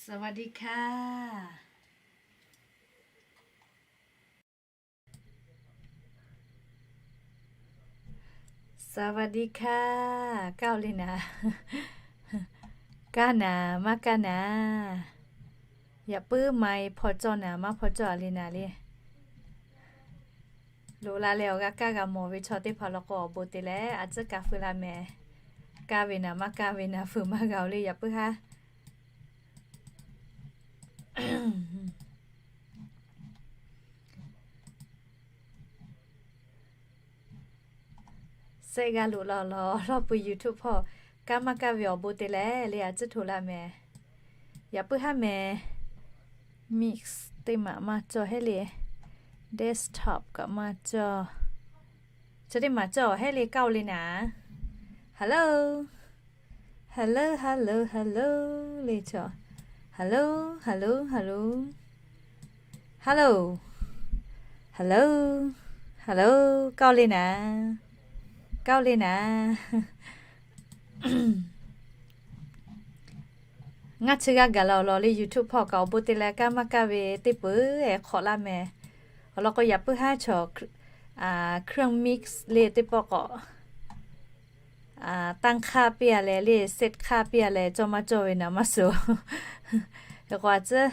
สวัสดีค่ะ สวัสดีค่ะ Kaˇ le naˍ. Kaˇ naˍ maˇ kaˇ naˍ. Yaꞈ puiˉ ไมค์ hpaw cawˇ naˍ maˇ hpaw cawˇ le naˍ le. Loꞈ la leh awˬ g'a kaˇ g'a mawˬ ve chaw teˇ hpaˍ law k'o, awˬ bon te leh a tcuhˉ kaˇ feu la mehˍ. Kaˇ ve naˍ maˇ kaˇ ve naˍ feu maˇ g'a-oˬ le, yaꞈ puiˉ haˉ. Sehˆ g'a loꞈ la lawˬ lawˇ pui YouTube hpawˇ, kaˇ maˇ kaˇ ve awˬ bon te leh le a tcuhˉ hto la mehˍ. Yaꞈ puiˉ haˉ mehˍ. Mix teˇ maˬ maˇ cawˬ hehˉ le. Desktop kaꞈ maˇ cawˬ. Chaw teˇ maˬ cawˬ hehˉ le, kaˇ-oˬ le naˍ. Hello, hello, hello, hello le chaw. Hello, hello, hello, hello, hello, hello, kaˇ-oˬ le naˍ. Kaˇ-oˬ le naˍ. Ngaˇ chi g'aˇ gaˬ la awˬ lawn le YouTube hpawˇ kaꞈ awˬ bon te leh kaˇ maˇ kaˇ ve teˇ peuˬ-eˬ hk'awꞈ laˇ mehˍ. Awˬ lawn k'o yaꞈ puiˉ haˉ chaw เครื่อง mix le teˇ pawˆ k'awꞈ ตั้งค่า piˇ-a leh le, set ค่า piˇ-a leh cawˇ maˇ cawˇ ve naˍ maˇ suh. Hk'e k'o a tcuhˉ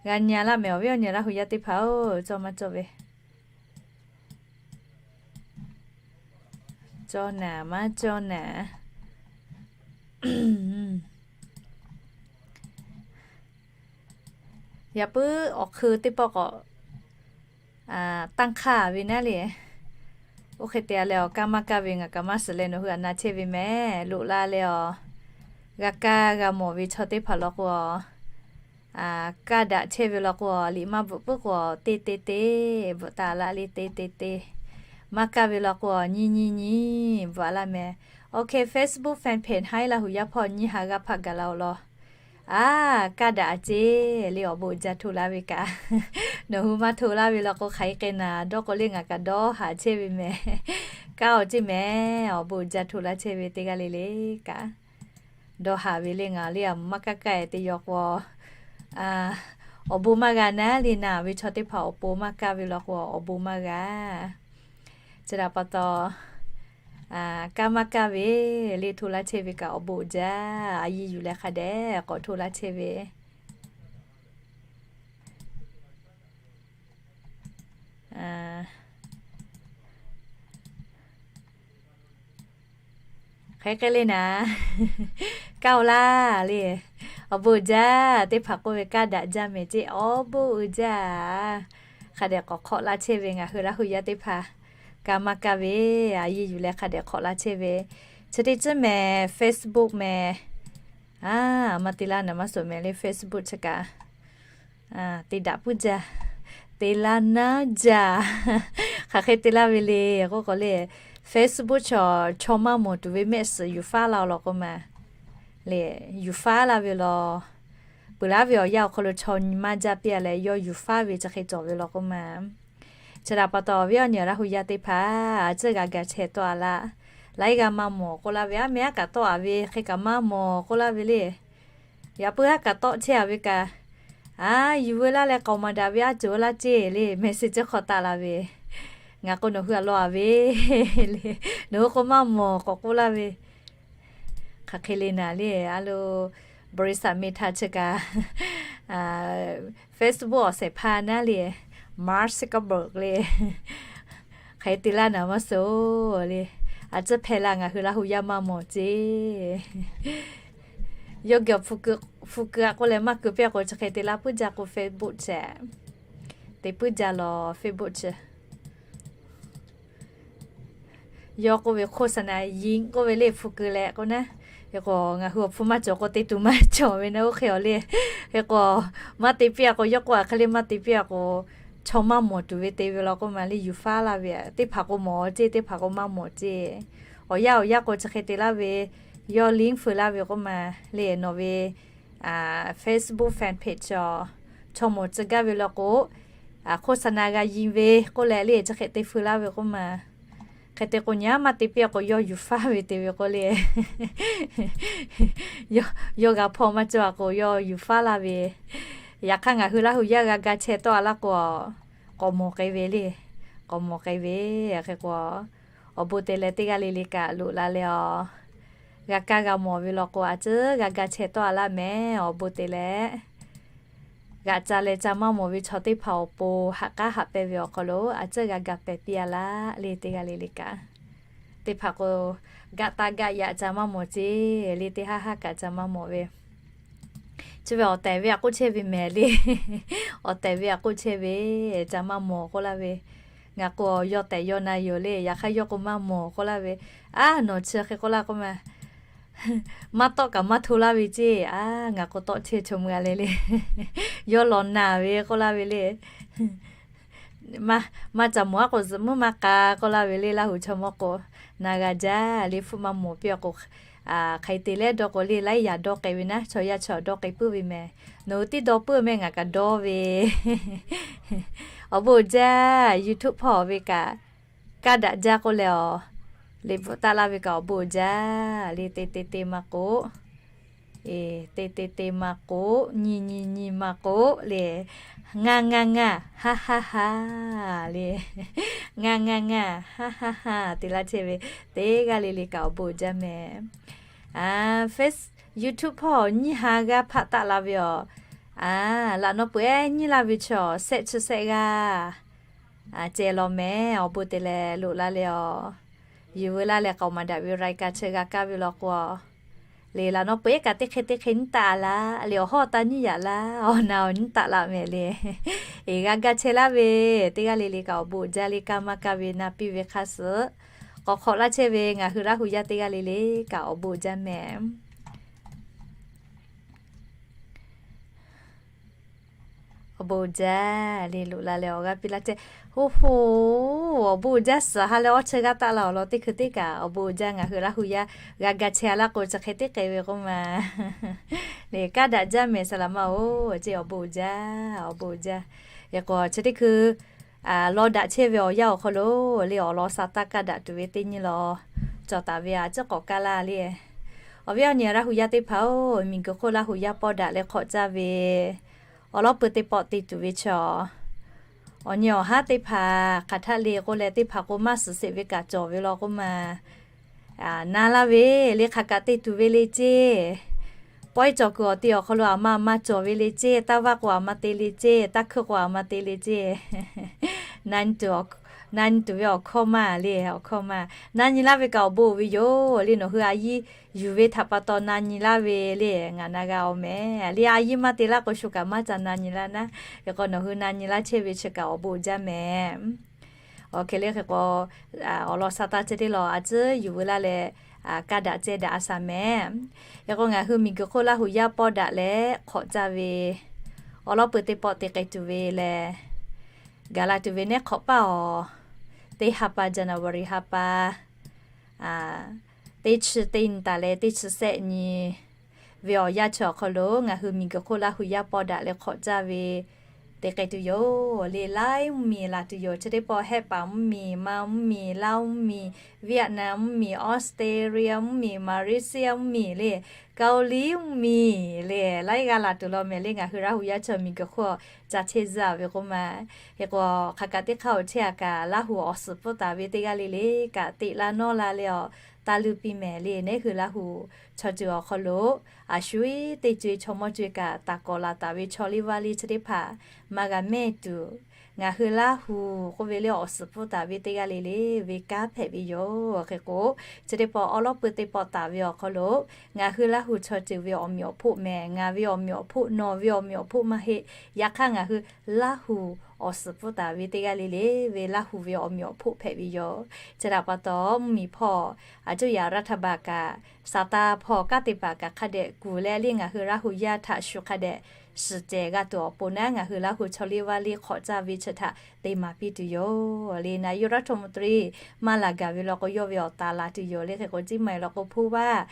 g'a nyi laˇ mehˍ, awˬ viˉ awˬ nyi Laˇ hu yaˇ teˇ hpaˍ-oˬ, cawˇ maˇ cawˇ ve. Cawˇ naˍ maˇ cawˇ naˍ. Yaꞈ puiˉ awˬ hk'eun teˇ pawˆ k'awꞈ ตั้งค่า ve naˉ le. Oˇ hk'e te-a leh awˬ kaˇ maˇ kaˇ ve ngaˬ kaꞈ maˇ suh leh nawˬ hui htaꞈ na chehˇ ve mehˍ. Loꞈ la leh awˬ g'a kaˇ g'a mawˬ ve chaw teˇ hpaˍ law k'o, kaˇ daꞈ chehˇ ve law k'o, liꞈ maˇ bvuhꞈ puiˉ k'o, teˇ teˇ teˇ bvuhꞈ taˍ laˇ le, teˇ teˇ teˇ. Maˇ kaˇ ve law k'o, nyiˇ nyiˇ nyiˇ bvuhꞈ laˇ mehˍ. OK, Facebook fan page haiˉ Laˇ hu yaˇ hpawˇ nyiˇ ha g'aˇ hpaˆ gaˬ la awˬ lawn. A, kaˇ daꞈ a ceˇ le, awˬ bon uiˍ jaˇ hto laˇ ve kaꞈ. Nawˬ hui maˇ hto laˇ ve law k'o, hk'aˬ hk'e k'ai naˍ dawˇ k'o le ngaˬ kaꞈ dawˇ haˍ chehˇ ve mehˍ. Kaˇ-oˬ ceˇ mehˍ, awˬ bon uiˍ jaˇ hto laˇ chehˇ ve teˇ g'aˇ le le kaꞈ. Dawˇ haˍ ve le ngaˬ le a maˇ kaˇ kaˇ-e te yaw k'o, awˬ bon maˇ g'a naˉ le naˍ ve chaw teˇ hpaˍ awˬ pon maˇ kaˇ ve law k'o awˬ bon maˇ g'a. Chi htaꞈ pa taw, kaˇ maˇ kaˇ ve le hto laˇ chehˇ ve kaꞈ awˬ bon uiˍ jaˇ. A yiˇ yuˬ leh hk'a dehꞈ k'awꞈ hto laˇ chehˇ ve. Hk'e k'ai le naˍ. Kaˇ-oˬ laˇ le. Awˬ bon uiˍ jaˇ teˇ hpaˍ k'oˆ ve kaˇ daꞈ jaˇ mehˍ ceˇ, awˬ bon uiˍ jaˇ. Hk'a dehꞈ k'awꞈ hk'awꞈ laˇ chehˇ ve ngaˬ hui Laˇ hu yaˇ teˇ hpaˍ. Kaˇ maˇ kaˇ ve, a yiˇ yuˬ leh hk'a dehꞈ hk'awꞈ laˇ chehˇ ve. Chi teˇ ceuˬ mehˍ, Facebook mehˍ. A, maˇ te laˇ naˍ maˇ suhˍ mehˍ le, Facebook chi kaꞈ te daꞈ puiˉ jaˇ. Te laˇ naˉ jaˇ. Hk'aˬ hk'e te laˇ ve le k'oˆ k'o le, Facebook chaw, chaw maˇ mawˬ tuˬ ve mehˆ suhˍ yuˬ faˉ laˇ-oˬ law k'oˆ ma le. Yuˬ faˉ laˇ ve law. Peuˬ laˇ ve awˬ yanˇ awˬ hk'aw lo chaw nyi maˇ jaˇ piˇ-a leh yawˇ yuˬ faˉ ve chi hk'e cawˬ ve law k'oˆ ma. Chi htaꞈ pa taw awˬ viˉ awˬ nyi Laˇ hu yaˇ teˇ hpaˍ a tcuhˉ g'a gaˬ chehˇ tawˆ-a laˇ. Laiˉ g'aˇ maˇ mawˬ k'oˆ laˇ ve, a meh aˉ kaꞈ tawˆ-a ve hk'e kaꞈ maˇ mawˬ k'oˆ laˇ ve le. Yaꞈ puiˉ haˉ kaꞈ tawˆ chehˇ-a ve kaꞈ, a, yuˬ veu laˇ leh k'aoˍ maˍ daꞈ ve aˉ cawˬ laˇ ceˇ le, message hk'aw taˆ la ve. Ngaˬ k'o nawˬ hui htaꞈ law-a ve le, nawˬ hui k'o maˇ mawˬ k'awꞈ k'oˆ laˇ ve. Hk'aˬ hk'e le naˍ le, a lo, บริษัท Meta chi kaꞈ Facebook awˬ shehˍ hpaˇ naˉ le, Mark Zuckerberg le. Hk'aˬ hk'e te laˇ naˍ maˇ suhˍ le. A tcuhˉ hpehˇ laˇ ngaˬ hui Laˇ hu yaˇ maˇ mawˬ ceˇ. Yawˇ geh awˬ hpu keu a k'oˆ leh maˇ keu piˇ-a k'o chi hk'e te laˇ puiˉ jaˇ k'o Facebook chi. Te puiˉ jaˇ law Facebook chi. Yawˇ k'oˆ ve โฆษณา yiˇ k'oˆ ve le hpu keu leh k'o naˉ. Hk'e k'o ngaˬ hui awˬ hpu maˇ cawˬ k'o te tuˬ maˇ cawˬ ve naˉ oˇ hk'e awˬ le. Hk'e k'o maˇ te piˇ-a k'o yawˇ k'oˆ-a hk'e le maˇ te piˇ-a k'o, chaw maˇ mawˬ tuˬ ve te ve law k'oˆ ma le yuˬ faˉ laˇ ve. Teˇ hpaˍ k'o mawˬ ceˇ, teˇ hpaˍ k'o maˇ mawˬ ceˇ. Awˬ yanˇ awˬ yanˇ k'o chi hk'e te laˇ ve, yawˇ link feu laˇ ve k'oˆ ma le nawˬ ve Facebook fan page chaw, chaw mawˬ tcuh gaˇ ve law k'o, โฆษณา g'a yiˇ ve k'oˆ leh le chi hk'e te feu laˇ ve k'oˆ ma. Hk'e te k'o, nyi a maˇ te piˇ a k'o, yawˇ yuˬ faˉ ve te ve k'o le, yawˇ g'a hpawˇ maˇ cawˇ a k'o, yawˇ yuˬ faˉ laˇ ve. Yaꞈ hk'aˇ, ngaˬ hui Laˇ huˍ yaˇ g'a ga chehˇ tawˆ a laˇ k'o, k'awꞈ mawˬ k'ai ve le. K'awꞈ mawˬ k'ai ve. Hk'e k'o, awˬ bon te leh teˇ g'aˇ le le kaꞈ loꞈ la leh a, g'a kaˇ g'a mawˬ ve law k'o, a ciˉ g'a ga chehˇ tawˆ a laˇ mehˍ. Awˬ bon te leh g'aꞈ ca leh ca maˇ mawˬ ve chaw teˇ hpaˍ awˬ pon haꞈ k'aˉ haꞈ pehnˇ ve awˬ hk'aw lo a ciˉ g'a ga pehˍ piˇ a laˇ le, teˇ g'aˇ le le kaꞈ. Teˇ hpaˍ k'o, gaꞈ taˍ gaꞈ yaꞈ ca maˇ mawˬ ceˇ le, teˇ haˉ haˉ kaꞈ ca maˇ mawˬ ve. Chi ve awˬ tehˬ ve a k'oˆ chehˇ ve mehˍ le. Awˬ tehˬ ve a k'oˆ chehˇ ve, ca maˇ mawˬ k'oˆ laˇ ve. Ngaˬ k'o yawˇ tehˬ yawˇ na yoˬ le, yaꞈ hk'aˇ yawˇ k'o maˇ mawˬ k'oˆ laˇ ve. A, nawˬ chi hk'e k'oˆ laˇ k'oˆ ma, maˇ tawˆ kaꞈ maˇ hto laˇ ve ceˇ. A, ngaˬ k'o tawˆ chehˇ chaw meuˇ a le le. Yawˇ lawˬ naˬ ve k'oˆ laˇ ve le. Maˇ ca mawˬ a k'o, zuhꞈ muiˉ maˇ k'a k'oˆ laˇ ve le, Laˇ huˍ chaw mawˇ k'o, na g'a jaˇ le, hpfuhˆ maˇ mawˬ piˇ a k'o, hk'aˬ hk'e te leh dawˇ k'o le, laiˉ yaꞈ dawˇ k'ai ve naˉ, chaw yaˇ chaw dawˇ k'ai puiˉ ve mehˍ. Nawˬ hui tiˉ dawˇ puiˉ mehˍ, ngaˬ kaꞈ dawˇ ve. Awˬ bon jaˇ, YouTube hpawˇ ve kaꞈ, kaˇ daꞈ jaˇ k'oˆ leh a, liꞈ bvuhꞈ taˆ laˇ ve kaꞈ awˬ bon jaˇ le, te te te maˇ k'oˆ, te te te maˇ k'oˆ, nyi nyi nyi maˇ k'oˆ le, ngaˇ ngaˇ ngaˇ, haˉ haˉ haˉ le, ngaˇ ngaˇ ngaˇ, haˉ haˉ haˉ te laˇ chehˇ ve, teˇ g'aˇ le le kaꞈ awˬ bon jaˇ mehˍ. Face, YouTube hpawˇ nyiˇ ha g'aˇ hpaˆ taˆ la ve a, laꞈ naw peuˬ ehˉ nyiˇ laˇ ve chaw shehˆ chi shehˆ g'aˇ ceh law mehˍ. Awˬ bon te leh loꞈ la leh a, yuˬ veu laˇ leh k'aoˍ maˍ daꞈ ve รายการ chi g'a kaˇ ve law k'o, le laꞈ naw peuˬ ehˉ kaꞈ teˇ hk'e teˇ hk'e nyiˇ taˆ a laˇ le, awˬ hawˉ taˇ nyiˇ yaꞈ laˇ, awˬ na awˬ nyiˇ taˆ la mehˍ le. Eˬ, g'a gaˇ chehˇ laˇ ve, teˇ g'aˇ le le kaꞈ awˬ bon jaˇ le, kaˇ maˇ kaˇ ve na piˇ ve hk'aˇ suhˍ k'awꞈ hk'awꞈ laˇ chehˇ ve ngaˬ hui Laˇ huˍ yaˇ teˇ g'aˇ le le kaꞈ awˬ bon jaˇ mehˍ. Awˬ bon jaˇ le, loꞈ la leh awˬ g'aˇ piˇ laˇ chehˇ. Hoˉ hoˉ, awˬ bon jaˇ suhˍ ha leh awˇ chi g'aˇ taˆ la awˬ lawn teˇ hkui teˇ kaꞈ awˬ bon jaˇ. Ngaˬ hui Laˇ huˍ yaˇ g'a ga chehˇ a laˇ k'o, chi hk'e teˇ k'ai ve k'oˆ ma le, kaˇ daꞈ jaˇ mehˍ saˍ laˍ ma-oˬ ceˇ, awˬ bon jaˇ, awˬ bon jaˇ. Hk'e k'o chi teˇ hkui lawˇ daꞈ chehˇ ve awˬ yanˇ awˬ hk'aw lo le, awˬ lawn sa taˇ kaˇ daꞈ tuˬ ve teˇ nyi law cawˬ taˍ ve a ciˉ k'awꞈ kaˇ laˇ le. Awˬ viˉ awˬ nyi Laˇ huˍ yaˇ teˇ hpaˍ-oˬ, miˬguiˬ hk'oˆ Laˇ huˍ yaˇ pawˇ daꞈ leh hk'awꞈ caˇ ve awˬ lawn peuˬ teˇ pawˆ te tuˬ ve chaw, awˬ nyi awˬ haˉ teˇ hpaˍ hk'aˬ htaˆ le k'oˆ leh, teˇ hpaˍ k'o maˇ suhˍ sheˍ ve kaꞈ cawˬ ve law k'oˆ ma. Na laˇ ve le, hk'aˬ kaꞈ te tuˬ ve le ceˇ. Pawehˇ cawˬ kuiˬ awˬ te awˬ hk'aw lo aˬ ma aˬ ma cawˬ ve le ceˇ. Taˇ vaˇ k'o aˬ ma te le ceˇ. Taˇ hkuiˇ k'o aˬ ma te le ceˇ. Na nyi tuˬ ve awˬ hkawˇ maˇ le, awˬ hkawˇ maˇ. Na nyi laˇ ve kaꞈ awˬ bon uiˍ ve yoˬ le. Nawˬ hui a yiˇ yuˬ ve htaꞈ pa taw na nyi laˇ ve le, ngaˬ na g'a awˬ mehˍ le. A yiˇ maˇ te laˇ k'o, shu kaꞈ maˇ ca na nyi laˇ naˉ. Hk'e k'o, nawˬ hui na nyi laˇ chehˇ ve chi kaꞈ awˬ bon jaˇ mehˍ. Awˬ hk'e le hk'e k'o, awˬ lawn sa taˇ ceh teˇ law a ciˉ yuˬ veu laˇ leh, kaˇ daꞈ ceh daꞈ a shaˍ mehˍ. Hk'e k'o, ngaˬ hui miˬguiˬ hk'oˆ Laˇ huˍ yaˇ pawˇ daꞈ leh hk'awꞈ caˇ ve awˬ lawn peuˬ teˇ pawˆ te k'ai tuˬ ve lehˬ, gaˬ la tuˬ ve nehˉ hk'awꞈ paˇ awˬ, teˇ ha pa January ha pa, teˇ chi teˇ nyi taˍ leh teˇ chi shehˆ nyi ve awˬ yanˇ chi awˬ hk'aw lo ngaˬ hui miˬguiˬ hk'oˆ Laˇ huˍ yaˇ pawˇ daꞈ leh hk'awꞈ caˇ ve te k'ai tuˬ yoˬ le. Laiˉ mvuhˇmiˬ laˬ tuˬ yoˬ. Chi teˇ pawˆ Hehˆ paˍ mvuhˇmiˬ, Ma mvuhˇmiˬ, Laˇ mvuhˇmiˬ, Vietnam mvuhˇmiˬ, Australia mvuhˇmiˬ, Malaysia mvuhˇmiˬ le, Kaoˍliˍ mvuhˇmiˬ le, laiˉ g'aˇ laˬ tuˬ law mehˍ le. Ngaˬ hui Laˇ huˍ yaˇ chaw miˬguiˬ hk'oˆ ca chehˇ zuhˆ ve k'oˆ ma. Hk'e k'o, hk'aˬ kaꞈ teˇ hk'aˇ awˬ chehˇ a kaꞈ Laˇ huˍ awˬ suhˍ pfuhˇ taˍ ve teˇ g'aˇ le le kaꞈ teꞈ la nawˇ la leh awˬ taˇ luˇ piˇ mehˍ le. Nehˉ hui Laˇ huˍ chaw ceuˬ awˬ hk'aw lo a shu iˉ teˇ co e chaw mawˇ co e kaꞈ taˍ kawꞈ laˬ taˍ ve chaw liˇ vaˇ liˇ chi teˇ hpaˍ maˇ g'a mehˇ tuˬ, ngaˬ hui Laˇ huˍ k'oˆ ve le awˬ suhˍ pfuhˇ taˍ ve teˇ g'aˇ le le ve kanˉ hpehꞈ ve yoˬ. Hk'e k'o, chi teˇ pawˆ awˬ lawn peuˬ teˇ pawˆ taˍ ve awˬ hk'aw lo ngaˬ hui Laˇ huˍ chaw ceuˬ ve awˬ meꞈ awˬ hpoˆ mehˍ. Ngaˬ ve awˬ meꞈ awˬ hpoˆ, nawˬ ve awˬ meꞈ awˬ hpoˆ maˇ heˆ. Yaꞈ hk'aˇ, ngaˬ hui Laˇ huˍ awˬ suhˍ pfuhˇ taˍ ve teˇ g'aˇ le le ve Laˇ huˍ ve awˬ meꞈ awˬ hpoˆ hpehꞈ ve yoˬ. Chi htaꞈ pa taw, mvuhˇmiˬ hpawˇ a cuˇ yaꞈ รัฐบาล kaꞈ, Saˍtanˍ hpawˇ kanˉ te paˍ kaꞈ hk'a dehꞈ kuˬ leh le ngaˬ hui Laˇ huˍ yaˇ htaꞈ shu hk'a dehꞈ shiˍ cehˬ g'a tuˬ awˬ pon naˉ, ngaˬ hui Laˇ huˍ chaw liˇ vaˇ liˇ hk'awꞈ caˇ ve chi htaꞈ te maˍ piˇ tuˬ yoˬ le. นายกรัฐมนตรี maˇ laˬ gaˬ ve law k'o, yawˇ ve awˬ taˍ laˬ tuˬ yoˬ le. Hk'e k'o, ciˉ ma e law k'o, hpuˇ vaˇ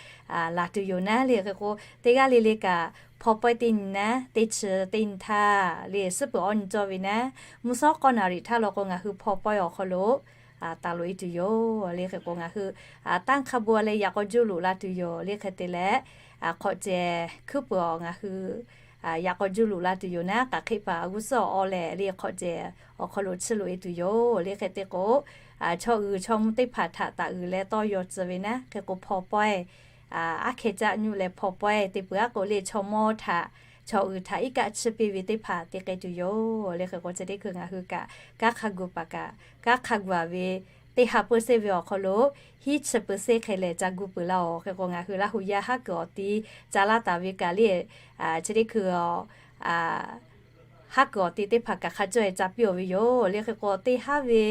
laˬ tuˬ yoˬ naˉ le. Hk'e k'o, teˇ g'aˇ le le kaꞈ hpaw pawehˇ teˇ nyi naˉ, teˇ chi teˇ nyi htaˇ le, suhˉ peuˬ awˇ nyi cawˇ ve naˉ, mvuhˇ shawˉ k'awˇ naˍ riˍ htaˇ law k'o, ngaˬ hui hpaw pawehˇ awˬ hk'aw lo taˍ loꞈ e tuˬ yoˬ le. Hk'e k'o ngaˬ hui tanˇ hk'a bon leh yaꞈ k'aw juˇ loꞈ la tuˬ yoˬ le. Hk'e te leh, hk'awꞈ cehˬ hkuiˉ peuˬ awˬ ngaˬ hui yaꞈ k'aw juˇ loꞈ la tuˬ yoˬ naˉ, k'aꞈ hk'e paˍ g'uˇ suhˉ awˬ awˇ lehˬ le hk'awꞈ cehˬ awˬ hk'aw lo chiˇ loꞈ e tuˬ yoˬ le. Hk'e te k'o, chaw uiˍ chaw mvuh teˇ hpaˍ htaꞈ taˍ uiˍ leh tawˇ yaw tcuh ve naˉ, hk'e k'o hpaw pawehˇ aˉ hkeh caˆ nyuˆ leh hpaw pawehˇ te peuˬ aˉ k'o le, chaw mawˇ htaꞈ, chaw uiˍ htaꞈ iˉ kaˆ chiˇ piˇ ve teˇ hpaˍ te k'ai tuˬ yoˬ le. Hk'e k'o chi teˇ hkui ngaˬ hui kaꞈ kanˉ hk'a gu paˍ kaꞈ kanˉ hk'a gu a ve teˇ ha peuˬ seˇ ve awˬ hk'aw lo hiˉ chi peuˬ seˇ hk'e lehˬ ca gu peuˬ laˇ oˬ. Hk'e k'o ngaˬ hui Laˇ hu yaˇ haˉ kuiˬ awˬ ti ca laˇ taˍ ve kaꞈ le, chi teˇ hkui haˉ kuiˬ awˬ ti teˇ hpaˍ kaꞈ hk'a cawˇ e ca piˇ oˬ ve yoˬ le. Hk'e k'o teˇ haˉ ve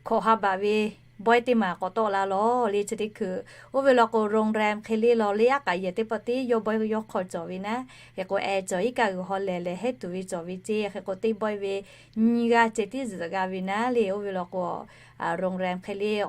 hkawꞈ ha baꞈ ve bawehˇ teˇ maˬ k'awꞈ tawˆ la lawˬ le. Chi teˇ hkui oˇ ve law k'o โรงแรม hk'e le law le, aˉ k'aꞈ yehˬ teˇ pawˆ tiˉ yawˇ bawehˇ yawˇ hk'aw cawˬ ve naˉ. Hk'e k'o eh cawˬ iˉ kaˆ g'uiˬ haw lehˬ leh hehˉ tuˬ ve cawˬ ve ceˇ. Hk'e k'o teˇ bawehˇ ve nyiˇ g'aˇ ceh tiˉ zuhꞈ g'a ve naˉ le. Oˇ ve law k'o โรงแรม hk'e le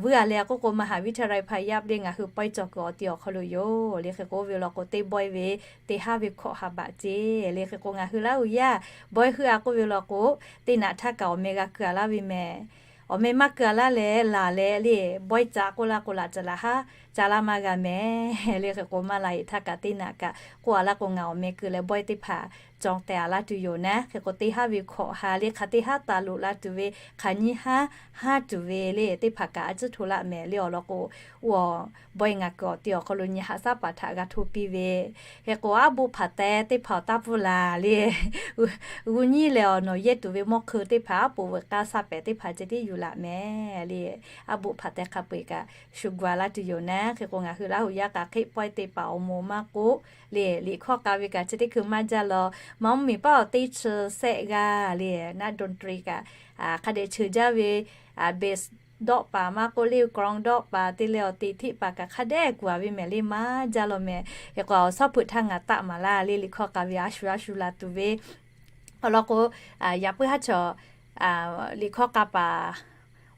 vuiˇ a leh k'oˆ k'o มหาวิทยาลัยพายัพ le ngaˬ hui pawehˇ cawˬ kuiˬ awˬ ti awˬ hk'aw lo yoˬ le. Hk'e k'o oˇ ve law k'o teˇ bawehˇ ve teˇ haˉ ve hkawꞈ ha baꞈ ceˇ le. Hk'e k'o ngaˬ hui Laˇ hu yaˇ bawehˇ heuˆ a k'oˆ ve law k'o, teˇ naꞈ htaˇ kaꞈ awˬ meh g'a keu a laˇ ve mehˍ. Awˬ meh maˇ keu a laˇ leh laˬ leh le, bawehˇ ca k'oˆ laˇ k'o laꞈ ca laˬ haˉ ca laˇ maˇ g'a mehˍ le. Hk'e k'o maˇ la e htaˇ kaꞈ teˇ naꞈ kaꞈ k'oˆ a laˇ k'o ngaˬ awˬ meh keu leh bawehˇ teˇ hpaˍ cawˬ tehˬ a laˇ tuˬ yoˬ naˉ. Hk'e k'o teˇ haˉ ve hkawꞈ ha le hk'aˬ teˇ haˉ taˍ loꞈ la tuˬ ve hk'aˬ nyiˇ haˉ haˉ tuˬ ve le teˇ hpaˍ kaꞈ a ciˉ hto laˆ mehˍ le. Awˬ lawn k'o, oˇ bawehˇ ngaˬ kuiˬ awˬ ti awˬ hk'aw lo nyi haꞈ shaˉ paˍ htaꞈ g'a hto piˇ ve. Hk'e k'o aˉ boˆ hpaˍ teh teˇ hpaˍ awˬ taˇ pfuhˇ laˬ le. G'uˇ nyiˉ leh awˬ nawˬ yehˇ tuˬ ve mawˇ hk'eun teˇ hpaˍ aˉ poꞈ veuꞈ k'aˇ shaˉ pehˍ teˇ hpaˍ ceh tiˉ yuˬ laꞈ mehˍ le. Aˉ boˆ hpaˍ teh hk'a peu-eˬ kaꞈ shu gu a laˇ tuˬ yoˬ naˉ. Hk'e k'o ngaˬ hui Laˇ hu yaˇ k'aꞈ hk'eˆ pawehˇ teˇ hpaˍ awˬ moˍ maˇ k'oˆ le, liꞈ hkawˇ k'a ve kaꞈ chi teˇ hkui maˇ jaˇ law. Maˇ mvuhˇ miˬ paˉ awˬ teˇ chi sehˆ g'aˇ le, naˆ ดนตรี kaꞈ hk'a dehꞈ cheuˬ jaˇ ve bass dawˆ paˍ maˇ k'oˆ le, gong dawˆ paˍ te leh awˬ teꞈ hteˆ paˍ kaꞈ hk'a dehꞈ kuˬ a ve mehˍ le maˇ jaˇ law mehˍ. Hk'e k'o awˬ suhˉ hpeuꞈ htaˇ ngaˬ taˆ maˍ laˇ le, liꞈ hkawˇ k'a ve a shu a shu la tuˬ ve awˬ lawn k'o, yaꞈ puiˉ haˉ chaw liꞈ hkawˇ k'a paˍ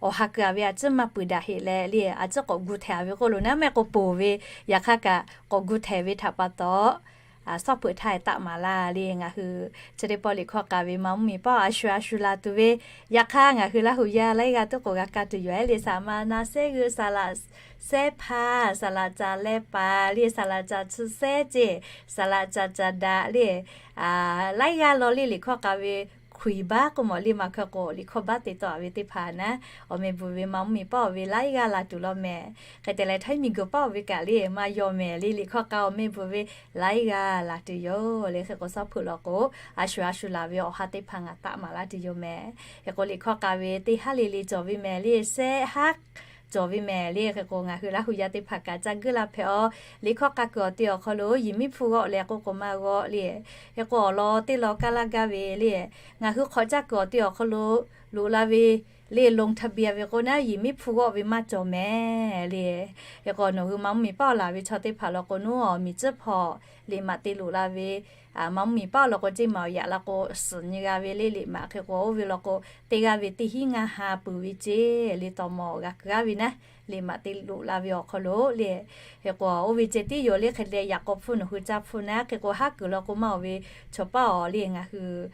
awˬ ha keu a ve a ciˉ maˇ peuˬ daꞈ heˆ leh le, a ciˉ k'awꞈ gu htehˍ a ve k'oˆ lo naˉ mehˆ k'o ponˬ ve, yaꞈ hk'aˇ kaꞈ k'awꞈ gu htehˍ ve htaꞈ pa taw, suhˉ hpeuꞈ htaˇ e taˆ maˍ laˇ le. Ngaˬ hui chi teˇ pawˆ liꞈ hkawˇ k'a ve maˇ mvuhˇ miˬ paˉ a shu a shu la tuˬ ve, yaꞈ hk'aˇ ngaˬ hui Laˇ hu yaˇ laiˉ g'aˇ tuˉ k'oꞈ g'a kaˇ tuˬ yoˬ ehˉ le. Saˍ ma na sehˉ g'uiˇ, saˍ laꞈ sehˉ hpaˇ, saˍ laꞈ caˍ leh paˍ le, saˍ laꞈ caˍ chi sehˉ ceˇ, saˍ laꞈ caˍ caˍ daꞈ le, laiˉ g'aˇ law le. Liꞈ hkawˇ k'a ve hkui baˆ k'oˆ mawˬ le, maˇ hkawˇ k'o liꞈ hkawˇ baˆ te tawˆ a ve teˇ hpaˍ naˉ, awˬ meh bvuhˬ ve maˇ mvuhˇ miˬ paˉ oˬ ve laiˉ g'aˇ la tuˬ law mehˍ. Hk'e te leh htaiˇ miˬ guiˬ paˉ oˬ ve kaꞈ le maˇ yaw mehˍ le. Liꞈ hkawˇ k'a awˬ meh bvuhˬ ve laiˉ g'aˇ la tuˬ yoˬ le. Hk'e k'o suhˉ hpeuꞈ law k'o, a shu a shu laˬ ve awˬ ha teˇ hpaˍ ngaˬ taˆ maˍ laˇ tuˬ yoˬ mehˍ. Hk'e k'o liꞈ hkawˇ k'a ve teˇ haˉ le le cawˬ ve mehˍ le, shehˆ haˉ cawˬ ve mehˍ le. Hk'e k'o ngaˬ hui Laˇ hu yaˇ teˇ hpaˍ kaꞈ ca guiˇ la hpehꞈ awˬ. Liꞈ hkawˇ k'a kuiˬ awˬ ti awˬ hk'aw lo yehˬ miˉ hpfuhˇ g'awˆ leh k'oˆ k'o maˇ g'awˆ le. Hk'e k'o awˬ lawn teˇ lawn kaˇ laˇ gaˇ ve le, ngaˬ hui hk'awꞈ caˇ kuiˬ awˬ ti awˬ hk'aw lo loꞈ la ve le, ลงทะเบียน ve k'o naˉ yehˬ miˉ hpfuhˇ g'awˆ ve maˇ cawˬ mehˍ le. Hk'e k'o nawˬ hui maˇ mvuhˇ miˬ paˉ awˬ laˬ ve chaw teˇ hpaˍ law k'o, nawˬ awˬ miˬ tcuhˉ hpawˇ liꞈ maꞈ te loꞈ la ve maˇ mvuhˇ miˬ paˉ awˬ lawn k'o, ceˇ maˍ awˬ yaꞈ la k'o suhˍ nyi g'a ve le. Liꞈ maꞈ hk'e k'o oˇ ve law k'o, teˇ g'aˇ ve teˇ hinˉ ngaˇ ha peuˬ ve ceˇ le, tawˍ mawˬ g'a kuiˬ g'aˇ ve naˉ, liꞈ maꞈ te loꞈ la ve awˬ hk'aw lo le. Hk'e k'o oˇ ve ceh tiˉ yoˬ le. Hk'e leh yaꞈ k'aw hpfuhˇ nawˬ hui caˇ hpfuhˇ naˉ. Hk'e k'o haˉ kuiˬ law k'o maˇ oˬ ve chaw paˉ awˬ le, ngaˬ hui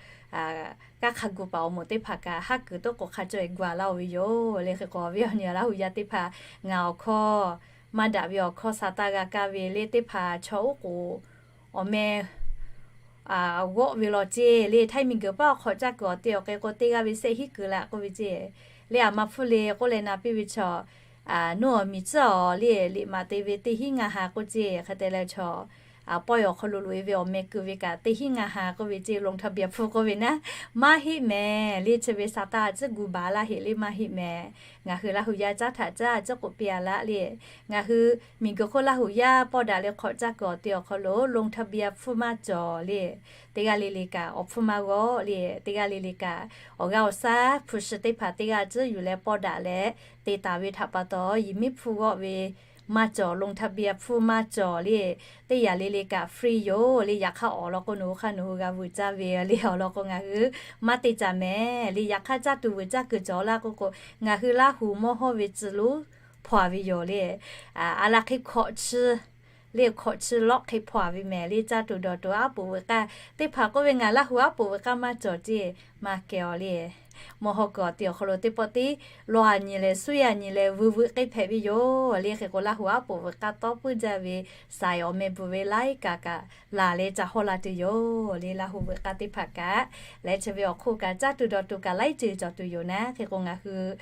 kanˉ hk'a gu paˍ awˬ moˍ teˇ hpaˍ kaꞈ haˉ kuiˬ toˉ k'o hk'a caweh gu a laˇ oˬ ve yoˬ le. Hk'e k'o awˬ viˉ awˬ nyi Laˇ hu yaˇ teˇ hpaˍ, ngaˬ awˬ hkawˇ maˇ daꞈ ve awˬ hkawˇ sa taˇ g'a kaˇ ve le. Teˇ hpaˍ chaw oˉ k'oˍ awˬ meh g'awˆ ve law ceˇ le. Htaiˇ miˬ guiˬ paˉ awˬ hk'awꞈ caˇ kuiˬ awˬ te awˬ hk'e k'o teˇ g'aˇ ve shehˆ hinˉ keu la k'oˆ ve ceˇ le. A ma hpfuhˇ le k'oˆ leh na piˇ ve chaw, nawˬ awˬ miˬ tcuhˉ awˬ le, liꞈ maꞈ te ve teˇ hinˉ ngaˇ ha k'oˆ ceˇ. Hk'e te leh chaw pawehˇ awˬ hk'aw lo loꞈ e ve awˬ meh keu ve kaꞈ teˇ hinˉ ngaˇ ha k'oˆ ve ceˇ, ลงทะเบียน hpfuhˇ k'oˆ ve naˉ, maˇ heˆ mehˍ le. Chi ve sa taˇ a ciˉ gu baˬ laˇ heˆ le, maˇ heˆ mehˍ. Ngaˬ hui Laˇ hu yaˇ caˉ htaꞈ caˉ a ciˉ k'oˆ piˇ a laˇ le. Ngaˬ hui miˬ guiˬ hk'oˆ Laˇ hu yaˇ pawˇ daꞈ leh hk'awꞈ caˇ kuiˬ awˬ te awˬ hk'aw lo ลงทะเบียน hpfuhˇ maˇ cawˬ le. Teˇ g'aˇ le le kaꞈ awˬ hpfuhˇ maˇ g'awˆ le. Teˇ g'aˇ le le kaꞈ awˬ g'aˇ awˬ shaˉ hpu shi teˇ hpaˍ teˇ g'aˇ ciˉ yuˬ leh pawˇ daꞈ leh te taˍ ve htaꞈ pa taw yehˬ miˉ hpfuhˇ g'awˆ ve maˇ cawˬ, ลงทะเบียน hpfuhˇ maˇ cawˬ le. Teˇ yanˇ le le kaꞈ free yoˬ le. Yaꞈ hk'aˇ awˬ lawn k'o nawˬ hui hk'a nawˬ hui g'a vuiˬ caˇ ve le. Awˬ lawn k'o ngaˬ hui maˇ te caˍ mehˍ le. Yaꞈ hk'aˇ caˇ tuˬ vuiˬ caˇ kuiˬ cawˬ laˇ k'oˆ k'o, ngaˬ hui Laˇ hu mawˇ hawˇ ve tcuh lonˉ hpaw a ve yoˬ le. A la hk'e hkawꞈ chi le, hkawꞈ chi lawˆ hk'e hpaw a ve mehˍ le. Caˇ tuˬ dawˬ tuˬ aˉ poꞈ veuꞈ k'aˇ teˇ hpaˍ k'oˆ ve, ngaˬ Laˇ hu aˉ poꞈ veuꞈ k'aˇ maˇ cawˬ ceˇ, maˇ kehˬ awˬ le. Mawˇ hawˇ kuiˬ awˬ ti awˬ hk'aw lo teˇ pawˆ tiˉ lawˬ a nyi leh suˉ a nyi leh vuiˬ vuiˬ k'ai hpehꞈ ve yoˬ le. Hk'e k'o, Laˇ huˍ aˉ poꞈ veuꞈ k'aˇ tawˇ puiˉ jaˇ ve saiˍ awˬ meh bvuhꞈ ve laiˉ kaꞈ kaꞈ laˬ leh ca hawˇ la tuˬ yoˬ le. Laˇ huˍ veuꞈ k'aˇ teˇ hpaˍ kaꞈ leh chi ve awˬ hk'oˆ kaꞈ caˇ tuˬ dawˬ tuˬ kaꞈ laiˉ ceuˬ cawˬ tuˬ yoˬ naˉ. Hk'e k'o, ngaˬ hui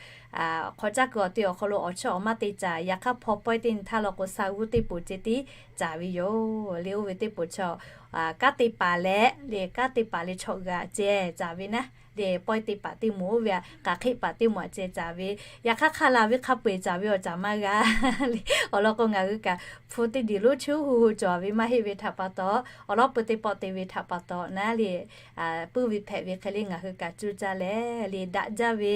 hk'awꞈ caˇ kuiˬ awˬ ti awˬ hk'aw lo awˬ chawˇ awˬ maˇ te caˍ. Yaꞈ hk'aˇ, hpaw pawehˇ teˇ nyi htaˇ law k'o, sa g'uˇ teˇ poˍ ceh tiˉ caˍ ve yoˬ le. Oˇ ve teˇ poˍ chaw kanˉ te paˍ leh le, kanˉ te paˍ leh chaw g'aꞈ ceh caˍ ve naˉ le. Pawehˇ te paˍ teˇ moˍ oˇ ve htaꞈ k'aꞈ hk'eˆ paˍ teˇ moˍ aꞈ ceh caˍ ve, yaꞈ hk'aˇ hk'aˇ la ve hk'a peu-eˬ caˍ ve awˬ caˍ maˇ g'a le. Awˬ lawn k'o, ngaˬ hui kaꞈ hpu teˇ diˬ lonˉ chu hu hu cawˬ ve maˇ heˆ ve htaꞈ pa taw, awˬ lawˉ peu teˇ pawˆ te ve htaꞈ pa taw naˉ le, puiˉ ve hpehꞈ ve hk'e le ngaˬ hui kaꞈ cuˇ caˇ leh le daꞈ jaˇ ve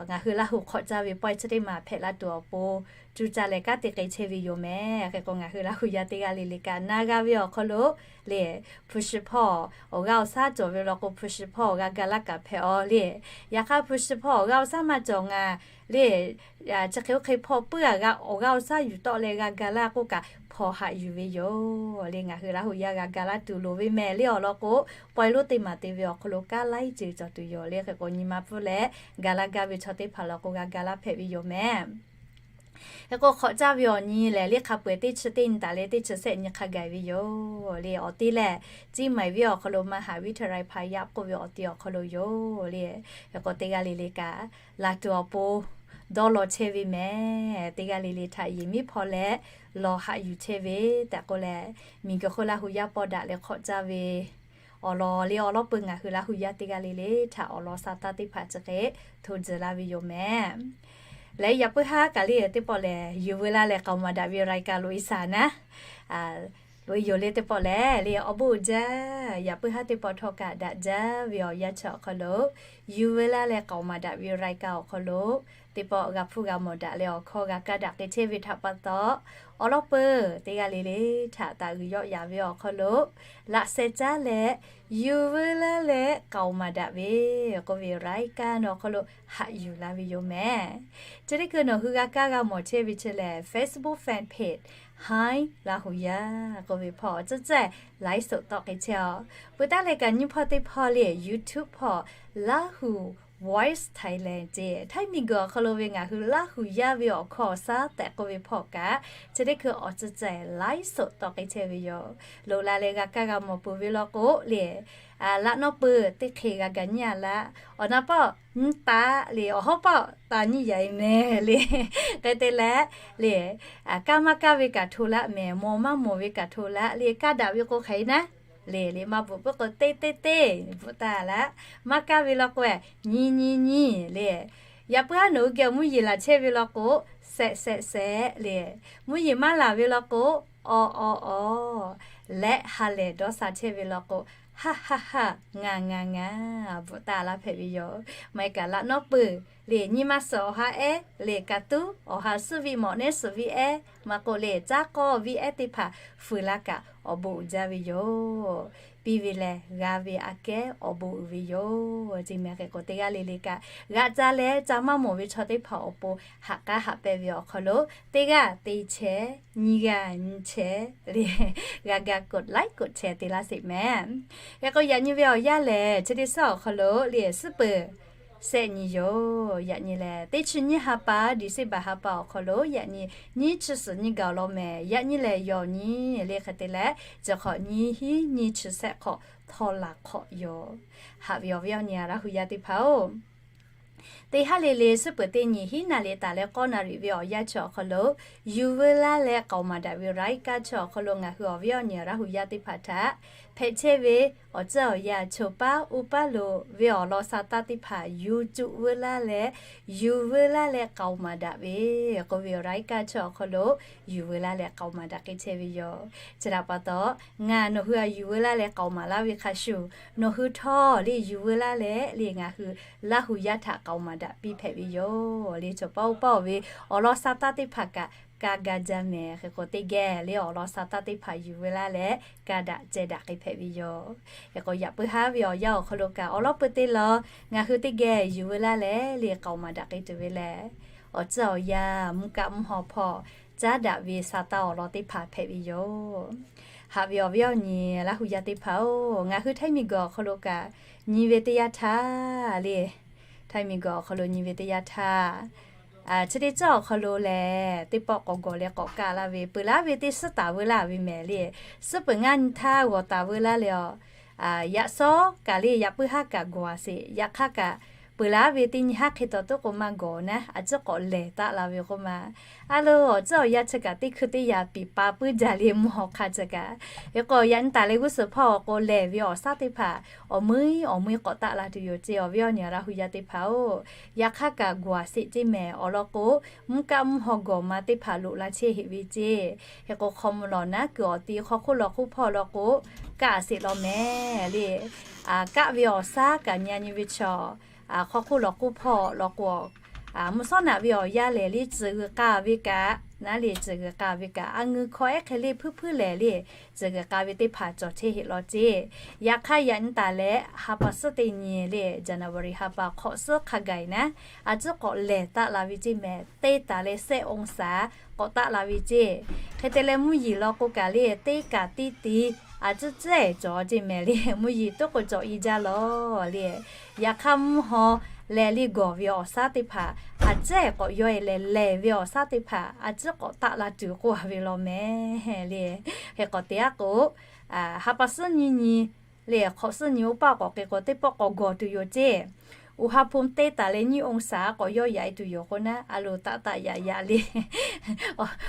ngaˬ hui Laˇ huˍ hk'awꞈ caˇ ve pawehˇ chi teˇ maˬ hpehꞈ la tuˬ awˬ pon cuˇ caˇ leh kanˉ te k'ai chehˇ ve yoˬ mehˍ. Hk'e k'o, ngaˬ hui Laˇ huˍ yaˇ teˇ g'aˇ le le kaꞈ na g'a ve awˬ hk'aw lo le, hpu shi hpawˇ awˬ g'aˇ awˬ shaˉ cawˬ ve law k'o, hpu shi hpawˇ awˬ g'aˇ ga laˇ kaꞈ hpehꞈ aw le. Yaꞈ hk'aˇ, hpu shi hpawˇ awˬ g'aˇ awˬ shaˉ maˇ cawˬ ngaˬ le, chi hk'e oˇ hk'e hpawˇ puiˉ a g'a awˬ g'aˇ awˬ shaˉ yuˬ tawˆ leh g'a ga laˇ k'oˆ kaꞈ hpaw haꞈ yuˬ ve yoˬ le. Ngaˬ hui Laˇ huˍ yaˇ g'a ga laˇ tuˬ loˍ ve mehˍ le. Awˬ lawn k'o, pawehˇ lonˉ teˇ maˬ te ve awˬ hk'aw lo kanˉ laiˉ ceuˬ cawˬ tuˬ yoˬ le. Hk'e k'o, nyi ma pfuhˇ leh ga laˇ gaˇ ve chaw teˇ hpaˍ law k'o, g'a ga laˇ hpehꞈ ve yoˬ mehˍ. Hk'e k'o, hk'awꞈ caˇ ve awˬ nyi lehˬ, le hk'a peu-eˬ teˇ chi teˇ nyi taˍ leh teˇ chi sehˆ nyi hk'a gaˬ ve yoˬ le. Awˬ te lehˬ, Ciˇ maiˍ viˉ awˬ hk'aw lo มหาวิทยาลัยพายัพ k'oˆ ve awˬ ti awˬ hk'aw lo yoˬ le. Hk'e k'o, teˇ g'aˇ le le kaꞈ laˬ tuˬ awˬ pon dawˇ law chehˇ ve mehˍ. Teˇ g'aˇ le le htaꞈ yehˬ miˉ hpaw leh lawˬ haꞈ yuˬ chehˇ ve tehꞈ k'oˆ leh, miˬguiˬ hk'oˆ Laˇ huˍ yaˇ pawˇ daꞈ leh hk'awꞈ caˇ ve awˬ lawn le, awˬ lawˉ peu ngaˬ hui Laˇ huˍ yaˇ teˇ g'aˇ le le htaꞈ awˬ lawn sa taˇ teˇ hpaˍ chi hk'e hto tcuh laˇ ve yoˬ mehˍ. Leh yaꞈ puiˉ haˉ kaꞈ le teˇ pawˆ lehˬ, yuˬ veu laˇ leh k'aoˍ maˍ daꞈ ve รายการ loꞈ-e shaˍ naˉ, loꞈ-e yoˬ le. Teˇ pawˆ lehˬ le, awˬ bon uiˍ jaˇ. Yaꞈ puiˉ haˉ teˇ pawˆ htawˇ kaꞈ daꞈ jaˇ ve awˬ yanˇ chi awˬ hk'aw lo, yuˬ veu laˇ leh k'aoˍ maˍ daꞈ ve รายการ awˬ hk'aw lo teˇ pawˆ g'a hpuˇ g'a mawˬ daꞈ leh awˬ hkawˇ g'a kaˇ daꞈ k'ai chehˇ ve htaꞈ pa taw, awˬ lawˉ peu teˇ g'aˇ le le htaꞈ taˍ g'uiˬ yawˆ yaꞈ ve awˬ hk'aw lo laꞈ sheh caˉ leh, yuˬ veu laˇ leh k'aoˍ maˍ daꞈ ve k'oˆ ve รายการ awˬ hk'aw lo haꞈ yuˬ laˇ ve yoˬ mehˍ. Chi teˇ hkui nawˬ hui g'a kaˇ g'a mawˬ chehˇ ve chi lehˬ, Facebook fan page Hi Laˇ huˍ yaˇ k'oˆ ve hpawˇ tcuhˉ tcuhˉ ไลฟ์สด tawˆ k'ai chehˇ aw. Peuˬ taˉ leh kaꞈ nyiˇ hpawˇ teˇ hpawˇ le, YouTube hpawˇ Laˇ huˍ Voice Thailand ceh, Htaiˇ miˬguiˬ awˬ hk'aw lo ve ngaˬ hui Laˇ huˍ yaˇ ve awˬ hkawˇ awˬ shaˉ tehꞈ k'oˆ ve hpawˇ kaꞈ, chi teˇ hkui awˬ tcuhˉ tcuhˉ ไลฟ์สด tawˆ k'ai chehˇ ve yoˬ. Loꞈ la leh g'a kaˇ g'a mawˬ peuˬ ve law k'o le, laꞈ nawˉ peuˬ teˇ hk'e g'a ga nyiˇ a laˇ. Awˬ na pawˆ nyiˇ taˆ le, awˬ hawˉ pawˆ taˍ nyiˇ yaꞈ e mehˍ le. Hk'e te leh le, kaˇ maˇ kaˇ ve kaꞈ hto laˇ mehˍ, mawˬ maˇ mawˬ ve kaꞈ hto laˇ le. Kaˇ daꞈ ve k'o hk'aˬ hk'e naˉ le, le maˇ bvuhꞈ puiˉ k'o teˇ teˇ teˇ bvuhꞈ taˍ laˇ. Maˇ kaˇ ve law k'o, nyi nyi nyi le. Yaꞈ puiˉ haˉ nawˬ hui geh mvuhˇ yeˬ laˬ chehˇ ve law k'o, sehꞈ sehꞈ sehꞈ le. Mvuhˇ yeˬ maˇ laˬ ve law k'o, aw aw aw, leh ha lehˬ dawˇ sha chehˇ ve law k'o, haˆ haˆ haˆ, ngaˬ ngaˬ ngaˬ bvuhꞈ taˍ laˇ hpehꞈ ve yoˬ. Maˇ heˆ kaꞈ laꞈ nawˉ peuˬ le, nyi ma suhˍ awˬ ha ehˉ le, kaꞈ tuˉ awˬ ha suhˉ viˆ mawꞈ nehˉ suhˍ viˆ ehˉ maˇ k'oˆ le, caˉ k'awˇ viˆ ehˉ teˇ hpaˍ fuiˍ laˇ kaꞈ awˬ bon uiˍ jaˇ ve yoˬ. Piˇ ve lehˬ g'a ve aꞈ kehˉ awˬ bon uiˍ ve yoˬ. Chi mehˍ hk'e k'o, teˇ g'aˇ le le kaꞈ g'aꞈ ca leh ca maˇ mawˬ ve chaw teˇ hpaˍ awˬ pon haꞈ k'aˉ haꞈ pehnˇ ve awˬ hk'aw lo, teˇ g'aˇ te chehˇ, nyiˇ g'aˇ nyi chehˇ le, g'a ga กดไลค์ กดแชร์ te laˇ sheˍ mehˍ. Hk'e k'o, yaꞈ nyi ve awˬ yanˇ lehˬ, chi teˇ suhˉ awˬ hk'aw lo le suhˉ peuˬ sehꞈ nyi yoˬ. Yaꞈ nyi lehˬ, teˇ chi nyiˇ ha pa, December ha pa awˬ hk'aw lo yaꞈ nyi nyiˇ chi suhˍ nyi gaˬ awˬ lawn mehˍ. Yaꞈ nyi lehˬ, yawˬ nyi le hk'e te leh, chi hk'awꞈ nyi hiˉ nyi chi sehˆ hk'awꞈ htawˇ laˬ hk'awꞈ yoˬ. Haꞈ ve awˬ viˉ awˬ nyi Laˇ huˍ yaˇ teˇ hpaˍ-oˬ, teˇ haˉ le le suhˉ peuˬ teˇ nyi hiˉ naˍ riˍ taˍ leh k'awˇ naˍ riˍ ve awˬ yanˇ chi awˬ hk'aw lo, yuˬ veu laˇ leh k'aoˍ maˍ daꞈ ve รายการ chi awˬ hk'aw lo ngaˬ hui awˬ viˉ awˬ nyi Laˇ huˍ yaˇ teˇ hpaˍ htaꞈ hpehꞈ chehˇ ve awˬ tcuhˉ awˬ yanˇ choˬ paˉ uˉ paˉ lo ve awˬ lawn sa taˇ teˇ hpaˍ yuˬ cuˆ veu laˇ leh, yuˬ veu laˇ leh k'aoˍ maˍ daꞈ ve k'oˆ ve awˬ รายการ chi awˬ hk'aw lo yuˬ veu laˇ leh k'aoˍ maˍ daꞈ k'ai chehˇ ve yoˬ. Chi htaꞈ pa taw, ngaˬ nawˬ hui a yuˬ veu laˇ leh k'aoˍ maˍ laˇ ve hk'a shuˍ, nawˬ hui htawˇ le yuˬ veu laˇ leh le ngaˬ hui Laˇ huˍ yaˇ htaꞈ k'aoˍ maˍ daꞈ piˇ hpehꞈ ve yoˬ. Le choˬ paˉ uˉ paˉ ve awˬ lawn sa taˇ teˇ hpaˍ kaꞈ ka ga jaˇ mehˍ. Hk'e k'o, teˇ geh le awˬ lawn sa taˇ teˇ hpaˍ yuˬ veu laˇ leh ka daꞈ ceh daꞈ k'ai hpehꞈ ve yoˬ. Hk'e k'o, yaꞈ puiˉ haˉ ve awˬ yanˇ awˬ hk'aw lo kaꞈ awˬ lawˉ peu teˇ lawn ngaˬ hui teˇ geh yuˬ veu laˇ leh le k'aoˍ maˍ daꞈ k'ai tuˬ ve lehˬ, awˬ tcuhˉ awˬ yanˇ mvuhˇ kaˆ mvuhˇ haw hpawˇ caˉ daꞈ ve sa taˇ awˬ lawn teˇ hpaˍ hpehꞈ ve yoˬ. Haꞈ ve awˬ viˉ awˬ nyi Laˇ huˍ yaˇ teˇ hpaˍ-oˬ, ngaˬ hui Htaiˇ miˬguiˬ awˬ hk'aw lo kaꞈ nyi ve teˇ yanˇ htaˇ le Htaiˇ miˬguiˬ awˬ hk'aw lo nyi ve teˇ yanˇ htaˇ, chi teˇ cawˇ awˬ hk'aw lo lehˬ, teˇ pawˆ k'awꞈ gawˬ leh k'awꞈ kaˆ laˇ ve, peuˬ laˇ ve teˇ suhˉ taˍ veu laˇ ve mehˍ le. Suhˉ peuˬ ngaˇ nyi htaˇ g'awˬ taˍ veu laˇ le awˬ. Yaꞈ shawˉ kaꞈ le, yaꞈ puiˉ haˉ kaꞈ gawˬ a sheˍ. Yaꞈ hk'aˇ kaꞈ, peuˬ laˇ ve teˇ nyi haˉ hk'e taw tuˉ k'o maˇ gawˬ naˉ, a ciˉ k'awꞈ lehˬ taˆ la ve k'oˆ ma. A lo, awˬ tcuhˉ awˬ yanˇ chi kaꞈ teˇ hkui teˇ yaꞈ piˍ pa puiˉ jaˇ le, mvuhˇ haw hk'aˇ chi kaꞈ. Hk'e k'o, yaꞈ nyi taˍ leh g'uˇ suhˍ hpawˇ awˬ k'o lehˬ ve awˬ shaˉ teˇ hpaˍ awˬ meuˇ awˬ meuˇ k'awꞈ taˆ la tuˬ yoˬ ceˇ. Awˬ viˉ awˬ nyi Laˇ hu yaˇ teˇ hpaˍ-oˬ, yaꞈ hk'aˇ kaꞈ gawˬ a sheˍ ceˇ mehˍ. Awˬ lawn k'o, mvuhˇ kaˆ mvuhˇ haw gawˬ ma teˇ hpaˍ loꞈ la chehˇ heꞈ ve ceˇ. Hk'e k'o, hk'aw mvuh lawˬ naˉ kuiˬ awˬ ti hk'aw hk'oˆ law hk'oˆ hpawˇ law k'o, kaˆ a sheˍ law mehˍ le. Kaˆ ve awˬ shaˉ kaꞈ nyi a nyi ve chaw, hk'aw hk'oˆ law hk'oˆ hpawˇ law k'o, mvuhˇ shawˉ naꞈ ve awˬ yanˇ lehˬ le, tcuhˬ g'uiˬ k'a ve kaꞈ, naˉ le tcuhˬ g'uiˬ k'a ve kaꞈ, a ngeu hkawˇ ehˉ hk'e le hpuiˇ hpuiˇ lehˬ le, tcuhˬ g'uiˬ k'a ve teˇ hpaˍ cawˬ chehˇ heˆ law ceˇ. Yaꞈ hk'aˇ yaꞈ nyi taˍ leh, ha pa suhˉ teˇ nyi le, January ha pa hk'awꞈ suhˉ hk'a gaˬ naˉ, a ciˉ k'awꞈ lehˬ taˆ la ve ceˇ mehˍ. Teˇ taˍ leh shehˆ องศา k'awꞈ taˆ la ve ceˇ. Hk'e te leh mvuhˇ yeˬ law k'o kaꞈ le, teˇ kaꞈ teˇ ti a ciˉ cehˬ cawˬ ceˇ mehˍ le. Mvuhˇ yeˬ tuˉ k'o cawˬ i jaˇ law le. Yaꞈ hk'aˇ mvuhˇ haw leh le gawˬ ve awˬ shaˉ teˇ hpaˍ a ciˉ k'awꞈ yawˇ e leh, lehˬ ve awˬ shaˉ teˇ hpaˍ a ciˉ k'awꞈ taˆ la tuˬ k'oˆ a ve law mehˍ le. Hk'e k'awꞈ te aˉ k'o, ha pa suhˉ nyi nyi le, hk'awꞈ suhˉ nyi oˇ paˆ k'awꞈ hk'e k'o, teˇ pawˆ k'awꞈ gawˬ tuˬ yoˬ ceˇ. Oˇ ha hpu teˇ taˍ leh nyiˇ องศา k'awꞈ yawˇ yaꞈ e tuˬ yoˬ k'o naˉ, a lo taˆ taˆ yaꞈ yaꞈ le.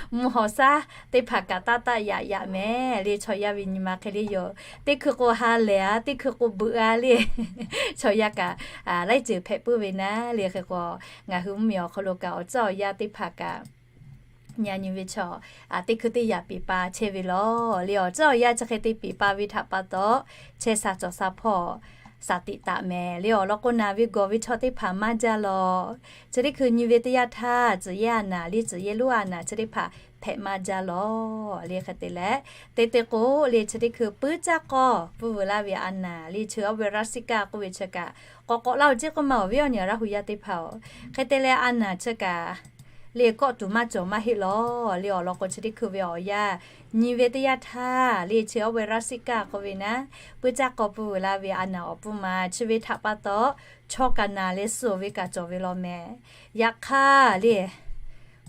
Mvuhˇ haw shaˉ teˇ hpaˍ kaꞈ taˆ taˆ yaꞈ yaꞈ mehˍ le. Chaw yaˇ ve nyi ma hk'e le yoˬ. Teˇ hkui k'o ha lehˬ a, teˇ hkui k'o beuꞈ a le. Chaw yaˇ kaꞈ laiˉ ceuˬ hpehꞈ puiˉ ve naˉ le. Hk'e k'o, ngaˬ hui mvuhˇ miˬ awˬ hk'aw lo kaꞈ awˬ tcuhˉ awˬ yanˇ teˇ hpaˍ kaꞈ nyi a nyi ve chaw, teˇ hkui teˇ yaꞈ piˍ pa chehˇ ve law le. Awˬ tcuhˉ awˬ yanˇ chi hk'e te piˍ pa ve htaꞈ pa taw, chehˇ sha cawˬ sha hpawˇ shaˍ tiꞈ taˍ mehˍ le. Awˬ lawn k'o, naˬ ve gawˬ ve chaw teˇ hpaˍ maˇ jaˇ law. Chi teˇ hkui nyi ve teˇ yanˇ htaˇ, tcuhˬ yehˇ a naˍ le, tcuhˬ yehˇ lonˉ a naˍ chi teˇ hpaˍ hpehꞈ maˇ jaˇ law le. Hk'e te leh, te te k'o le, chi teˇ hkui puiˉ caˇ k'awˇ pfuhˇ veuˬ laˇ ve a naˍ le, cheu aˇ ve รัสเซีย k'oˆ ve chi kaꞈ k'awꞈ k'awꞈ laˇ-oˬ ceˇ k'oˆ ma, awˬ viˉ awˬ nyi Laˇ hu yaˇ teˇ hpaˍ-oˬ. Hk'e te leh a naˍ chi kaꞈ le kawˆ tuˬ maˇ cawˬ maˇ heˆ law le. Awˬ lawn k'o, chi teˇ hkui ve awˬ yanˇ nyi ve teˇ yanˇ htaˇ le, cheu aˇ ve รัสเซีย k'oˆ ve naˉ, puiˉ caˇ k'awˇ pfuhˇ veuˬ laˇ ve a naˍ awˬ pfuhˇ ma chi ve htaꞈ pa taw, chaw kaꞈ naˬ leh suh ve kaꞈ cawˬ ve law mehˍ. Yaꞈ hk'aˇ le,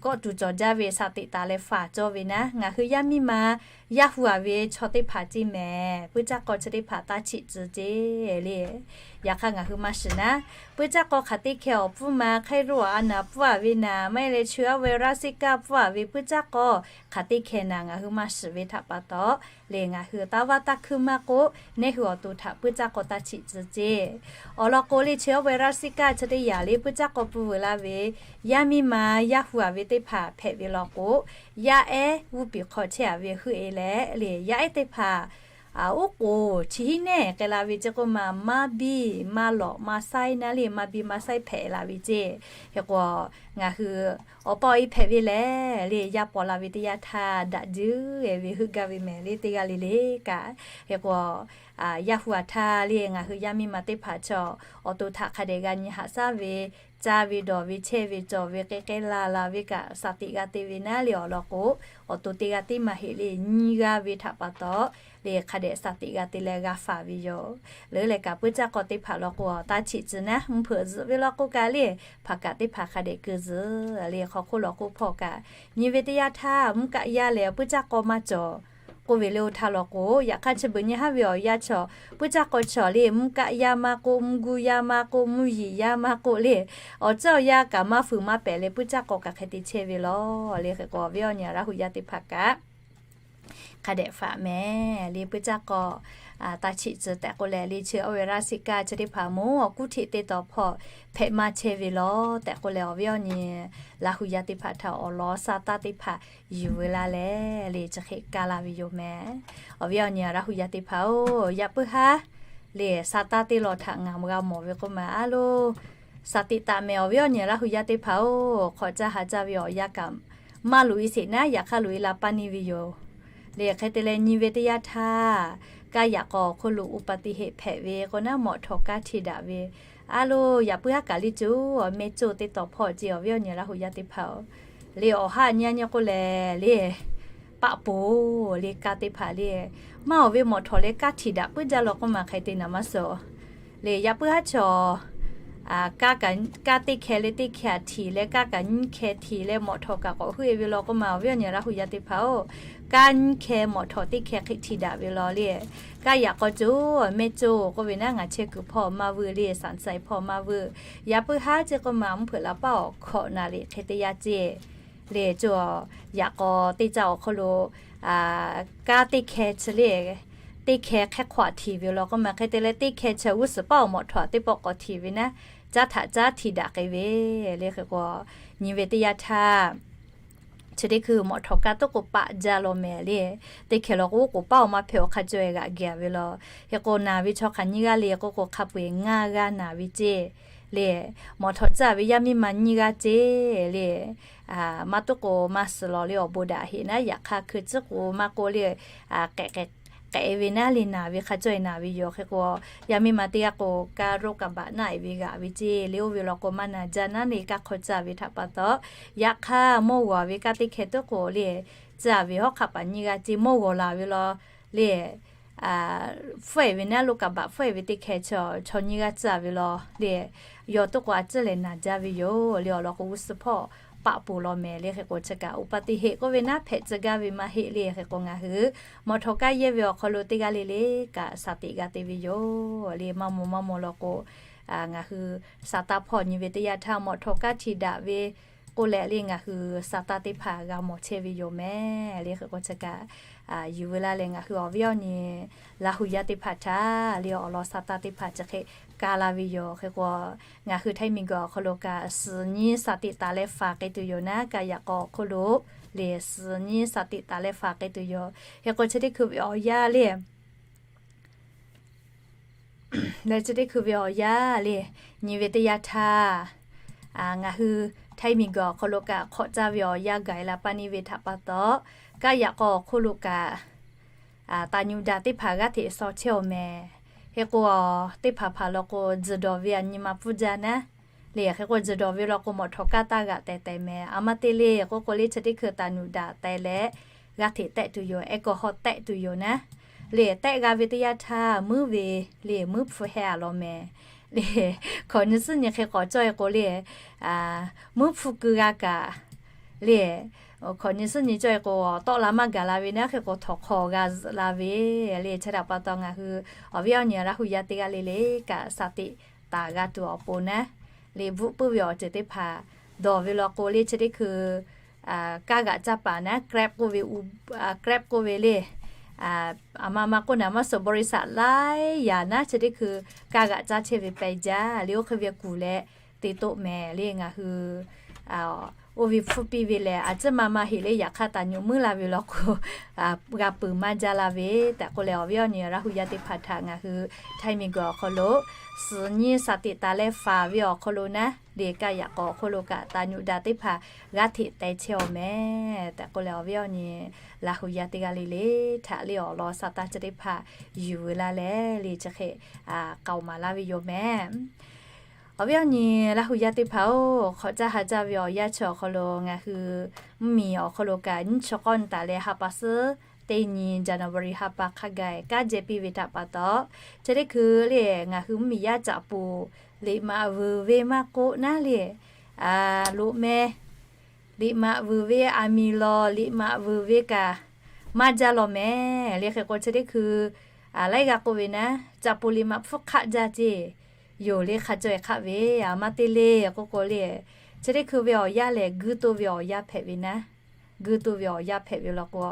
kawˆ tuˬ cawˬ jaˇ ve shaˍ tiꞈ taˍ leh faˍ cawˇ ve naˉ, ngaˬ hui yaˇ miˇ ma yaˇ hu a ve chaw teˇ hpaˍ ceˇ mehˍ. Puiˉ caˇ k'awˇ chi teˇ hpaˍ taˇ chiꞈ tcuh ceˇ le. Yaꞈ hk'aˇ ngaˬ hui maˇ shiˍ naˉ, puiˉ caˇ k'awˇ hk'aˬ teˇ hkeh awˬ pfuhˇ ma hk'e ro a naˍ pfuhˇ a ve naˍ, maˇ heˆ leh cheu aˇ ve รัสเซีย pfuhˇ a ve puiˉ caˇ k'awˇ hk'aˬ teˇ hkeh naˍ ngaˬ hui maˇ shiˍ ve htaꞈ pa taw le, ngaˬ hui taˇ vaˇ taˇ hkuiˇ maˇ k'oˆ, neˇ hui awˬ to htaꞈ puiˉ caˇ k'awˇ taˇ chiꞈ tcuh ceˇ. Awˬ lawn k'o le, cheu aˇ ve รัสเซีย chi teˇ yaꞈ le puiˉ caˇ k'awˇ pfuhˇ veuˬ laˇ ve yaˇ miˇ ma yaˇ hu a ve teˇ hpaˍ hpehꞈ ve law k'o, yaˇ ehˉ g'uˇ piˍ hk'aw chehˇ a ve heuˆ e leh le, yaˇ ehˉ teˇ hpaˍ oˉ k'oˍ chi hiˉ nehˇ k'ai la ve ceˇ k'oˆ ma, maˇ biˇ maˇ lawꞈ maˇ saiˉ naˉ le, maˇ biˇ maˇ saiˉ hpehꞈ la ve ceˇ. Hk'e k'o, ngaˬ hui awˬ pa awˬ e hpehꞈ ve lehˬ le, yaˇ paw la ve teˇ yanˇ htaˇ daꞈ juˇ e ve heuˆ gaˇ ve mehˍ le, teˇ g'aˇ le le kaꞈ. Hk'e k'o, yaˇ hu a htaˇ le, ngaˬ hui yaˇ miˇ ma teˇ hpaˍ chaw awˬ to htaꞈ hk'a dehꞈ g'a nyi haꞈ shaˉ ve, caˇ ve dawˬ ve chehˇ ve cawˬ ve k'e k'e la la ve kaꞈ shaˍ tiꞈ g'a te ve naˉ le. Awˬ lawn k'o, awˬ to teˇ g'aˇ teˇ maˬ heˆ le, nyi g'a ve htaꞈ pa taw le, hk'a dehꞈ shaˍ tiꞈ g'a te leh g'a faˍ ve yoˬ. Leuˉ leh kaꞈ puiˉ caˇ k'awˇ teˇ hpaˍ law k'o, taˇ chiꞈ tcuh naˉ, mvuhˇ hpeuꞈ zuhꞈ ve law k'o kaꞈ le, hpaˍ kaꞈ teˇ hpaˍ hk'a dehꞈ keu zuhꞈ le. Hk'aw hk'oˆ law k'oˆ hpawˇ kaꞈ nyi ve teˇ yanˇ htaˇ, mvuhˇ kaˆ yaˇ leh puiˉ caˇ k'awˇ maˇ cawˬ k'oˆ ve le. Oˇ htaˇ law k'o, yaꞈ hk'aˇ chi beuꞈ nyi haˉ ve awˬ yanˇ chaw, puiˉ caˇ k'awˇ chaw le, mvuhˇ kaˆ yaˇ maˇ k'oˆ, mvuhˇ guˇ yaˇ maˇ k'oˆ, mvuhˇ yiˍ yaˇ maˇ k'oˆ le, awˬ tcuhˉ awˬ yanˇ kaꞈ maˇ fuiˍ maˇ pehˍ leh puiˉ caˇ k'awˇ kaꞈ hk'e te chehˇ ve law le. Hk'e k'o, awˬ viˉ awˬ nyi Laˇ hu yaˇ teˇ hpaˍ kaꞈ hk'a dehꞈ faˍ mehˍ le. Puiˉ caˇ k'awˇ taˇ chiꞈ tcuh tehꞈ k'oˆ leh, le cheu aˇ ve รัสเซีย chi teˇ hpaˍ mvuhˇ awˬ kuˉ htiꞈ teˇ taw hpawˇ hpehꞈ maˇ chehˇ ve law tehꞈ k'oˆ leh, awˬ viˉ awˬ nyi Laˇ hu yaˇ teˇ hpaˍ htaꞈ awˬ lawn sha taˇ teˇ hpaˍ yuˬ veu laˇ leh le, chi hk'e kaˇ laˇ ve yoˬ mehˍ. Awˬ viˉ awˬ nyi Laˇ hu yaˇ teˇ hpaˍ-oˬ, yaꞈ puiˉ haˉ le sha taˇ teˇ law htaꞈ ngaˬ g'a mawˬ ve k'oˆ ma, a lo shaˍ tiꞈ taˍ mehˍ. Awˬ viˉ awˬ nyi Laˇ hu yaˇ teˇ hpaˍ-oˬ, hk'awꞈ caˇ ha caˇ ve awˬ yanˇ kaꞈ maˇ loꞈ e sheˍ naˉ, yaꞈ hk'aˇ loꞈ e la paˇ neˇ ve yoˬ le. Hk'e te leh nyi ve teˇ yanˇ htaˇ, kaˇ yaꞈ k'aw awˬ hk'oˆ lo อุบัติเหตุ hpehꞈ ve k'o naˉ, mawꞈ htawˍ kaˇ htiˇ daꞈ ve, a lo yaꞈ puiˉ haˉ kaꞈ le co, mehˇ coˇ teˇ taw hpawˇ ceˇ. Awˬ viˉ awˬ nyi Laˇ hu yaˇ teˇ hpaˍ-oˬ, le awˬ haˆ nyi a nyi k'oˆ lehˬ le, paˆ poˬ le kaˇ teˇ hpaˍ le, maˇ awˬ ve mawꞈ htawˍ leh kaˇ htiˇ daꞈ puiˉ jaˇ law k'oˆ ma hk'e te naˍ maˇ suh le. Yaꞈ puiˉ haˉ chaw Kanˉ teˇ hkeh leh teˇ hkeh htiˍ leh, kanˉ kaꞈ nyiˇ hkeh htiˍ leh, mawꞈ htawꞈ kaꞈ k'awꞈ heuˆ e ve law k'oˆ ma, awˬ viˉ awˬ nyi Laˇ hu yaˇ teˇ hpaˍ-oˬ, kanˉ nyiˇ hkeh mawꞈ htawꞈ teˇ hkeh hk'e htiˍ daꞈ ve law le. Kanˉ yaꞈ k'aw co, mehˇ co k'oˆ ve naˉ, ngaˬ chehˇ kuiˬ hpawˇ maˇ vuiˬ le, saˍ saiˍ hpawˇ maˇ vuiˬ. Yaꞈ puiˉ haˉ ceˇ k'oˆ ma, mvuhˇ hpeuꞈ laꞈ paˉ awˬ hkawꞈ naˍ riˍ hk'e teˇ yanˇ ceˇ le. Co, yaꞈ k'aw teˇ caˇ awˬ hk'aw lo kanˉ teˇ hkeh chi le, teˇ hkeh hk'e hk'awꞈ htiˍ ve law k'oˆ ma, hk'e te leh teˇ hkeh chi g'uˇ suhˍ paˉ awˬ mawꞈ htawꞈ teˇ pawˆ k'awꞈ htiˍ ve naˉ, caˉ htaꞈ caˉ htiˍ daꞈ k'ai ve le. Hk'e k'o, nyi ve teˇ yanˇ htaˇ chi teˇ hkui mawꞈ htawꞈ kanˉ tuˉ k'o paˆ jaˇ law mehˍ le. Teˇ hkeh law k'o, oˉ k'oˍ paˉ awˬ maˇ hpehꞈ awˬ hk'a caweh g'aꞈ geh ve law. Hk'e k'o, naˬ ve chaw hk'aˬ nyiˇ g'aˇ le k'oˆ k'o, hk'a peu-eˬ ngaˇ g'aˇ naˬ ve ceˇ le. Mawꞈ htawꞈ tcuh ve yaˇ miˇ ma nyiˇ g'aˇ ceˇ le. Maˇ tuˉ k'o maˇ suhˍ law le, awˬ bon daꞈ heꞈ naˉ, yaꞈ hk'aˇ hkui tcuhˉ k'o maˇ k'oˆ le, k'ehꞈ k'ehꞈ k'ehꞈ ve naˉ le, naˬ ve hk'a caweh naˬ ve yoˬ. Hk'e k'o, yaˇ miˇ ma teˇ g'aˇ k'o, kaˇ roˆ kaꞈ baꞈ naˆ e ve g'aꞈ ve ceˇ le. Oˇ ve law k'o, maˇ naˬ jaˇ naˉ le, kanˉ hk'aw tcuh ve htaꞈ pa taw, yaꞈ hk'aˇ mawˇ g'awˬ ve kanˉ teˇ hkeh tuˉ k'o le, tcuh ve hawˉ hk'aˆ paˍ nyiˇ g'aˇ ceˇ, mawˇ g'awˬ laˬ ve law le, hpfuhˆ e ve naˉ, roˆ kaꞈ baꞈ hpfuhˆ e ve teˇ hkeh chaw nyiˇ g'aˇ tcuh ve law le, yawˇ tuˉ k'o a ciˉ lehˬ naˬ jaˇ ve yoˬ le. Awˬ lawn k'o, g'uˇ suhˍ hpawˇ paˆ poˬ law mehˍ le. Hk'e k'o, chi kaꞈ อุบัติเหตุ k'oˆ ve naˉ, hpehꞈ tcuh gaˇ ve maˇ heˆ le. Hk'e k'o, ngaˬ hui mawꞈ htawꞈ kanˉ yehˇ ve awˬ hk'aw lo teˇ g'aˇ le le kaꞈ shaˍ teꞈ g'a te ve yoˬ le. Maˇ maw maˇ maw law k'o, ngaˬ hui Saˍtanˍ hpawˇ nyi ve teˇ yanˇ htaˇ mawꞈ htawꞈ kanˉ htiˍ daꞈ ve k'oˆ leh le, ngaˬ hui Saˍtanˍ teˇ hpaˍ g'a mawˬ chehˇ ve yoˬ mehˍ le. Hk'e k'o, chi kaꞈ yuˬ ve laˇ leh, ngaˬ hui awˬ viˉ awˬ nyi Laˇ hu yaˇ teˇ hpaˍ htaꞈ le awˬ lawn Saˍtanˍ teˇ hpaˍ chi hk'e ka laˇ ve yoˬ. Hk'e k'o, ngaˬ hui htaiˇ miˬguiˬ awˬ hk'aw lo kaꞈ suhˍ nyiˇ shaˍ tiꞈ taˍ leh faˍ k'ai tuˬ yoˬ naˉ, kaˇ yaꞈ k'aw awˬ hk'oˆ lo le suhˍ nyiˇ shaˍ tiꞈ taˍ leh faˍ k'ai tuˬ yoˬ. Hk'e k'o, chi teˇ hkui ve awˬ yanˇ le leh chi teˇ hkui ve awˬ yanˇ le, nyi ve teˇ yanˇ htaˇ, ngaˬ hui htaiˇ miˬguiˬ awˬ hk'aw lo kaꞈ hk'awꞈ caˇ ve awˬ yanˇ gaˬ la pa neˇ ve htaꞈ pa taw, kaˇ yaꞈ k'aw awˬ hk'oˆ lo kaꞈ taˍ nyuꞈ daꞈ teˇ hpaˍ g'aˇ hteꞈ shaw chehˇ awˬ mehˍ. Hk'e k'o, teˇ hpaˍ hpaˍ law k'o, tzuhˬ dawˬ ve a nyi ma pfuhˇ jaˇ naˉ le. Hk'e k'o, tzuhˬ dawˬ ve law k'o, mawꞈ htawꞈ kanˉ taˇ g'aꞈ tehˬ tehˬ mehˍ. A maˇ te le k'oˆ k'o le, chi teˇ hkui taˍ nyuꞈ daꞈ tehˬ leh g'aˇ hteꞈ tehˆ tuˬ yoˬ, แอลกอฮอล์ tehˆ tuˬ yoˬ naˉ le. Tehˆ g'a ve teˇ yanˇ htaˇ muiˉ ve le, muiˉ hpfuhˇ hehˆ a law mehˍ le. Hkawꞈ nyi suhˉ nyi hk'e k'awꞈ cawˇ e k'o le, muiˉ hpfuhˇ keu g'a kaꞈ le, hkawꞈ nyi suhˉ nyi cawˇ e k'o, tawˆ la maˇ gaˬ la ve naˉ. Hk'e k'o, htawnˍ hk'aw g'a zuhꞈ la ve le. Chi htaꞈ pa taw, ngaˬ hui awˬ viˉ awˬ nyi Laˇ hu yaˇ teˇ g'aˇ le le kaꞈ shaˍ tiꞈ taˍ g'a tuˬ awˬ pon naˉ le, bvuhˆ puiˉ ve awˬ ceuˬ teˇ hpaˍ dawˬ ve law k'o le, chi teˇ hkui kaˇ g'aꞈ caˇ paˍ naˉ, Grab k'oˆ ve, Grab k'oˆ ve le, a ma ma k'oˆ naˍ maˇ suhˍ บริษัท laiˉ yaꞈ naˉ chi teˇ hkui kaˇ g'aꞈ caˇ chehˇ ve pehˬ jaˇ le. Oˇ hk'e ve kuˬ leh te toˆ mehˍ le. Ngaˬ hui oˇ ve hpfuhˇ piˇ ve lehˬ, a ciˉ ma ma heꞈ le, yaꞈ hk'aˇ taˍ nyuꞈ muiˉ la ve law k'o, g'a peuˬ maˇ jaˇ la ve tehꞈ k'oˆ leh, awˬ viˉ awˬ nyi Laˇ hu yaˇ teˇ hpaˍ htaꞈ ngaˬ hui htaiˇ miˬguiˬ awˬ hk'aw lo suhˍ nyiˇ shaˍ tiꞈ taˍ leh faˍ ve awˬ hk'aw lo naˉ le, kaˇ yaꞈ k'aw awˬ hk'oˆ lo kaꞈ taˍ nyuꞈ daꞈ teˇ hpaˍ g'aˇ hteꞈ teh chehˇ awˬ mehˍ tehꞈ k'oˆ leh, awˬ viˉ awˬ nyi Laˇ hu yaˇ teˇ g'aˇ le le htaꞈ le awˬ lawn shaˍ tanˍ chi teˇ hpaˍ yuˬ ve laˇ leh le chi hk'e k'aoˍ maˍ laˇ ve yoˬ mehˍ. Awˬ viˉ awˬ nyi Laˇ hu yaˇ teˇ hpaˍ-oˬ, hk'awꞈ caˇ ha caˇ ve awˬ yanˇ chi awˬ hk'aw lo ngaˬ hui mvuhˇmiˬ awˬ hk'aw lo kaꞈ nyiˇ chi k'awˇ nyi taˍ leh ha pa suhˉ teˇ nyi January ha pa hk'a gaˬ kaˉ jehˇ piˇ ve htaꞈ pa taw, chi teˇ hkui le ngaˬ hui mvuhˇmiˬ yaˇ caꞈ poˍ liꞈ maꞈ vuiˬ ve maˇ k'oˆ naˉ le, loꞈ meh liꞈ maꞈ vuiˬ ve, aˬ miˍ lawˬ liꞈ maꞈ vuiˬ ve kaꞈ maˇ jaˇ law mehˍ le. Hk'e k'o, chi teˇ hkui laiˉ g'aˇ k'oˆ ve naˉ, caꞈ poˍ liꞈ maꞈ hpfuhˇ hk'aˆ jaˇ ceˇ yoˬ le, hk'a caweh hk'aˆ ve a maˇ te le k'oˆ k'o le, chi teˇ hkui ve awˬ yanˇ lehˬ guiˇ toˇ ve awˬ yanˇ hpehꞈ ve naˉ, guiˇ toˇ ve awˬ yanˇ hpehꞈ ve law k'o,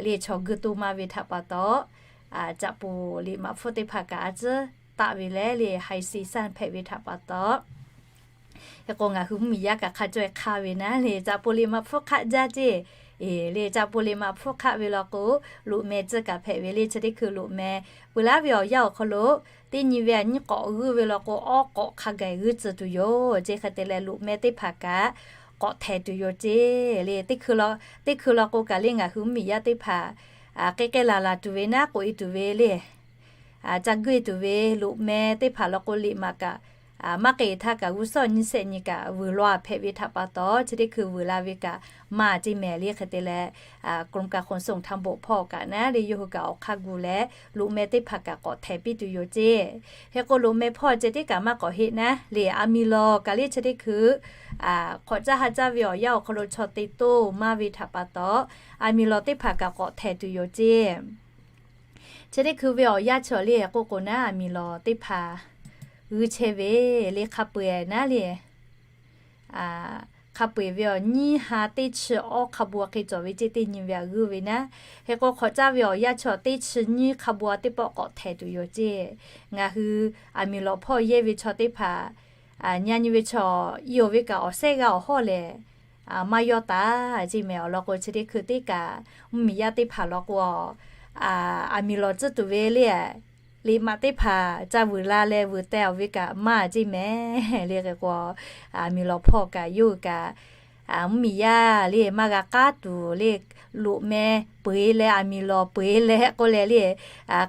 le chaw guiˇ toˇ maˇ ve htaꞈ pa taw, caꞈ poˍ liꞈ maꞈ hpfuhˇ teˇ hpaˍ kaꞈ a ciˉ taˆ ve leh le high season hpehꞈ ve htaꞈ pa taw, hk'e k'o ngaˬ hui mvuhˇmiˬ yaˇ kaꞈ hk'a caweh hk'aˇ ve naˉ le, caꞈ poˍ liꞈ maꞈ hpfuhˇ hk'aˆ jaˇ ceˇ le, caꞈ poˍ liꞈ maꞈ hpfuhˇ hk'aˆ ve law k'o, loꞈ meh tcuhˇ kaꞈ hpehꞈ ve le. Chi teˇ hkui loꞈ meh pui laˉ ve awˬ yanˇ awˬ hk'aw lo teˇ nyi ve a nyiˇ k'awꞈ g'uiˇ ve law k'o, awˉ k'awꞈ hk'a gaˬ g'uiˇ tcuh tuˬ yoˬ ceˇ. Hk'e te leh loꞈ meh teˇ hpaˍ kaꞈ k'awꞈ htehˍ tuˬ yoˬ ceˇ le. Teˇ hkui law k'o kaꞈ le ngaˬ hui mvuhˇmiˬ yaˇ teˇ hpaˍ k'e k'e laˬ laˬ tuˬ ve naˉ k'oꞈ e tuˬ ve le, ca guiˇ e tuˬ ve loꞈ meh teˇ hpaˍ law k'o liꞈ maꞈ kaꞈ maˇ k'e htaˇ kaꞈ g'uˇ suhˍ nyiˇ shehˆ nyi kaꞈ vuiˬ law hpehꞈ ve htaꞈ pa taw, chi teˇ hkui vuiˬ la ve kaꞈ maˇ ceˇ mehˍ le. Hk'e te leh, กรมการขนส่งทางบก hpawˇ kaꞈ naˉ le yawˇ hui kaꞈ awˬ hk'aˇ gu leh loꞈ meh teˇ hpaˍ kaꞈ k'awꞈ htehˍ piˇ tuˬ yoˬ ceˇ. Hk'e k'o loꞈ meh hpawˇ ceh tiˉ kaꞈ maˇ k'awꞈ heˆ naˉ le, aˬ miˍ lawˬ kaꞈ le chi teˇ hkui hk'awꞈ caˇ ha caˇ ve awˬ yanˇ awˬ hk'aw lo chaw te toˇ maˇ ve htaꞈ pa taw, aˬ miˍ lawˬ teˇ hpaˍ kaꞈ k'awꞈ htehˍ tuˬ yoˬ ceˇ. Chi teˇ hkui ve awˬ yanˇ chaw le k'oˆ k'o naˉ, aˬ miˍ lawˬ teˇ hpaˍ g'uiˇ chehˇ ve le hk'a peu-eˬ naˉ le hk'a peu-eˬ ve awˬ nyiˇ ha teˇ chi awˇ hk'a bu hk'e cawˬ ve ceˇ, teˇ nyi ve aꞈ g'uiˇ ve naˉ. Hk'e k'o hk'awꞈ caˇ ve awˬ yanˇ chaw teˇ chi nyiˇ hk'a bu teˇ pawˆ k'awꞈ htehˍ tuˬ yoˬ ceˇ. Ngaˬ hui aˬ miˍ lawˬ hpawˇ yehˇ ve chaw teˇ hpaˍ, nyi nyi ve chaw, i oˬ ve kaꞈ awˬ sehˉ g'a awˬ hawˉ lehˬ maˇ yawˇ taˍ ceˇ mehˍ. Awˬ lawn k'o chi teˇ hkui teˇ kaꞈ mvuhˇmiˬ yaˇ teˇ hpaˍ law k'o, aˬ miˍ lawˬ tcuhˉ tuˬ ve le, liꞈ maꞈ teˇ hpaˍ ca vuiˬ la leh vuiˬ teh awˬ ve kaꞈ maˇ ceˇ mehˍ le. Hk'e k'o aˬ miˍ lawˬ hpawˇ kaꞈ yawˇ hui kaꞈ mvuhˇmiˬ yaˇ le maˇ g'a k'aˉ tuˬ le, loꞈ meh peu-eˬ leh aˬ miˍ lawˬ peu-eˬ leh k'oˆ leh le,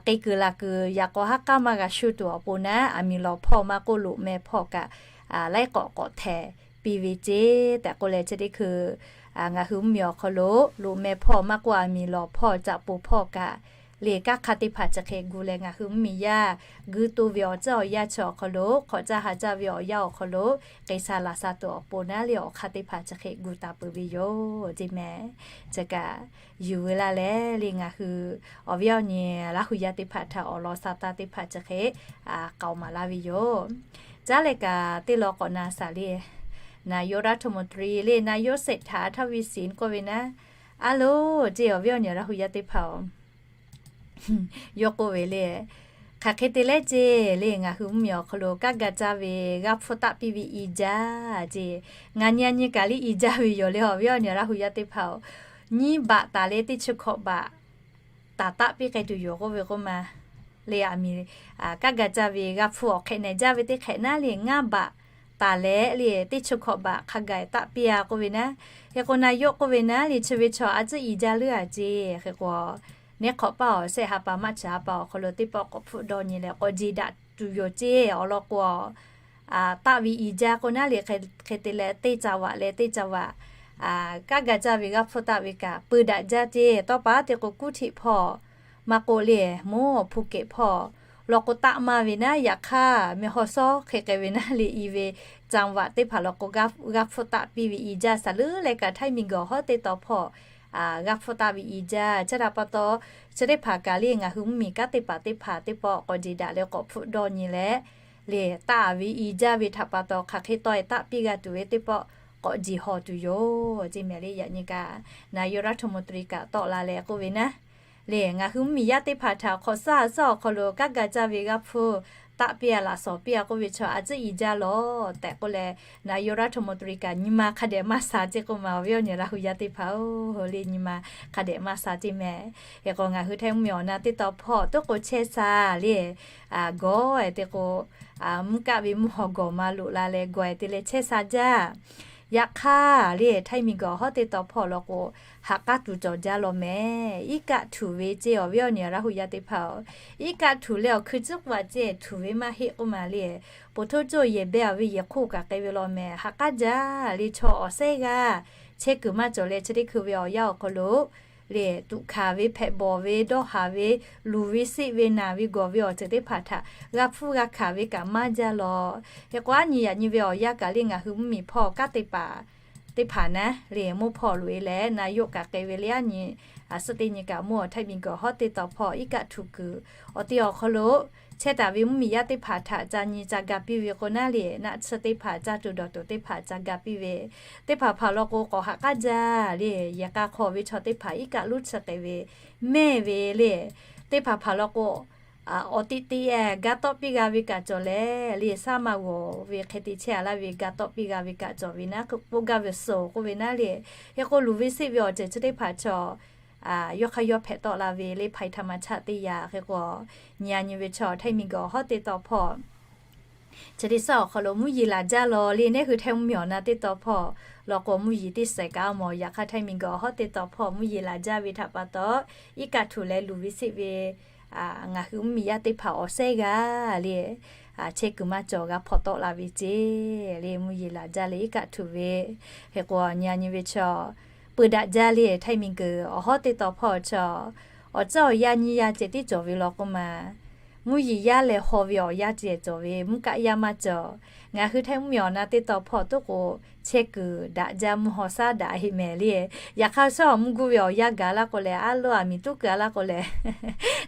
k'e kuiˬ laˬ kuiˬ yaꞈ k'aw haˉ k'aˉ maˇ g'a shuˇ tuˬ awˬ pon naˉ, aˬ miˍ lawˬ hpawˇ maˇ k'oˆ loꞈ meh hpawˇ kaꞈ laiˉ k'awꞈ k'awꞈ htehˍ piˇ ve ceˇ tehꞈ k'oˆ leh chi teˇ hkui ngaˬ hui mvuhˇmiˬ awˬ hk'aw lo loꞈ meh hpawˇ maˇ k'oˆ aˬ miˍ lawˬ hpawˇ caꞈ poˬ hpawˇ kaꞈ le kanˉ hk'aˇ teˇ hpaˍ chi hk'e gu leh ngaˬ hui mvuhˇmiˬ yaˇ g'uiˇ toˇ ve awˬ tcuhˉ awˬ yanˇ chi awˬ hk'aw lo hk'awꞈ caˇ ha caˇ ve awˬ yanˇ awˬ hk'aw lo k'e sha laˬ sha tuˬ awˬ pon naˉ le awˬ hk'aˇ teˇ hpaˍ chi hk'e gu taˍ peuˬ ve yoˬ ceˇ mehˍ. Chi kaꞈ yuˬ veu laˇ leh le ngaˬ hui awˬ viˉ awˬ nyi Laˇ hu yaˇ teˇ hpaˍ htaꞈ awˬ lawn sha taˇ teˇ hpaˍ chi hk'e k'aoˍ maˍ laˇ ve yoˬ. Caˉ leh kaꞈ teˇ lawn k'awꞈ na shaˍ le, นายกรัฐมนตรี le นายกเศรษฐาทวีสิน k'oˆ ve naˉ, a loˬ ceˇ awˬ viˉ awˬ nyi Laˇ hu yaˇ teˇ hpaˍ-oˬ, yawˇ k'oˆ ve le, hk'aˬ hk'e te leh ceˇ le ngaˬ hui mvuhˇmiˬ awˬ hk'aw lo kanˉ ga caˇ ve g'a hpfuhˇ taˆ piˇ ve i jaˇ ceˇ. Ngaˬ nyi a nyi kaꞈ le i jaˇ ve yoˬ le awˬ viˉ awˬ nyi Laˇ hu yaˇ teˇ hpaˍ-oˬ, nyiˇ baꞈ taˍ leh teˇ chi hkawꞈ baꞈ taˍ taˆ piˇ k'ai tuˬ yoˬ k'oˆ ve k'oˆ ma le. Aˬ miˍ kanˉ ga caˇ ve g'a hpfuhˇ awˬ hk'ehꞈ nehˬ jaˇ ve teˇ hk'ehꞈ naˉ le ngaˇ baꞈ taˍ leh le teˇ chi hkawꞈ baꞈ hk'a gaˬ taˆ piˇ a k'oˆ ve naˉ. Hk'e k'o นายก k'oˆ ve naˉ le chi ve chaw a tcuhˉ i jaˇ leuˉ a ceˇ. Hk'e k'o neˉ hk'awꞈ paˇ awˬ shehˆ ha pa maˇ chi ha pa awˬ hk'aw lo teˇ pawˆ k'awꞈ hpfuhˆ dawˇ nyi leh k'awꞈ jeˬ daꞈ tuˬ yoˬ ceˇ. Awˬ lawn k'o taˆ ve i jaˇ k'o naˉ le, hk'e te leh teˇ caˇ vaꞈ leh teˇ caˇ vaꞈ kanˉ ga caˇ ve g'a hpfuhˇ taˆ ve kaꞈ peu daꞈ jaˇ ceˇ. Tawˇ pa te k'o กรุงเทพ hpawˇ maˇ k'oˆ le, mvuhˇ ภูเก็ต hpawˇ law k'o taˆ maˇ ve naˉ, yaꞈ hk'aˇ แม่ฮ่องสอน hk'e k'ai ve naˉ le i ve จังหวัด teˇ hpaˍ law k'o g'a hpfuhˇ taˆ piˇ ve i jaˇ shaˍ leuˉ leh kaꞈ Htaiˇ miˬguiˬ awˬ hawˉ teˇ tawn hpawˇ g'a hpfuhˇ taˆ ve i jaˇ. Chi htaꞈ pa taw chi teˇ hpaˍ kaꞈ le ngaˬ hui mvuhˇmiˬ kanˉ teˇ hpaˍ teˇ hpaˍ teˇ pawˆ k'awꞈ jeˬ daꞈ leh k'awꞈ hpfuhˆ dawˇ nyi leh le taˆ ve i jaˇ ve htaꞈ pa taw hk'aˬ hk'e tawˆ e taˆ piˇ g'a tuˬ ve teˇ pawˆ k'awꞈ jeˬ haw tuˬ yoˬ ceˇ mehˍ le. Yaꞈ nyi kaꞈ นายกรัฐมนตรี kaꞈ tawˆ la leh k'oˆ ve naˉ le ngaˬ hui mvuhˇmiˬ yaˇ teˇ hpaˍ htaꞈ hk'awꞈ shaˉ shaˉ awˬ hk'aw lo kanˉ ga caˇ ve g'a hpfuhˇ taˆ piˇ a laꞈ shawˍ piˇ a k'oˆ ve chaw a tcuhˉ i jaˇ lawˬ tehꞈ k'oˆ leh นายกรัฐมนตรี kaꞈ nyi ma hk'a dehꞈ maˇ sha ceˇ k'oˆ ma awˬ viˉ awˬ nyi Laˇ hu yaˇ teˇ hpaˍ-oˬ le nyi ma hk'a dehꞈ maˇ sha ceˇ mehˍ. Hk'e k'o ngaˬ hui Htaiˇ mvuhˇmiˬ awˬ na teˇ tawn hpawˇ toˉ k'o chehˇ sha le gawˬ-e te k'o mvuhˇ kaˆ ve mvuhˇ haw gawˬ ma loꞈ la leh gawˬ-e te leh chehˇ sha jaˇ. Yaꞈ hk'aˇ le Htaiˇ miˬguiˬ awˬ hawˉ teˇ tawn hpawˇ law k'o ha k'aˉ tuˬ cawˬ jaˇ law mehˍ. Iˉ kaˆ htuꞈ ve ceˇ awˬ viˉ awˬ nyi Laˇ hu yaˇ teˇ hpaˍ-oˬ, iˉ kaˆ htuꞈ leh awˬ hkui tcuhˉ k'o a ceˇ htuꞈ ve maˇ heˆ k'oˆ ma le. Poˬ htoˇ cawˇ yehˬ beh a ve yehˬ hk'oˆ kaꞈ k'ai ve law mehˍ. Ha k'aˉ jaˇ le chaw awˬ sehˉ g'aˇ chehˇ kuiˬ maˇ cawˬ leh chi teˇ hkui ve awˬ yanˇ awˬ hk'aw lo le tuꞈ hkanˍ ve hpehꞈ bawˬ ve dawˇ haˍ ve luˬ ve seˆ ve naˬ ve gawˬ ve awˬ ceuˬ teˇ hpaˍ htaꞈ g'a hpfuhˇ g'a hkanˍ ve kaꞈ maˇ jaˇ lawˬ. Hk'e k'o aˉ nyi yaꞈ nyi ve awˬ yanˇ kaꞈ le ngaˬ hui mvuhˇmiˬ hpawˇ kanˉ teˇ hpaˍ teˇ hpaˍ naˉ le mvuhˇ hpawˇ loꞈ e leh นายก kaꞈ k'ai ve le aˉ nyi suhˆ teˇ nyi kaꞈ mvuhˇ Htaiˇ miˬguiˬ hawˉ teˇ tawn hpawˇ iˉ kaˆ htuꞈ kuiˬ awˬ te awˬ hk'aw lo chehˇ taˍ ve mvuhˇmiˬ yaˇ teˇ hpaˍ htaꞈ ca nyi ca ga piˇ ve k'o naˉ le naˆ tsuhˇ teˇ hpaˍ caˇ tuˬ dawˬ tuˬ teˇ hpaˍ ca ga piˇ ve teˇ hpaˍ hpaˍ law k'o k'awꞈ ha k'aˉ jaˇ le yehˬ k'a hk'aw ve chaw teˇ hpaˍ iˉ kaˆ lonˉ chi k'ai ve mehˇ ve le teˇ hpaˍ hpaˍ law k'o awˬ teꞈ teꞈ ga tawˆ piˇ g'a ve kaꞈ cawˬ leh le shaˉ maˇ g'awˬ ve hk'e te chehˇ a laˇ ve ga tawˆ piˇ g'a ve kaꞈ cawˬ ve naˉ k'oˆ gaˇ ve suhˍ k'oˆ ve naˉ le. Hk'e k'o luˬ ve seˆ ve awˬ ceuˬ chi teˇ hpaˍ chaw yawˇ hk'aˇ yawˇ hpehꞈ tawˆ la ve le ภัยธรรมชาติ teˇ yanˇ. Hk'e k'o nyi a nyi ve chaw Htaiˇ miˬguiˬ awˬ hawˉ teˇ tawn hpawˇ chi teˇ shaˉ awˬ hk'aw lo mvuhˇ yeˬ laˬ jaˇ lawˬ le. Neˉ hui Htaiˇ mvuhˇmiˬ awˬ na teˇ tawn hpawˇ law k'o mvuhˇ yeˬ teˇ shehˍ kaꞈ mawˬ. Yaꞈ hk'aˇ Htaiˇ miˬguiˬ awˬ hawˉ teˇ tawn hpawˇ mvuhˇ yeˬ laˬ jaˇ ve htaꞈ pa taw iˉ kaˆ htuꞈ leh luˬ ve seˆ ve ngaˬ hui mvuhˇmiˬ yaˇ teˇ hpaˍ awˬ sehˉ g'aˇ le chehˇ kuiˬ maˇ cawˬ g'a hpawnˬ tawˆ la ve ceˇ le. Mvuhˇ yeˬ laˬ jaˇ leh iˉ kaˆ htuꞈ ve, hk'e k'o nyi a nyi ve chaw, peuˬ daꞈ jaˇ le. Htaiˇ miˬ guiˬ awˬ hawˉ teˇ taw hpawˇ chaw, awˬ tcuhˉ awˬ yanˇ nyiˇ yanˇ ceh tiˉ cawˬ ve law k'oˆ ma, mvuhˇ yeˬ yaˇ leh haw ve awˬ yanˇ ceh cawˬ ve, mvuhˇ kaˆ yaˇ maˇ cawˬ. Ngaˬ hui Htaiˇ mvuhˇmiˬ awˬ na teˇ taw hpawˇ toˉ k'o, chehˇ kuiˬ daꞈ jaˇ, mvuhˇ haw shaˉ daꞈ heˆ mehˍ le. Yaꞈ hk'aˇ shaˉ awˬ mvuhˇ guˇ ve awˬ yanˇ gaˬ laˇ k'o lehˬ, aˉ loˉ aˬ miˍ tuˉ kuiˬ a laˇ k'o lehˬ,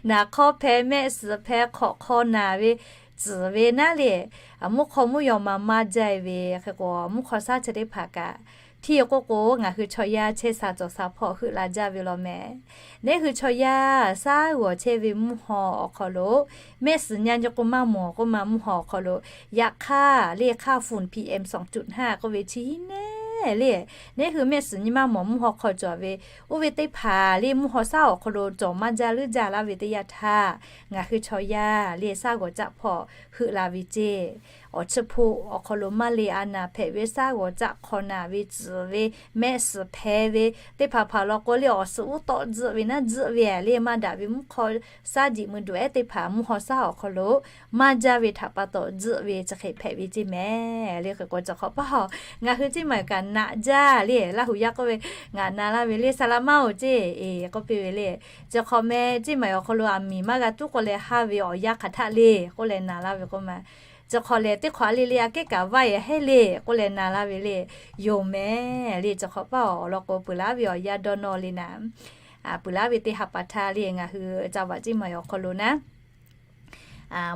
naˍ hk'awˇ hpehˇ, mehˆ suhˍ hpehˇ, hk'awꞈ hk'aw naˬ ve tcuhˍ ve naˉ le. Mvuhˇ hk'aw mvuhˇ yaw ma maˇ jaˇ ve hk'e k'o, mvuhˇ hk'aw shaˉ chi teˇ hpaˍ kaꞈ, hteˇ k'oˆ k'o, ngaˬ hui chaw yaˇ chehˇ sha cawˬ sha hpawˇ heuˆ la jaˇ ve law mehˍ. Neˉ hui chaw yaˇ shaˉ g'awˬ chehˇ ve mvuhˇ haw awˬ hk'aw lo, mehˆ suhˍ nyi nyi k'o maˇ mawˬ k'oˆ ma, mvuhˇ haw awˬ hk'aw lo yaꞈ hk'aˇ le hk'aˇ funˍ PM song cuhˬ haˉ k'oˆ ve chi hiˉ neˉ le, neˉ hui mehˆ suhˍ nyi maˇ mawˬ mvuhˇ haw hk'aw cawˬ ve, oˇ ve teˇ hpaˍ le mvuhˇ haw shaˉ awˬ hk'aw lo cawˬ maˇ jaˇ leuˉ jaˇ laˇ ve teˇ yanˇ htaˇ, ngaˬ hui chaw yaˇ le shaˉ g'awˬ caˆ hpawˇ heuˆ la ve ceˇ. Awˬ chi hpoˆ awˬ hk'aw lo maˇ le a naˍ hpehꞈ ve, shaˉ g'awˬ caˆ hk'aw naˬ ve tcuhˍ ve, mehˆ suhˍ hpehˇ ve teˇ hpaˍ hpaˍ law k'o le, awˬ suhˍ uˉ tawˆ tzuhˆ ve naˉ tzuhˆ ve le, maˇ daꞈ ve mvuhˇ hk'aw shaˉ jiꞈ mui duˬ ehˉ teˇ hpaˍ mvuhˇ haw shaˉ awˬ hk'aw lo maˇ jaˇ ve htaꞈ pa taw tzuhˆ ve chi hk'e hpehꞈ ve ceˇ mehˍ le. Hk'e k'o, chi hk'awꞈ paˇ ngaˬ hui ceˇ maˬ kaꞈ naꞈ jaˇ le. Laˇ hu yaˇ k'oˆ ve, ngaˬ na laˇ ve le, saˍ laꞈ maˇ oˬ ceˇ k'oˆ piˇ ve le. Chi hk'awꞈ meh ceˇ maˬ awˬ hk'aw lo aˬ miˍ maˇ g'a tuˉ k'o leh, haˇ ve awˬ yanˇ hk'aˬ htaˆ le k'oˆ leh na laˇ ve k'oˆ ma. Chi hk'awꞈ lehˬ, teˇ hk'awꞈ a le le aꞈ kehˉ kaꞈ vaˇ e heˆ le k'oˆ leh na laˇ ve le. Yoˬ mehˍ le. Chi hk'awꞈ paˇ awˬ lawn k'o, peuˬ laˇ ve awˬ yanˇ dawˇ nawˇ le naˍ, peuˬ laˇ ve teˇ ha pa htaˇ le, ngaˬ hui ca vaꞈ ceˇ maˬ awˬ hk'aw lo naˉ,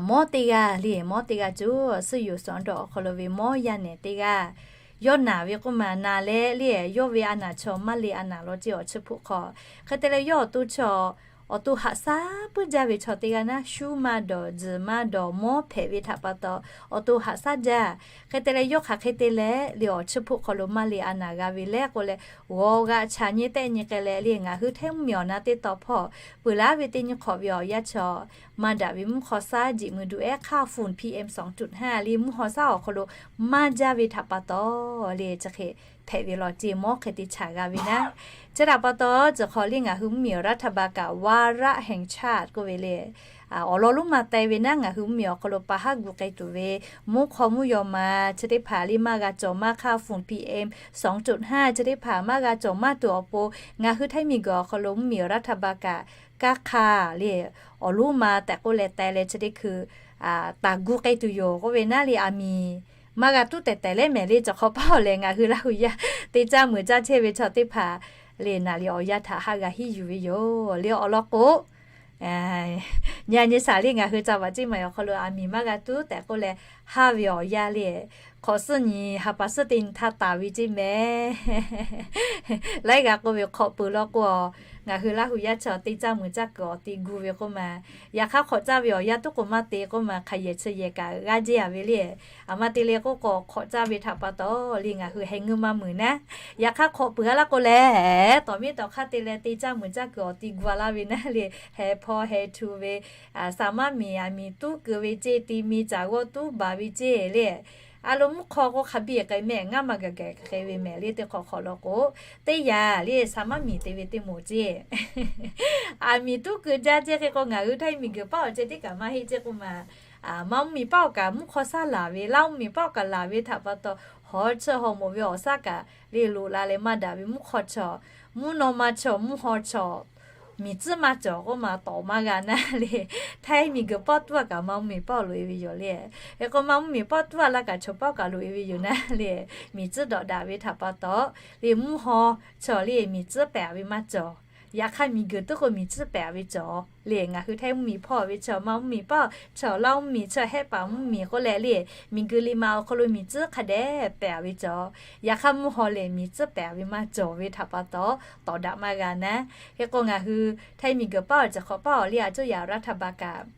mawˇ teˇ g'aˇ le, mawˇ teˇ g'aˇ cuˬ suhˉ yoˬ suhˍ dawˬ awˬ hk'aw lo ve mawˇ yaˇ nehˬ teˇ g'aˇ, yawˇ naˬ ve k'oˆ ma, naˬ leh le, yawˇ ve a naˍ chaw maˇ le a naˍ law ceˇ awˬ chi hpoˆ hk'aw. Hk'e te leh yawˇ awˬ to chaw, awˬ to haꞈ shaˉ puiˉ jaˇ ve chaw teˇ g'aˇ naˉ, shuˉ maˇ dawˬ, tzuhˬ maˇ dawˬ, mawˇ hpehꞈ ve htaꞈ pa taw, awˬ to haꞈ shaˉ jaˇ. Hk'e te leh yawˇ hk'aˬ hk'e te leh le, awˬ chi hpoˆ hk'aw lo maˇ le a naˍ g'a ve le k'oˆ leh, g'aw g'a chaꞈ nyi tehˆ nyi k'ai leh le, ngaˬ hui Htaiˇ mvuhˇmiˬ awˬ na teˇ taw hpawˇ peuˬ laˇ ve teˇ nyi hk'awꞈ ve awˬ yanˇ chaw, maˇ daꞈ ve mvuhˇ hk'aw shaˉ jiꞈ mui duˬ ehˉ hk'aˇ funˍ PM song cuhˬ haˉ le, mvuhˇ haw shaˉ awˬ hk'aw lo maˇ jaˇ ve htaꞈ pa taw le, chi hk'e hpehꞈ ve law ceˇ, mawˇ hk'e te chaꞈ g'a ve naˉ. Chi htaꞈ pa taw, chi hk'aw le ngaˬ hui mvuhˇmiˬ awˬ raˇ htaˇ ba kaꞈ วาระแห่งชาติ k'oˆ ve le, awˬ lawn lonˉ ma teh ve naˉ, ngaˬ hui mvuhˇmiˬ awˬ hk'aw lo pa haˉ gu k'ai tuˬ ve, mvuhˇ hk'aw mvuhˇ yaw ma chi teˇ hpaˍ le maˇ g'a cawˬ maˇ hk'aˇ funˍ PM song cuhˬ haˉ chi teˇ hpaˍ maˇ g'a cawˬ maˇ tuˬ awˬ pon, ngaˬ hui Htaiˇ miˬ guiˬ awˬ hk'aw lo mvuhˇmiˬ awˬ raˇ htaˇ ba kaꞈ, kanˉ hk'aˇ le awˬ lonˉ ma tehꞈ k'oˆ leh teh leh chi teˇ hkui taˍ gu k'ai tuˬ yoˬ k'oˆ ve naˉ le, aˬ miˍ maˇ g'a tuˉ tehˬ tehˬ leh mehˍ le. Chi hk'awꞈ paˇ awˬ lehˬ, ngaˬ hui Laˇ hu yaˇ teˇ caˇ meuˬ caˇ chehˇ ve chaw teˇ hpaˍ le, naˍ liˍ awˬ yanˇ htaꞈ haˆ g'a hiˉ yuˬ ve yoˬ le. Awˬ lawn k'o, nyi a nyi shaˍ le, ngaˬ hui ca vaꞈ ceˇ maˬ awˬ hk'aw lo aˬ miˍ maˇ g'a tuˉ tehꞈ k'oˆ leh, haˇ ve awˬ yanˇ le, hk'awꞈ suhˉ nyi ha pa suhˉ teˇ nyi htaˇ taˍ ve ceˇ mehˍ. Laiˉ g'a k'oˆ ve hk'awꞈ peuˬ law k'o, ngaˬ hui Laˇ hu yaˇ chaw teˇ caˇ meuˬ caˇ kuiˬ awˬ ti gu ve k'oˆ ma. Yaꞈ hk'aˇ hk'awꞈ caˇ ve awˬ yanˇ tuˉ k'o maˇ te k'oˆ ma, hk'aˬ yehˬ chi yehˬ kaꞈ g'aˇ jehˇ a ve le. Aˬ ma te le k'oˆ k'o, hk'awꞈ caˇ ve htaꞈ pa taw le ngaˬ hui heh ngeuˇ maˇ meuˬ naˉ. Yaꞈ hk'aˇ hk'awꞈ peuˬ a laˇ k'o lehˬ, tawˍ miˉ tawˍ hk'aˇ te leh teˇ caˇ meuˬ caˇ kuiˬ awˬ ti gu a laˇ ve naˉ le, heh hpawˇ heh htu ve, saˍ maˇ miˬ aˬ miˍ tuˉ keu ve ceˇ, ti mi caˬ g'awˇ tuˉ baˬ ve ceˇ le. A lo mvuhˇ hk'aw k'o hk'a biˇ k'ai mehˍ, ngaˇ maˬ gaˬ gaˬ k'ai ve mehˍ le. Teˇ hk'awꞈ hk'awꞈ law k'o, teˇ yanˇ le saˍ maˇ miˬ te ve teˇ moˍ ceˇ, aˬ miˍ tuˉ keu jaˇ ceˇ. Hk'e k'o ngaˬ hui Htaiˇ miˬ guiˬ paˉ awˬ ceh tiˉ kaꞈ maˇ heˆ ceˇ k'oˆ ma. Maˇ mvuhˇ miˬ paˉ awˬ kaꞈ mvuhˇ hk'aw shaˉ laˬ ve, Laˇ mvuhˇ miˬ paˉ awˬ kaꞈ laˬ ve htaꞈ pa taw, hawˉ cheuˇ haw moˍ ve awˬ shaˉ kaꞈ le loꞈ la leh maˇ daꞈ ve mvuhˇ hk'aw chaw, mvuhˇ naw ma chaw, mvuhˇ haw chaw, miˬ tcuhˉ maˇ cawˬ k'oˆ ma tawˍ maˇ g'a naˉ le. Htaiˇ miˬ guiˬ paˉ tuˉ a kaꞈ maˇ mvuhˇ miˬ paˉ awˬ loꞈ e ve yoˬ le. Hk'e k'o maˇ mvuhˇ miˬ paˉ tuˉ a laˇ kaꞈ chaw paˉ kaꞈ loꞈ e ve yoˬ naˉ le. Miˬ tcuhˉ dawꞈ daꞈ ve htaꞈ pa taw le, mvuhˇ haw chaw le miˬ tcuhˉ pehˍ ve maˇ cawˬ. Yaꞈ hk'aˇ miˬ guiˬ tuˉ k'o miˬ tcuhˉ pehˍ ve cawˬ le. Ngaˬ hui Htaiˇ mvuhˇ miˬ hpawˇ ve chaw, maˇ mvuhˇ miˬ paˉ chaw, Laˇ mvuhˇ miˬ chaw, hehˆ paˍ mvuhˇ miˬ k'oˆ leh le, miˬ guiˬ liꞈ maˍ awˬ hk'aw lo miˬ tcuhˉ hk'a dehꞈ pehˍ ve cawˬ. Yaꞈ hk'aˇ mvuhˇ haw lehˬ miˬ tcuhˉ pehˍ ve maˇ cawˬ ve htaꞈ pa taw, tawˍ daꞈ maˇ g'a naˉ. Hk'e k'o ngaˬ hui Htaiˇ miˬ guiˬ paˉ awˬ ceuˬ hk'awꞈ paˉ awˬ le, a cuˇ yaꞈ awˬ raˇ htaˇ ba kaꞈ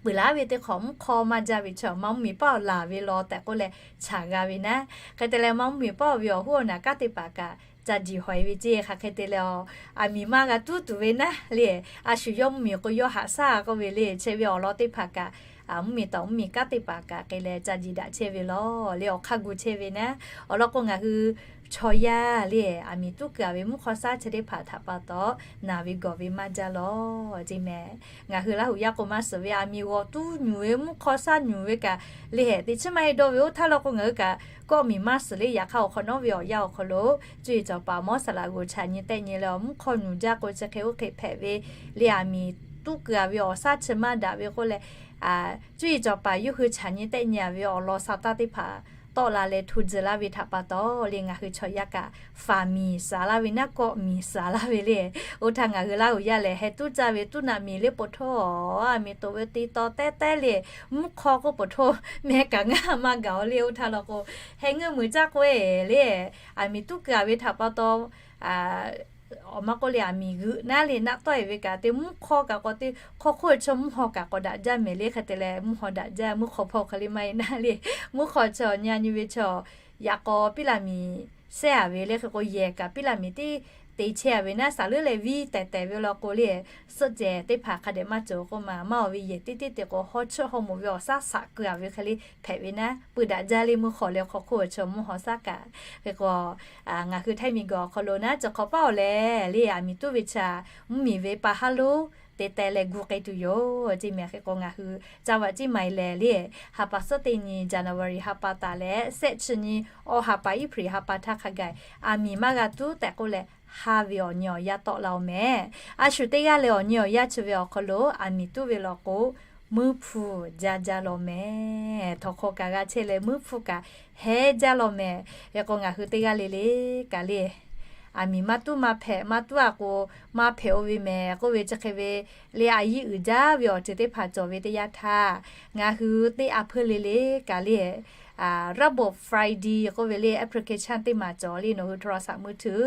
peuˬ laˇ ve teˇ hk'awꞈ mvuhˇ hk'aw maˇ jaˇ ve chaw maˇ mvuhˇ miˬ paˉ awˬ laˬ ve law tehꞈ k'oˆ leh chaꞈ g'a ve naˉ. Hk'e te leh maˇ mvuhˇ miˬ paˉ awˬ ve awˬ hoˉ awˬ naˬ kanˉ teˇ hpaˍ kaꞈ ca jiˬ hawˍ e ve ceˇ. Hk'aˬ hk'e te leh a, aˬ miˍ maˇ g'a tuˉ tuˬ ve naˉ le, a shu yawˇ mvuhˇ miˬ k'o yawˇ haꞈ shaˉ k'oˆ ve le, chehˇ ve awˬ lawn teˇ hpaˍ kaꞈ, mvuhˇ miˬ tawˍ mvuhˇ miˬ kanˉ teˇ hpaˍ kaꞈ hk'e leh ca jiˬ daꞈ chehˇ ve law le, awˬ hk'aˇ gu chehˇ ve naˉ. Awˬ lawn k'o ngaˬ hui chaw yaˇ le, aˬ miˍ tuˉ keu-a ve mvuhˇ hk'aw shaˉ chi teˇ hpaˍ htaꞈ pa taw, naˬ ve gawˬ ve maˇ jaˇ lawˬ ceˇ mehˍ. Ngaˬ hui Laˇ huˍ yaˇ k'o maˇ suhˍ ve, aˬ miˍ g'awˬ tuˉ nyuˬ ve mvuhˇ hk'aw shaˉ nyuˬ ve kaꞈ le, teꞈ chiˉ maˇ heˆ dawˇ ve oˇ htaˇ law k'o ngaˬ hui kaꞈ kawˆ miˬ maˇ suhˍ le. Yaꞈ hk'aˇ awˬ hk'awꞈ nawˉ ve awˬ yanˇ awˬ hk'aw lo cuˇ yiˍ cawˬ paˍ mawˇ saˍ laꞈ g'oˍ chaꞈ nyi tehˆ nyi leh, mvuhˇ hk'aw nyuˬ jaˇ k'o chi hk'e oˇ hk'e hpehꞈ ve le. Aˬ miˍ tuˉ keu-a ve awˬ shaˉ chi maˇ daꞈ ve k'oˆ leh, cuˇ yiˍ cawˬ paˍ yawˇ hui chaꞈ nyi tehˆ nyi-a ve awˬ lawn sa taˇ teˇ hpaˍ tawˆ la leh hto tcuh laˇ ve htaꞈ pa taw le, ngaˬ hui chaw yaˇ kaꞈ faˍ miˬ saˍ laˇ ve naˉ, kawˆ miˬ saˍ laˇ ve le. Oˇ htaˇ ngaˬ hui Laˇ huˍ yaˇ lehˬ, heh tuˉ caˇ ve tuˉ naꞈ miˬ le poˬ htoˇ, aˬ miˍ toꞈ ve te taw tehˉ tehˉ le, mvuhˇ hk'aw k'oˆ poˬ htoˇ meh kaꞈ ngaˇ maˇ gaˬ-o le. Oˇ htaˇ law k'o, heh ngeuˇ muiˬ caˇ k'oˆ-e le, aˬ miˍ tuˉ keu-a ve htaꞈ pa taw, awˬ maˇ k'oˆ le, aˬ miˍ g'euꞈ naˉ le naˆ tawˆ-e ve kaꞈ te mvuhˇ hk'aw kaꞈ k'awꞈ te, hk'aw hk'oˆ chaw mvuhˇ haw kaꞈ k'awꞈ daꞈ jaˇ mehˍ le. Hk'e te leh mvuhˇ haw daꞈ jaˇ, mvuhˇ hk'aw hpawˇ hk'e le maˇ heˆ naˉ le. Mvuhˇ hk'aw chaw nyi-a nyi ve chaw yaꞈ k'aw piˉ laˬ miˬ sehˉ-a ve le. Hk'e k'o yehˬ kaꞈ piˉ laˬ miˬ tiˉ te chehˇ-a ve naˉ, saˍ leuˉ leh viˇ tehˬ tehˬ ve law k'o le, suhˆ cehˬ teˇ hpaˍ hk'a dehꞈ maˇ cawˬ k'oˆ ma, maˇ-oˬ ve yehˬ tiˉ tiˉ te k'o, haw chiˇ haw moˍ ve awˬ shaˉ shaꞈ keu-a ve hk'e le hpehꞈ ve naˉ, peu daꞈ jaˇ le mvuhˇ hk'aw leh hk'aw hk'oˆ chaw mvuhˇ haw shaˉ kaꞈ. Hk'e k'o, ngaˬ hui Htaiˇ miˬ guiˬ awˬ hk'aw lo naˉ, chi hk'awꞈ paˉ-oˬ lehˬ le, aˬ miˍ tuˉ ve chaw, mvuhˇ miˬ ve pa haˉ lonˉ te teh leh gu k'ai tuˬ yoˬ ceˇ mehˍ. Hk'e k'o ngaˬ hui caˇ vaꞈ ceˇ ma-e lehˬ le, ha pa suhˉ teˇ nyi January ha pa taˍ leh sehˆ chi nyi awˬ ha pa April ha pa htaˇ hk'a gaˬ aˬ miˍ maˇ g'a tuˉ tehꞈ k'oˆ leh, haˇ ve awˬ nyi awˬ yanˇ tawˆ la-oˬ mehˍ. A shu teˇ g'aˇ leh awˬ nyi awˬ yanˇ chi ve awˬ hk'aw lo aˬ miˍ tuˉ ve law k'o, muiˇ hpu jaˇ jaˇ law mehˍ. Htawnˍ hk'aw kaꞈ g'a chehˇ leh muiˇ hpu kaꞈ heh jaˇ law mehˍ. Hk'e k'o ngaˬ hui teˇ g'aˇ le le kaꞈ le, aˬ miˍ maˇ tuˉ maˇ hpehꞈ, maˇ tuˉ-a k'o maˇ hpehꞈ-o ve mehˍ k'oˆ ve chi hk'e ve le, a yiˇ uiˍ jaˇ ve awˬ ceuˬ teˇ hpaˍ cawˬ ve teˇ yanˇ htaˇ, ngaˬ hui teˇ a hpeuˇ le le kaꞈ le, ระบบ Find ID k'oˆ ve le application teˇ maˬ cawˬ le, nawˬ hui โทรศัพท์มือถือ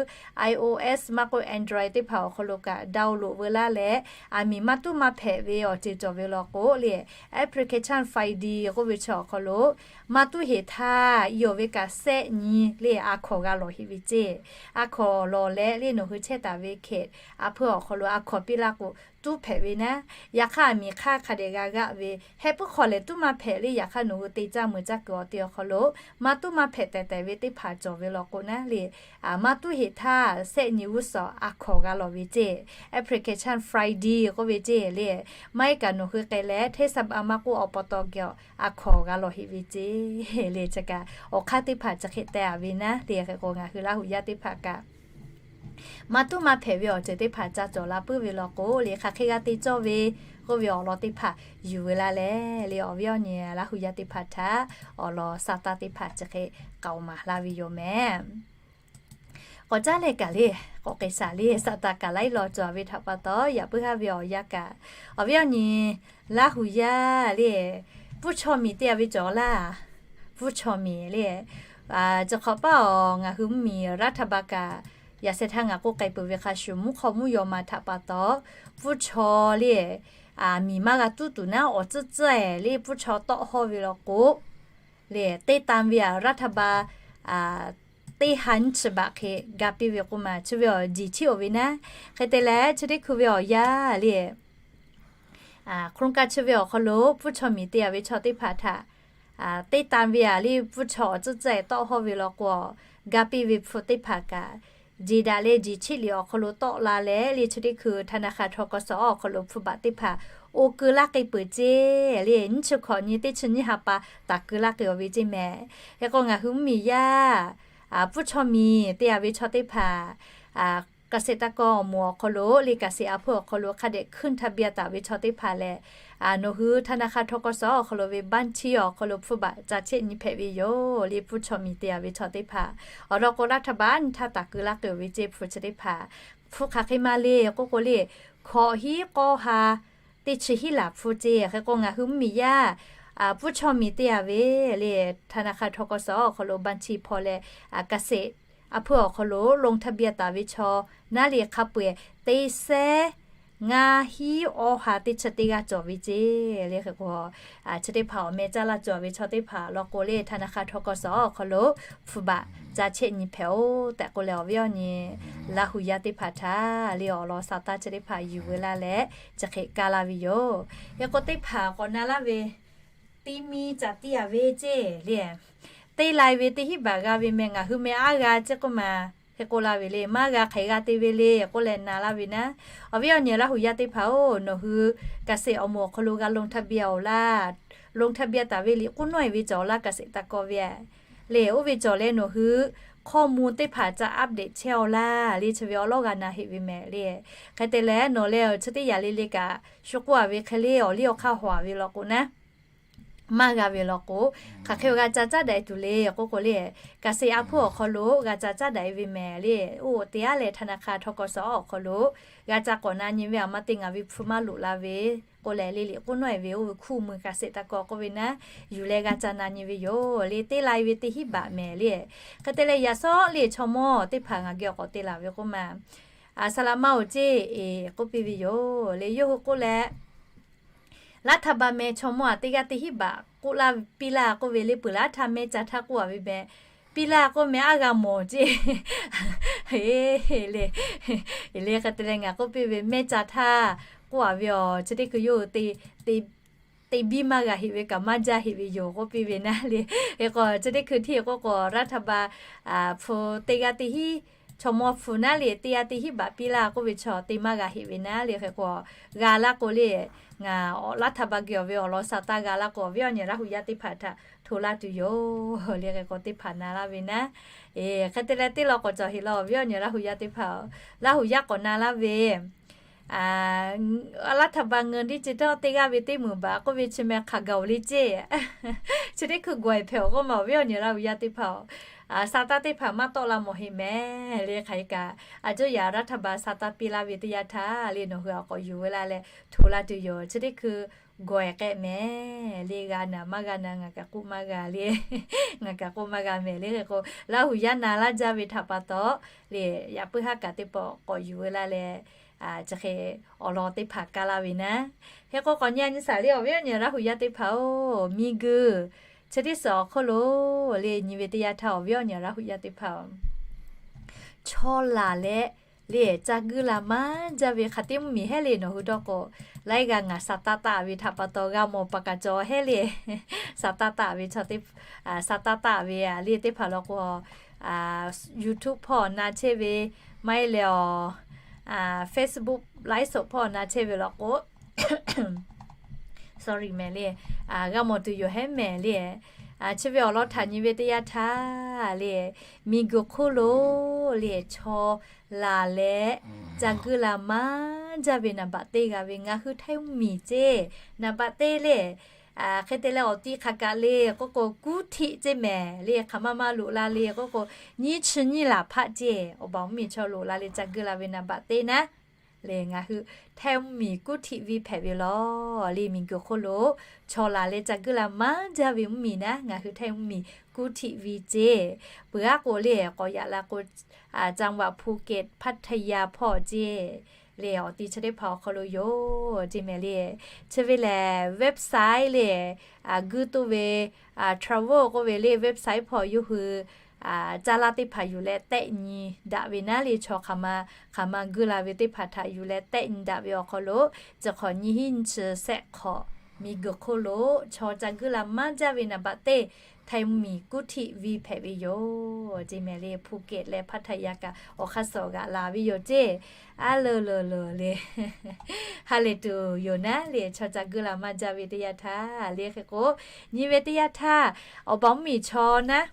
iOS maˇ k'oˆ Android teˇ hpaˍ awˬ hk'aw lo kaꞈ download veu laˇ leh, aˬ miˍ maˇ tuˉ maˇ hpehꞈ ve awˬ ceuˬ cawˬ ve law k'o le, application Find ID k'oˆ ve chi awˬ hk'aw lo maˇ tuˉ heˍ htaˇ, yawˇ ve kaꞈ sehˆ nyi le a hkawnˍ g'a lawˬ heˆ ve ceˇ. A hkawnˍ lawˬ leh le nawˬ hui chehˇ taˍ ve hkeh a hpeuˇ awˬ hk'aw lo a hkawnˍ piˇ laˇ k'o tuˉ hpehꞈ ve naˉ. Yaꞈ hk'aˇ aˬ miˍ hk'aˇ hk'a dehꞈ g'a g'aˆ ve, heh puiˉ hk'aw lehˬ tuˉ maˇ hpehꞈ le. Yaꞈ hk'aˇ nawˬ hui te caˇ mui caˇ kuiˬ awˬ te awˬ hk'aw lo maˇ tuˉ maˇ hpehꞈ tehˬ tehˬ ve teˇ hpaˍ cawˬ ve law k'o naˉ le, maˇ tuˉ heˍ htaˇ sehˆ nyi g'uˇ suhˍ a hkawnˍ g'a lawˬ ve ceˇ. Application Find ID k'oˆ ve ceˇ le, maˇ heˆ kaꞈ nawˬ hui k'ai leh เทศบาล maˇ k'oˆ อบต. geh a hkawnˍ g'a lawˬ heˆ ve ceˇ le. Chi kaꞈ awˬ hk'aˇ teˇ hpaˍ chi hk'e teh-a ve naˉ le. Hk'e k'o ngaˬ hui Laˇ huˍ yaˇ teˇ hpaˍ kaꞈ maˇ tuˉ maˇ hpehꞈ ve awˬ ceuˬ teˇ hpaˍ ca cawˬ la puiˉ ve law k'o le, hk'aˬ hk'e g'a te cawˇ ve k'oˆ ve awˬ lawn teˇ hpaˍ yuˬ veu laˇ leh le, awˬ viˉ awˬ nyi Laˇ huˍ yaˇ teˇ hpaˍ htaꞈ awˬ lawn sa taˇ teˇ hpaˍ chi hk'e k'aoˍ maˍ laˇ ve yoˬ mehˍ. K'awꞈ caˉ leh kaꞈ le, k'awꞈ k'ai shaˍ le, sa taˍ kaꞈ laiˉ law cawˬ ve htaꞈ pa taw, yaꞈ puiˉ haˉ ve awˬ yanˇ kaꞈ, awˬ viˉ awˬ nyi Laˇ huˍ yaˇ le, puˇ chaw miˬ teˇ g'aˇ ve cawˬ laˇ. Puˇ chaw miˬ le, chi hk'awꞈ paˉ awˬ ngaˬ hui mvuhˇ miˬ รัฐบาล kaꞈ, yaꞈ sheh htaˇ ngaˬ k'oˆ k'ai peuˬ ve hk'a shuˍ, mvuhˇ hk'aw mvuhˇ yaw ma htaꞈ pa taw, puˇ chaw le, aˬ miˍ maˇ g'a tuˉ tuˬ naˉ awˬ tcuhˉ tcuhˉ-e le puˇ chaw tawˆ hawˇ ve law k'o, le teˇ tan ve aˬ รัฐบาล teˇ ha nyiˇ chi baꞈ hk'e ga piˇ ve k'oˆ ma, chi ve awˬ jeˬ chiˇ-oˬ ve naˉ. Hk'e te leh chi teˇ hkui ve awˬ yanˇ le, โครงการ chi ve awˬ hk'aw lo puˇ chaw miˬ te-a ve chaw teˇ hpaˍ htaꞈ teˇ tan ve aˬ le puˇ chaw awˬ tcuhˉ tcuhˉ-e tawˆ hawˇ ve law k'o, ga piˇ ve hpu teˇ hpaˍ kaꞈ, jeˬ daꞈ leh jeˬ chiˆ liꞈ awˬ hk'aw lo tawˆ la leh le chi teˇ hkui ธนาคาร ทกส awˬ hk'aw lo hpu baꞈ teˇ hpaˍ oˇ keu laˇ k'ai peuˬ ceˇ le. Nyiˇ chi hkawꞈ nyi teˇ chi nyiˇ ha pa taˍ keu laˇ k'ai-oˬ ve ceˇ mehˍ. Hk'e k'o ngaˬ hui mvuhˇ miˬ yaˇ puˇ chaw miˬ te-a ve chaw teˇ hpaˍ เกษตรกร awˬ moˍ awˬ hk'aw lo le เกษตร a hpeuˇ awˬ hk'aw lo hk'a dehꞈ ขึ้นทะเบียน taˍ ve chaw teˇ hpaˍ lehˬ, nawˬ hui ธนาคาร ทกส awˬ hk'aw lo ve bank chi awˬ hk'aw lo hpu baꞈ ca chehˇ nyi hpehꞈ ve yoˬ le. Puˇ chaw miˬ te-a ve chaw teˇ hpaˍ awˬ lawn k'o, รัฐบาล nyi htaˇ taˍ keu laˇ k'ai-oˬ ve ceˇ hpu chi teˇ hpaˍ. Hpu hk'aˬ hk'e ma le k'oˆ k'o le, hkawꞈ hiˉ k'awˇ ha teˇ chi hiˉ laˬ hpu ceˇ. Hk'e k'o ngaˬ hui mvuhˇ miˬ yaˇ puˇ chaw miˬ te-a ve le, ธนาคาร ทกส awˬ hk'aw lo bank chi hpaw leh เกษตร a hpeuˇ awˬ hk'aw lo ลงทะเบียน taˍ ve chaw naˉ le hk'a peu-eˬ teˇ sehˉ ngaˇ hiˉ awˇ ha teˇ chi teˇ g'aˇ cawˬ ve ceˇ le. Hk'e k'o, chi teˇ hpaˍ awˬ meh caˇ laˇ cawˬ ve chaw teˇ hpaˍ law k'o le, ธนาคาร ทกส awˬ hk'aw lo hpu baꞈ ca chehˇ nyi hpehꞈ-oˬ tehꞈ k'oˆ leh, awˬ viˉ awˬ nyi Laˇ huˍ yaˇ teˇ hpaˍ htaꞈ le awˬ lawn sa taˇ chi teˇ hpaˍ yuˬ veu laˇ leh, chi hk'e kaˇ laˇ ve yoˬ. Hk'e k'o teˇ hpaˍ k'awꞈ na laˇ ve, teˇ miˇ caꞈ tiˇ-a ve ceˇ le, Teˇ lai ve teˇ hinˉ baꞈ g'a ve meh, ngaˬ hui meh aˉ g'a ceˇ k'oˆ ma, hk'e k'oˆ laˇ ve le. Maˇ g'a hk'e g'a te ve le k'oˆ leh na laˇ ve naˉ, awˬ viˉ awˬ nyi Laˇ huˍ yaˇ teˇ hpaˍ-oˬ, nawˬ hui เกษตร awˬ moˍ awˬ hk'aw lo g'a ลงทะเบียน awˬ laˇ, ลงทะเบียน taˍ ve liꞈ k'oˆ nawˉ-e ve cawˬ laˇ เกษตรกร ve le. Oˇ ve cawˬ leh nawˬ hui ข้อมูล teˇ hpaˍ ca update chehˇ awˬ laˇ le, chi ve awˬ lawˉ g'a na heˆ ve meh le. Hk'e te leh nawˬ leh chi teˇ yaꞈ le le kaꞈ shu k'oˆ-a ve hk'e le, awˬ liˇ awˬ hk'aˇ hawˍ-a ve law k'o naˉ, maˇ g'a ve law k'o, hk'aˬ hk'e g'a ca caˉ daꞈ-e tuˬ le k'oˆ k'o le, เกษตร aˉ hpuˇ awˬ hk'aw lo g'a ca caˉ daꞈ-e ve meh le. Oˇ teˇ aˉ leh ธนาคาร ทกส awˬ hk'aw lo g'a ca k'awꞈ na nyi ve, aˬ ma te ngaˬ ve hpu maˇ loꞈ la ve k'oˆ leh le, liꞈ k'oˆ nawˉ-e ve oˇ ve คู่มือเกษตรกร k'oˆ ve naˉ, yuˬ leh g'a ca na nyi ve yoˬ le. Teˇ lai ve teˇ hinˉ baꞈ meh le. Hk'e te leh yaꞈ sawˉ le chaw mawˇ teˇ hpaˍ ngaˬ geh awˬ k'awꞈ te laˬ ve k'oˆ ma, saˍ laꞈ ma-oˬ ceˇ, eˬ k'oˆ piˇ ve yoˬ le. Yawˇ hui k'oˆ leh, รัฐบาล meh chaw mawˇ-a teˇ g'aˇ teˇ hinˉ baꞈ k'oˆ laˇ piˇ laˇ k'oˆ ve le, peuˬ laˇ htaˇ mehˇ ca htaˇ k'oˆ-a ve meh, piˇ laˇ k'oˆ meh aˉ g'a mawˬ ceˇ le. Hk'e te leh ngaˬ k'oˆ piˇ ve mehˇ ca htaˇ k'oˆ-a ve awˬ chi teˇ hkui yawˇ hui te biˇ maˇ g'a heˆ ve kaꞈ maˇ jaˇ heˆ ve yoˬ k'oˆ piˇ ve naˉ le. Hk'e k'o chi teˇ hkui hteˇ k'oˆ k'o รัฐบาล hpu teˇ g'aˇ teˇ hinˉ, chaw mawˇ hpu naˉ le, teˇ g'aˇ teˇ hinˉ baꞈ piˇ laˇ k'oˆ ve chaw te maˇ g'a heˆ ve naˉ le. Hk'e k'o g'a laˇ k'o le, ngaˬ รัฐบาล geh awˬ ve awˬ lawn sa taˇ g'a laˇ k'o, awˬ viˉ awˬ nyi Laˇ huˍ yaˇ teˇ hpaˍ htaꞈ hto laˇ tuˬ yoˬ le. Hk'e k'o teˇ hpaˍ na laˇ ve naˉ, eˬ hk'e te leh teˇ law k'awꞈ cawˬ heˆ law, awˬ viˉ awˬ nyi Laˇ huˍ yaˇ teˇ hpaˍ-oˬ, Laˇ huˍ yaˇ k'awꞈ na laˇ ve รัฐบาล เงินดิจิทัล teˇ g'aˇ ve teˇ meunˍ baꞈ k'oˆ ve chi meh hk'aˬ gaˬ-oˬ le ceˇ. Chi teˇ hkui gawˬ-e hpehꞈ-oˬ k'oˆ ma, awˬ viˉ awˬ nyi Laˇ huˍ yaˇ teˇ hpaˍ-oˬ, sa taˇ teˇ hpaˍ maˇ tawˆ la mawˬ heˆ meh le. Hk'aˬ hk'e kaꞈ a cuˇ yaꞈ รัฐบาล sa taˇ piˇ laˇ ve teˇ yanˇ htaˇ le, nawˬ hui a k'awꞈ yuˬ ve laˇ leh hto laˇ tuˬ yoˬ. Chi teˇ hkui gawˬ-e k'ehˆ meh le, g'a naˍ maˇ g'a na ngaˬ kaꞈ k'oˆ maˇ g'a le, ngaˬ kaꞈ k'oˆ maˇ g'a meh le. Hk'e k'o Laˇ huˍ yaˇ na laˇ jaˇ ve htaꞈ pa taw le, yaꞈ puiˉ haˉ kaꞈ teˇ pawˆ k'awꞈ yuˬ ve laˇ leh, chi hk'e awˬ lawn teˇ hpaˍ kaˇ laˇ ve naˉ. Hk'e k'o k'awꞈ nyi a nyi shaˍ le, awˬ viˉ awˬ nyi Laˇ huˍ yaˇ teˇ hpaˍ-oˬ, miˬguiˬ chi teˇ suhˍ awˬ hk'oˆ lo le, nyi ve teˇ yanˇ htaˇ awˬ viˉ awˬ nyi Laˇ huˍ yaˇ teˇ hpaˍ-oˬ, chaw laˬ leh le ca guiˇ la maˇ jaˇ ve hk'aˬ teˇ mvuhˇmiˬ hehˉ le. Nawˬ hui dawˇ k'o, laiˉ g'aˇ ngaˬ sa taˇ taˆ ve htaꞈ pa taw g'a mawˬ paˍ kaꞈ cawˬ hehˉ le. Sa taˇ taˆ ve chaw teˇ, sa taˇ taˆ ve le teˇ hpaˍ law k'o, YouTube hpawˇ na chehˇ ve, maˇ heˆ leh awˬ Facebook ไลฟ์สด hpawˇ na chehˇ ve law k'o, sorry meh le, g'a mawˬ tuˬ yoˬ hehˉ meh le. Chi ve awˬ lawn htaꞈ nyi ve teˇ yanˇ htaˇ le, miˬguiˬ hk'oˆ lo le chaw laˬ leh ca guiˇ la maˇ jaˇ ve naˍ baꞈ teˇ g'a ve ngaˬ hui Htaiˇ mvuhˇmiˬ ceˇ. Naˍ baꞈ teˇ le, hk'e te leh awˬ ti hk'aˬ kaꞈ le k'oˆ k'o, กรุงเทพ ceˇ meh le, hk'aˬ ma ma loꞈ la le k'oˆ k'o, nyiˇ chi nyiˇ laˬ hpaˆ ceˇ. Awˬ baˬ mvuhˇmiˬ chaw loꞈ la leh ca guiˇ la ve naˍ baꞈ teˇ naˉ le, ngaˬ hui Htaiˇ mvuhˇmiˬ กรุงเทพ venˇ hpehꞈ ve law le. Miˬguiˬ hk'oˆ lo chaw laˬ leh ca guiˇ la maˇ jaˇ ve mvuhˇmiˬ naˉ, ngaˬ hui Htaiˇ mvuhˇmiˬ กรุงเทพ venˇ ceˇ. Peuˬ aˉ k'o le k'awꞈ yaꞈ la k'o, จังหวัดภูเก็ต พัทยา hpawˇ ceˇ le, awˬ ti chi teˇ hpaˍ awˬ hk'aw lo yoˬ ceˇ meh le. Chi ve lehˬ website le, guiˇ toˇ ve, travel k'oˆ ve le website hpawˇ yawˇ hui caˇ laˇ teˇ hpaˍ yuˬ leh tehˆ nyi daꞈ ve naˉ le, chaw hk'aˬ ma, hk'aˬ ma guiˇ la ve teˇ hpaˍ htaꞈ yuˬ leh tehˆ nyi daꞈ ve awˬ hk'aw lo, chi hk'awꞈ nyiˇ hinˉ nyiˇ chi sehˆ hk'awꞈ, miˬguiˬ hk'oˆ lo chaw ca guiˇ la maˇ jaˇ ve naˍ baꞈ teˇ Htaiˇ mvuhˇmiˬ กรุงเทพ venˇ hpehꞈ ve yoˬ ceˇ meh le. Phuˇkehˍ leh Hpaˇ htaꞈ yaꞈ kaꞈ awˬ hk'aˇ suh g'aꞈ la ve yoˬ ceˇ. A leuˬ leuˬ leuˬ le, ha lehˬ tuˬ yoˬ naˉ le, chaw ca guiˇ la maˇ jaˇ ve teˇ yanˇ htaˇ le. Hk'e k'o, nyi ve teˇ yanˇ htaˇ awˬ baˬ mvuhˇmiˬ chaw naˉ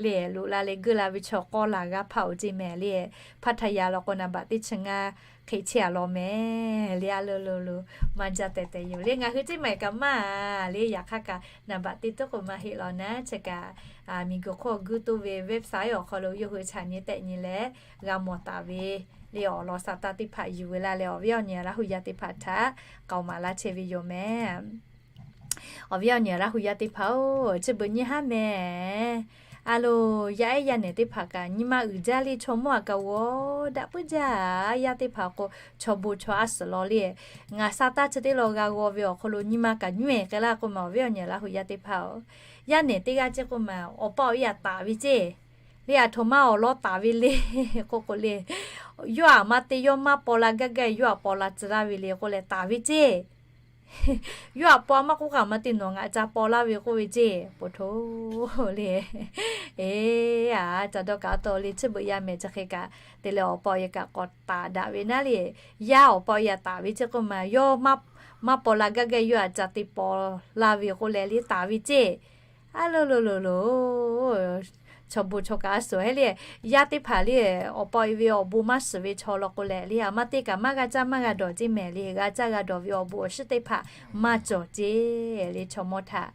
le, loꞈ la leh guiˇ la ve chaw k'awˇ laˬ g'a hpaˇ-oˬ ceˇ meh le. Hpaˇ htaꞈ yaꞈ law k'o naˍ baꞈ teˇ chi ngaˇ hk'e chehˇ-a law meh le. A leuˬ leuˬ leuˬ, maˇ jaˇ tehꞈ tehꞈ yoˬ le. Ngaˬ hui ceˇ maˬ kaꞈ maˇ le, yaꞈ hk'aˇ kaꞈ naˍ baꞈ teˇ tuˉ k'o maˇ heˆ law naˉ. Chi kaꞈ miˬguiˬ hk'oˆ guiˇ toˇ ve website awˬ hk'aw lo yawˇ hui chaꞈ nyi tehˆ nyi leh g'a mawˬ taˍ ve le, awˬ lawn sa taˇ teˇ hpaˍ yuˬ ve laˇ leh, awˬ viˉ awˬ nyi Laˇ huˍ yaˇ teˇ hpaˍ htaꞈ k'aoˍ maˍ laˇ chehˇ ve yoˬ meh. Awˬ viˉ awˬ nyi Laˇ huˍ yaˇ teˇ hpaˍ-oˬ, chi beuꞈ nyi haˉ meh. A loˬ, yaˇ ehˉ yaˇ nehˬ teˇ hpaˍ kaꞈ nyi ma uiˍ jaˇ le. Chaw mawˇ aꞈ kaꞈ g'awˬ daꞈ puiˉ jaˇ. Yaˇ teˇ hpaˍ k'o, chaw bon chaw a suhˍ law le. Ngaˬ sa taˇ chi teˇ law g'a g'aw ve awˬ hk'aw lo nyi ma kaꞈ nyiˇ ehˍ k'ai laˇ k'oˆ ma, awˬ viˉ awˬ nyi Laˇ huˍ yaˇ teˇ hpaˍ-oˬ, yaˇ nehˬ teˇ g'aˇ ceˇ k'oˆ ma, awˬ pa awˬ e aꞈ taˍ ve ceˇ le. Aˬ htoꞈ ma awˬ lawn taˍ ve le k'oˆ k'o le, yawˇ aꞈ maˇ te, yawˇ maˇ paw la gaˇ gaˇ, yawˇ aꞈ paw la tcuh laˇ ve le k'oˆ leh taˍ ve ceˇ. Yawˇ htaꞈ paw maˇ k'oˆ kaꞈ maˇ te, nawˬ ngaˬ ca paw laˇ ve k'oˆ ve ceˇ. Poˬ htoˇ le. Eˬ, a, ca dawˇ kaꞈ taw le, chi beuꞈ yaˇ mehˍ chi hk'e kaꞈ te leh awˬ pa awˬ e kaꞈ k'awꞈ taˍ daꞈ ve naˉ le. Yaˇ awˬ pa awˬ e taˍ ve ceˇ k'oˆ ma, yawˇ maˇ paw la gaˇ gaˇ yawˇ htaꞈ ca te paw laˇ ve k'oˆ leh le taˍ ve ceˇ. A lo lo lo lo. Chaw bon chaw kaꞈ a suhˍ hehˉ le, yaˇ teˇ hpaˍ le, awˬ pa awˬ e ve awˬ bon maˇ shiˍ ve chaw law k'o leh le, a ma te kaꞈ maˇ g'a caˇ maˇ g'a dawˬ ceˇ mehˍ le. G'a caˇ g'a dawˬ ve awˬ bon awˬ shiˉ teˇ hpaˍ maˇ cawˬ ceˇ le. Chaw mawˇ htaꞈ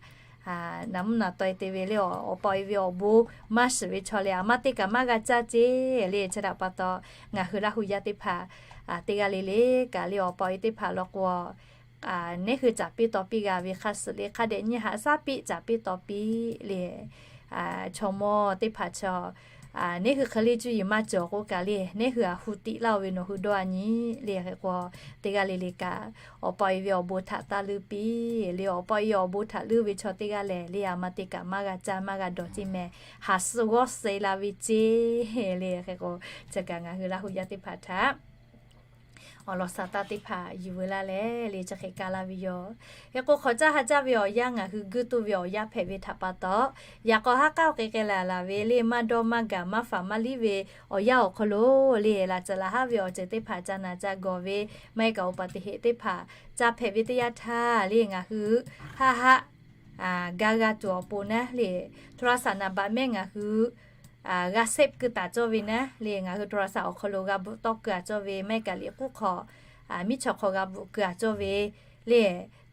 naˍ mvuhˇ naˍ taw e te ve le, awˬ pa awˬ e ve awˬ bon maˇ shiˍ ve chaw leh a ma te kaꞈ maˇ g'a caˇ ceˇ le. Chi htaꞈ pa taw, ngaˬ hui Laˇ hu yaˇ teˇ hpaˍ teˇ g'aˇ le le kaꞈ le, awˬ pa awˬ e teˇ hpaˍ law k'o, neˉ hui caˍ piˇ taw piˇ g'a ve hk'a suhˍ le, hk'a dehꞈ nyi haꞈ shaˉ piˇ caˍ piˇ taw piˇ le. Chaw mawˇ teˇ hpaˍ chaw, neˉ hui hk'e le cuˇ yiˍ maˇ cawˬ k'o kaꞈ le, neˉ hui a hu tiꞈ laˇ-oˬ ve nawˬ hui dawˇ a nyi le. Hk'e k'o, teˇ g'aˇ le le kaꞈ awˬ pa awˬ e ve awˬ bon htaꞈ taˇ leuˇ piˇ le. Awˬ pa awˬ e awˬ bon htaꞈ leuˇ ve chaw teˇ g'aˇ lehˬ le, a ma te kaꞈ maˇ g'a caˇ maˇ g'a dawˬ ceˇ mehˍ. Haꞈ suh g'awˇ suh la ve ceˇ le. Hk'e k'o, chi kaꞈ ngaˬ hui Laˇ hu yaˇ teˇ hpaˍ htaꞈ awˬ lawn sha taˇ teˇ hpaˍ yuˬ veu laˇ leh le, chi hk'e kaˇ laˇ ve yoˬ. Hk'e k'o, hk'awꞈ caˇ ha caˇ ve awˬ yanˇ ngaˬ hui guˇ tuˇ ve awˬ yanˇ hpehꞈ ve htaꞈ pa taw, yaꞈ k'aw haˉ k'aˉ k'ai k'ai laˬ laˬ ve le, maˇ dawˇ maˇ gaˬ maˇ faˍ maˇ liˇ ve awˬ yanˇ awˬ hk'aw lo le, laꞈ tcuhˍ laꞈ haˉ ve awˬ ceuˬ teˇ hpaˍ ca naˬ ca gawˬ ve, maˇ heˆ kaꞈ awˬ pa teˇ heˆ teˇ hpaˍ ca hpehꞈ ve teˇ yanˇ htaˇ le, ngaˬ hui haˆ haˆ ga g'a tuˬ awˬ pon naˉ le, โทรศัพท์ naˍ baꞈ mehˆ ngaˬ hui g'a เซฟ keu taˍ cawˇ ve naˉ le, ngaˬ hui โทรศัพท์ awˬ hk'aw lo g'a bvuhꞈ tawˆ keu a cawˇ ve, maˇ heˆ kaꞈ liꞈ k'uˉ hk'aw miˉ chaw hk'aw g'a bvuhꞈ keu a cawˇ ve le,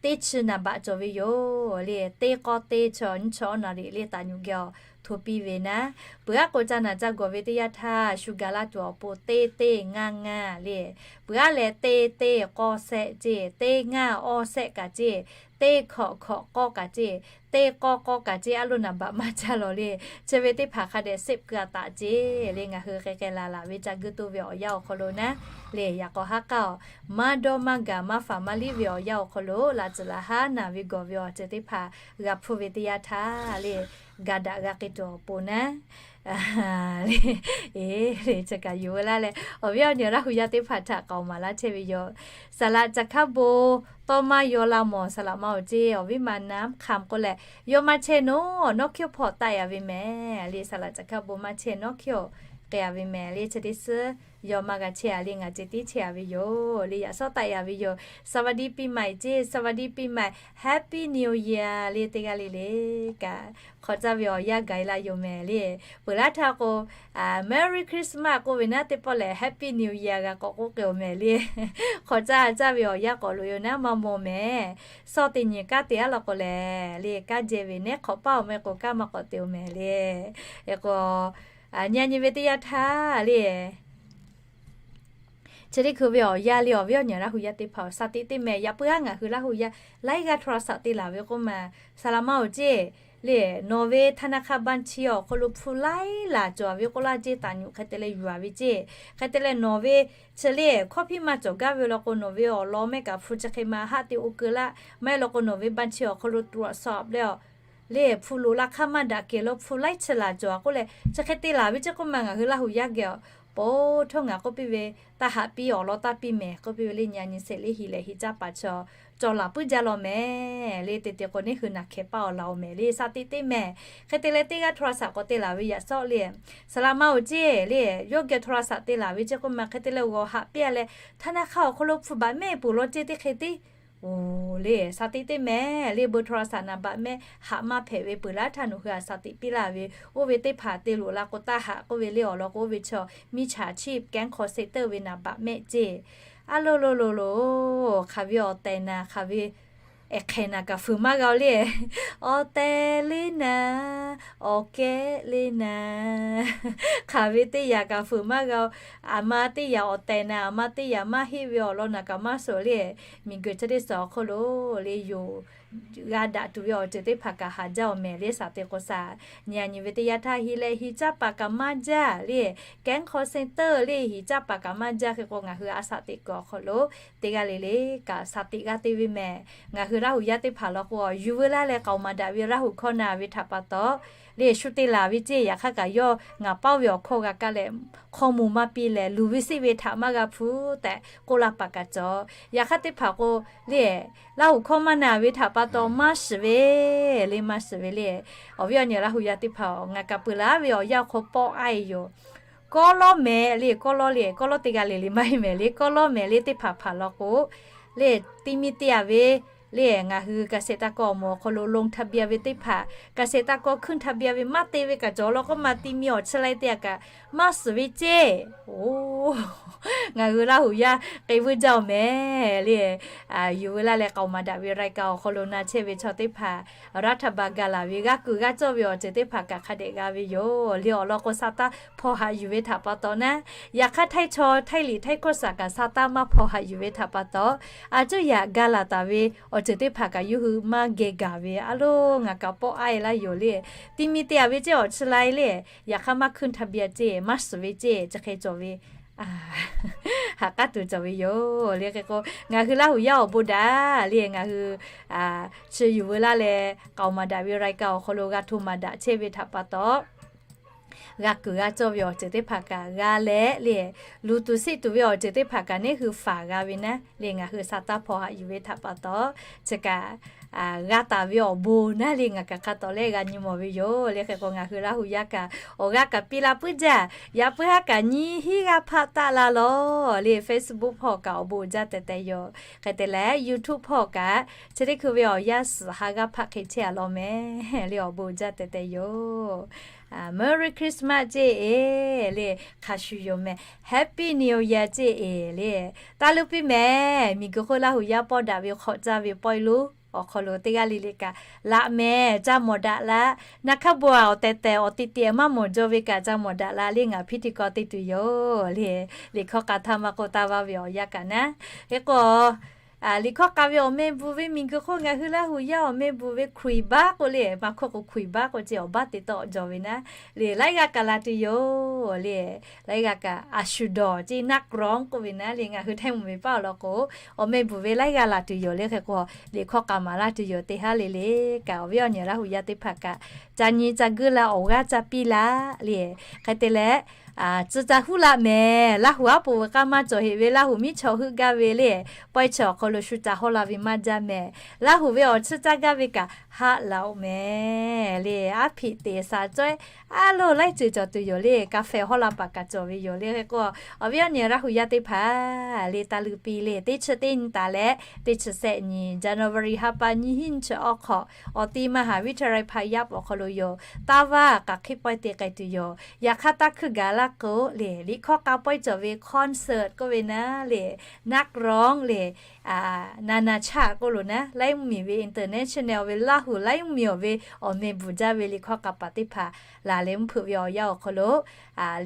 teˇ chi naˍ baꞈ cawˬ ve yoˬ le. Teˇ k'awˇ teˇ chi nyiˇ chi awˇ naˍ riˍ le, taˍ nyuꞈ geh awˬ hto piˇ ve naˉ. Peuˬ aˉ k'o ca naˬ ca gawˬ ve teˇ yanˇ htaˇ shu ga laˇ tuˬ awˬ pon teˇ teˇ ngaˇ ngaˇ le, peuˬ aˉ leh teˇ teˇ k'awˇ sehˆ ceˇ, teˇ ngaˇ awˇ sehˆ kaꞈ ceˇ, teˇ hkawꞈ hkawꞈ k'awˇ kaꞈ ceˇ, teˇ k'awˇ k'awˇ kaꞈ ceˇ, a lo naˍ baꞈ maˇ caˇ lawˬ le. Chi ve teˇ hpaˍ hk'a dehꞈ เซฟ keu a taꞈ ceˇ le. Ngaˬ hui k'ai k'ai laˬ laˬ ve ca guˇ tuˇ ve awˬ yanˇ awˬ hk'aw lo naˉ le, yaꞈ k'aw haˉ k'aˉ awˬ maˇ dawˇ maˇ gaˬ maˇ faˍ maˇ liˇ ve awˬ yanˇ awˬ hk'aw lo, laꞈ tcuhˍ laꞈ haˉ naˬ ve gawˬ ve awˬ ceuˬ teˇ hpaˍ g'a hpuˇ ve teˇ yanˇ htaˇ le, ga daꞈ g'a k'ai tuˬ awˬ pon naˉ le, eˬ le, chi kaꞈ yuˬ veu laˇ leh, awˬ viˉ awˬ nyi Laˇ hu yaˇ teˇ hpaˍ htaꞈ k'aoˍ maˍ laˇ chehˇ ve yoˬ. Saˍ laꞈ ca hk'aˉ bon tawˇ maˇ yaw la mawˬ, saˍ laꞈ ma awˬ ceˇ, awˬ viˉ ma naˉ hk'aˇ k'oˆ leh, yawˇ maˇ chehˇ nawˉ nawˉ hkiˇ awˬ hpawˇ taˆ ya ve mehˍ le. Saˍ laꞈ ca hk'aˉ bon maˇ chehˇ nawˉ hkiˇ awˬ k'ai ya ve mehˍ le. Chi teˇ suhˉ yawˇ maˇ g'a chehˇ a le, ngaˬ ceh tiˉ chehˇ a ve yoˬ le. Yaꞈ shawˉ taˆ ya ve yoˬ. สวัสดีปีใหม่ ceˇ, สวัสดีปีใหม่ Happy New Year le, teˇ g'aˇ le le kaꞈ hk'awꞈ caˇ ve awˬ yanˇ gaˬ e la yoˬ mehˍ le. Peuˬ laˇ htaˇ k'o, Merry Christmas k'oˆ ve naˉ, teˇ pawˆ lehˬ Happy New Year g'a k'awꞈ k'oˆ k'ai oˬ mehˍ le. Hk'awꞈ caˇ ha caˇ ve awˬ yanˇ k'awꞈ loꞈ yoˬ naˉ maˇ mawˬ mehˍ. Sawˇ te nyi kaˇ te aˉ law k'o lehˬ le, kaˇ jehˇ ve nehˉ hk'awꞈ paˇ awˬ meh k'o kaˇ maˇ k'awꞈ te oˬ mehˍ le. K'o, nyi a nyi ve teˇ yanˇ htaˇ le, chi teˇ hkui ve awˬ yanˇ le, awˬ viˉ awˬ nyi Laˇ hu yaˇ teˇ hpaˍ awˬ shaˍ tiꞈ teˇ mehˍ. Yaꞈ puiˉ aˉ ngaˬ hui Laˇ hu yaˇ laiˉ g'aˇ โทรศัพท์ te laˬ ve k'oˆ ma, saˍ laꞈ ma awˬ ceˇ le, nawˬ ve ธนาคารบัญชี awˬ hk'aw lo hpu laiˉ laˬ cawˬ ve k'oˆ laˇ ceˇ, taˍ nyuꞈ hk'e te leh yuˬ a ve ceˇ. Hk'e te leh nawˬ ve chi le hkawˇ hpiˇ maˇ cawˬ gaˇ ve law k'o, nawˬ ve awˬ lawn mehˆ kaꞈ hpu chi hk'e ma haˆ te oˇ keu laˇ, maˇ heˆ law k'o nawˬ ve บัญชี awˬ hk'aw lo ตรวจสอบ leh a le hpu loꞈ la hk'aˇ maˇ daꞈ kehˬ lo hpu laiˉ chi laˬ cawˬ a k'oˆ leh, chi hk'e te laˬ ve ceˇ k'oˆ ma ngaˬ hui Laˇ hu yaˇ geh a, po htawˇ ngaˬ k'oˆ piˇ ve, taˇ haꞈ piˇ awˬ lawn taˇ piˇ mehˍ k'oˆ piˇ ve le. Nyi a nyi sheˍ le, hiˍ lehˬ hiˍ caˇ paˍ chaw cawˬ laˬ puiˉ jaˇ law mehˍ le. Te te k'o neˉ hui naˬ hkehˍ paˇ awˬ laˬ oˬ mehˍ le, shaˍ tiꞈ teˇ mehˍ. Hk'e te leh teˇ g'aˇ โทรศัพท์ k'awꞈ te laˬ ve yaꞈ shawˉ le, saˍ laꞈ ma awˬ ceˇ le, yawˇ geh โทรศัพท์ te laˬ ve ceˇ k'oˆ ma, hk'e te leh g'awˬ haꞈ piˇ a leh, ธนาคาร awˬ hk'aw lo hpu baꞈ mehˆ peuˬ law ceˇ teˇ hk'e te oˬ le, shaˍ tiꞈ teˇ mehˍ le. เบอร์โทรศัพท์ naˍ baꞈ mehˆ haꞈ maˇ hpehꞈ ve peuˬ laˇ htaˇ nawˬ hui a shaˍ tiꞈ piˇ laˇ ve, oˇ ve teˇ hpaˍ te loꞈ la k'o taˇ haꞈ k'oˆ ve le. Awˬ lawn k'o oˇ ve chaw มิจฉาชีพ แก๊ง call center ve naˍ baꞈ mehˆ ceˇ. A lo lo lo lo, hk'aˬ ve awˬ tehˬ naˍ, hk'aˬ ve ehˍ hk'ehˍ naˍ kaꞈ fuiˍ maˇ g'a oˬ le. Awˬ tehˬ le naˍ, awˬ kehˉ le naˍ, hk'aˬ ve teˇ yanˇ kaꞈ fuiˍ maˇ g'a oˬ. A ma teˇ yanˇ awˬ tehˬ naˍ, a ma teˇ yanˇ maˇ heˆ ve awˬ lawn naˍ kaꞈ maˇ suhˍ le. Miˬguiˬ chi teˇ suhˍ awˬ hk'oˆ lo le yoˬ, g'a daꞈ tuˬ ve awˬ ceuˬ teˇ hpaˍ kaꞈ haˍ jaˇ oˬ mehˍ le. Shaˍ tiꞈ k'o shaˍ, nyi a nyi ve teˇ yanˇ htaˇ hiˍ lehˬ hiˍ caˇ paˍ kaꞈ maˇ jaˇ le. แก๊ง call center le hiˍ caˇ paˍ kaꞈ maˇ jaˇ. Hk'e k'o ngaˬ hui a shaˍ tiꞈ kuiˬ awˬ hk'aw lo teˇ g'aˇ le le kaꞈ shaˍ tiꞈ g'a te ve mehˍ. Ngaˬ hui Laˇ huˍ yaˇ teˇ hpaˍ law k'o, yuˬ veu laˇ leh k'aoˍ maˍ daꞈ ve Laˇ huˍ hkawˇ na ve htaꞈ pa taw, le shu te laˬ ve ceˇ. Yaꞈ hk'aˇ kaꞈ yawˇ ngaˬ paoˇ ve awˬ hkawˇ g'a kaˇ leh, hkawˇ mvuh maˇ piˇ leh, luˬ ve siˆ ve htaꞈ maˇ g'a hpu tehꞈ k'oˆ laˇ paˍ kaꞈ cawˬ. Yaꞈ hk'aˇ teˇ hpaˍ k'o, le Laˇ huˍ hkawˇ maˇ na ve htaꞈ pa taw maˇ shiˍ ve, le maˇ shiˍ ve le. Awˬ viˉ awˬ nyi Laˇ huˍ yaˇ teˇ hpaˍ, ngaˬ kaꞈ peuˬ laˇ ve awˬ yanˇ awˬ hk'aw pawˆ aˇ e yoˬ. Kawˇ lawˇ mehˍ le, kawˇ lawˇ le, kawˇ lawˇ teˇ g'aˇ le le maˇ heˆ mehˍ le, kawˇ lawˇ mehˍ le teˇ hpaˍ hpaˍ law k'o, le ti mi te a ve le, ngaˬ hui เกษตรกร awˬ moˍ awˬ hk'aw lo ลงทะเบียน ve teˇ hpaˍ, เกษตรกร ขึ้นทะเบียน ve maˇ te ve kaꞈ cawˬ law k'o, maˇ ti mi awˬ chi lai te a kaꞈ maˇ shiˍ ve ceˇ. Oˬ, ngaˬ hui Laˇ huˍ yaˇ k'e vuiˇ jaˇ awˬ mehˍ le. Yuˬ veu laˇ leh k'aoˍ maˍ daꞈ ve รายการ awˬ hk'aw lo na chehˇ ve chaw teˇ hpaˍ, raˇ htaˇ ba ga laˬ ve g'aˇ kuiˬ g'aˇ cawˇ ve awˬ ceuˬ teˇ hpaˍ kaꞈ hk'a dehꞈ g'a ve yoˬ le. Awˬ lawn k'o, sa taˇ hpaw haꞈ yuˬ ve htaꞈ pa taw naˉ, yaꞈ hk'aˇ htaiˇ chaw htaiˇ liꞈ htaiˇ hkawˇ shaˍ kaꞈ sa taˇ maˇ hpaw haꞈ yuˬ ve htaꞈ pa taw, a cuˇ yaꞈ ga laˬ taˍ ve awˬ ceuˬ teˇ hpaˍ kaꞈ yawˇ hui maˇ geh gaˬ ve a lo, ngaˬ kaꞈ pawˆ aˇ e laˇ yoˬ le. Ti mi te a ve ceˇ awˬ chi lai le. Yaꞈ hk'aˇ maˇ ขึ้นทะเบียน ceˇ, maˇ shiˍ ve ceˇ, chi hk'e cawˬ ve haꞈ k'aˉ tuˬ cawˬ ve yoˬ le. Hk'e k'o, ngaˬ hui Laˇ huˍ yaˇ awˬ bon daꞈ le. Ngaˬ hui chi yuˬ veu laˇ leh k'aoˍ maˍ daꞈ ve รายการ awˬ hk'aw lo g'a hto maˍ daꞈ chehˇ ve htaꞈ pa taw, g'a kuiˬ g'a cawˇ ve awˬ ceuˬ teˇ hpaˍ kaꞈ g'a leh le, luˬ tuˬ siˆ tuˬ ve awˬ ceuˬ teˇ hpaˍ kaꞈ neˇ hui faˍ g'a ve naˉ le. Ngaˬ hui sa taˇ hpaw haꞈ yuˬ ve htaꞈ pa taw, chi kaꞈ g'a taˍ ve awˬ bon naˉ le, ngaˬ kaꞈ hk'a tawˍ leh g'a nyi mawˬ ve yoˬ le. Hk'e k'o, ngaˬ hui Laˇ huˍ yaˇ kaꞈ awˬ g'aˇ kaꞈ piˇ la puiˉ jaˇ. Yaꞈ puiˉ haˉ kaꞈ nyiˇ hinˉ g'aˇ hpaˆ taˆ la lawˬ le. Facebook hpawˇ kaꞈ awˬ bon jaˇ tehꞈ tehꞈ yoˬ. Hk'e te leh, YouTube hpawˇ kaꞈ chi teˇ hkui ve awˬ yanˇ suhˍ ha g'aˇ hpaˆ hk'e chehˇ a law mehˍ le. Awˬ bon jaˇ tehꞈ tehꞈ yoˬ. Merry Christmas ceˇ e le, hk'a shuˍ yoˬ mehˍ. Happy New Year ceˇ e le, taˇ luˇ piˇ mehˍ. Miˬguiˬ hk'oˆ Laˇ huˍ yaˇ pawˆ daꞈ ve hk'awꞈ caˇ ve pawehˇ lonˉ awˬ hk'aw lo teˇ g'aˇ le le kaꞈ laꞈ mehˍ, ca mawˬ daꞈ la. Naˬ hk'aˇ bon a awˬ tehˬ tehˬ awˬ te te maˇ mawˬ jaw ve kaꞈ ca mawˬ daꞈ la le. Ngaˬ hpiˇ tiꞈ k'aw te tuˬ yoˬ le. Liꞈ hkawˇ k'a htaˇ maˇ k'oˆ, taˇ vaˇ ve awˬ yanˇ kaꞈ naˉ. Hk'e k'o, liꞈ hkawˇ k'a ve awˬ meh bvuhˬ ve miˬguiˬ hk'oˆ ngaˬ hui Laˇ huˍ yaˇ awˬ meh bvuhˬ ve Hkriꞈ baˆ k'oˆ le, maˇ hkawˇ k'o Hkriꞈ baˆ k'oˆ ce, awˬ baˆ te tawˆ jaw ve naˉ le. Laiˉ g'aˇ kaꞈ la tuˬ yoˬ le. Laiˉ g'aˇ kaꞈ a shu dawˬ ce นักร้อง k'oˆ ve naˉ le. Ngaˬ hui Htaiˇ mvuhˇ miˬ paˇ awˬ lawn k'o, awˬ meh bvuhˬ ve laiˉ g'aˇ la tuˬ yoˬ le. Hk'e k'o, liꞈ hkawˇ k'a maˍ laˇ tuˬ yoˬ. Teˇ haˉ le le kaꞈ, awˬ viˉ awˬ nyi Laˇ huˍ yaˇ teˇ hpaˍ kaꞈ ca nyi ca guˇ la, awˬ g'aˇ ca piˇ la le. Hk'e te leh, tcuh ca huˉ laꞈ mehˍ. Laˇ huˍ aˉ poˍ veuꞈ k'aˇ maˇ cawˬ heꞈ ve Laˇ huˍ miˉ chaw heuˆ gaˇ ve le, pawehˇ chi awˬ hk'aw lo shu ca hawˇ la ve maˇ jaˇ mehˍ. Laˇ huˍ ve awˬ chiˇ caˇ gaˇ ve kaꞈ haˆ laꞈ oꞈ mehˍ le. Aˉ hpiꞈ teꞈ shaˍ cawehˇ a loˬ laiˉ ceuˬ cawˬ tuˬ yoˬ le. กาแฟ hawˇ la paˍ kaꞈ cawˬ ve yoˬ le. Hk'e k'o, awˬ viˉ awˬ nyi Laˇ huˍ yaˇ teˇ hpaˍ le, taˇ luˇ piˇ le. Teˇ chi teˇ nyi taˍ leh teˇ chi sehˆ nyi, January ha pa nyiˇ hinˉ nyiˇ chi awˬ hk'awꞈ, awˬ ti มหาวิทยาลัยพายัพ awˬ hk'aw lo yoˬ. Taˇ vaˇ k'aꞈ hk'e pawehˇ te k'ai tuˬ yoˬ. Yaꞈ hk'aˇ taˇ hkuiˇ gaˬ laˇ k'o le, liꞈ hkawˇ k'a pawehˇ cawˬ ve คอนเสิร์ต k'oˆ ve naˉ le, นักร้อง le, นานาชาติ k'oˆ lo naˉ, laiˉ mvuhˇ miˬ ve international ve Laˇ huˍ laiˉ mvuhˇ miˬ awˬ ve awˬ meh bvuhˬ jaˇ ve liꞈ hkawˇ k'a paˍ teˇ hpaˍ laˬ leh mvuhˇ hpeuꞈ ve awˬ yanˇ awˬ hk'aw lo,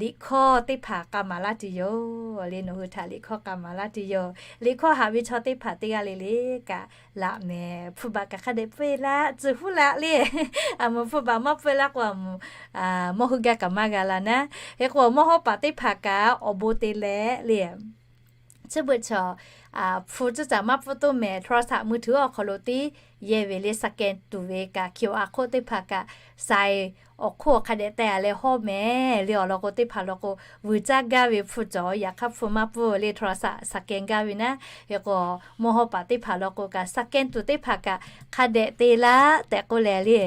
liꞈ hkawˇ teˇ hpaˍ k'a maˍ laˇ tuˬ yoˬ le. Nawˬ hui htaꞈ liꞈ hkawˇ k'a maˍ laˇ tuˬ yoˬ. Liꞈ hkawˇ haꞈ ve chaw teˇ hpaˍ teˇ g'aˇ le le kaꞈ laꞈ mehˍ. Hpu baꞈ kaꞈ hk'a dehꞈ pfuhˇ e laˇ, tcuh huˉ laˇ le. A meuꞈ hpu baꞈ maˇ pfuhˇ e laˇ k'o, a meuꞈ mawˇ hui gaˇ kaꞈ maˇ g'a la naˉ. Hk'e k'o, mawˇ hawˉ paˍ teˇ hpaˍ kaꞈ awˬ bon te leh le, chi beuꞈ chaw hpu tcuhˉ caꞈ maˇ pfuhˇ toˇ mehˍ, โทรศัพท์มือถือ awˬ hk'aw lo tiˉ yehˇ ve le, scan tuˬ ve kaꞈ QR code teˇ hpaˍ kaꞈ sai awˬ hk'oˆ awˬ hk'a dehꞈ teh a leh hawˇ mehˍ le. Awˬ lawn k'o, teˇ hpaˍ lawn k'o, vuiˬ caˇ gaˇ ve hpu cawˬ, yaꞈ hk'aˇ hpu maˇ pfuhˇ le, โทรศัพท์ scan gaˇ ve naˉ. Hk'e k'o, mawˇ hawˉ paˍ teˇ hpaˍ lawn k'o kaꞈ scan tuˬ teˇ hpaˍ kaꞈ hk'a dehꞈ te laˇ tehꞈ k'oˆ leh le,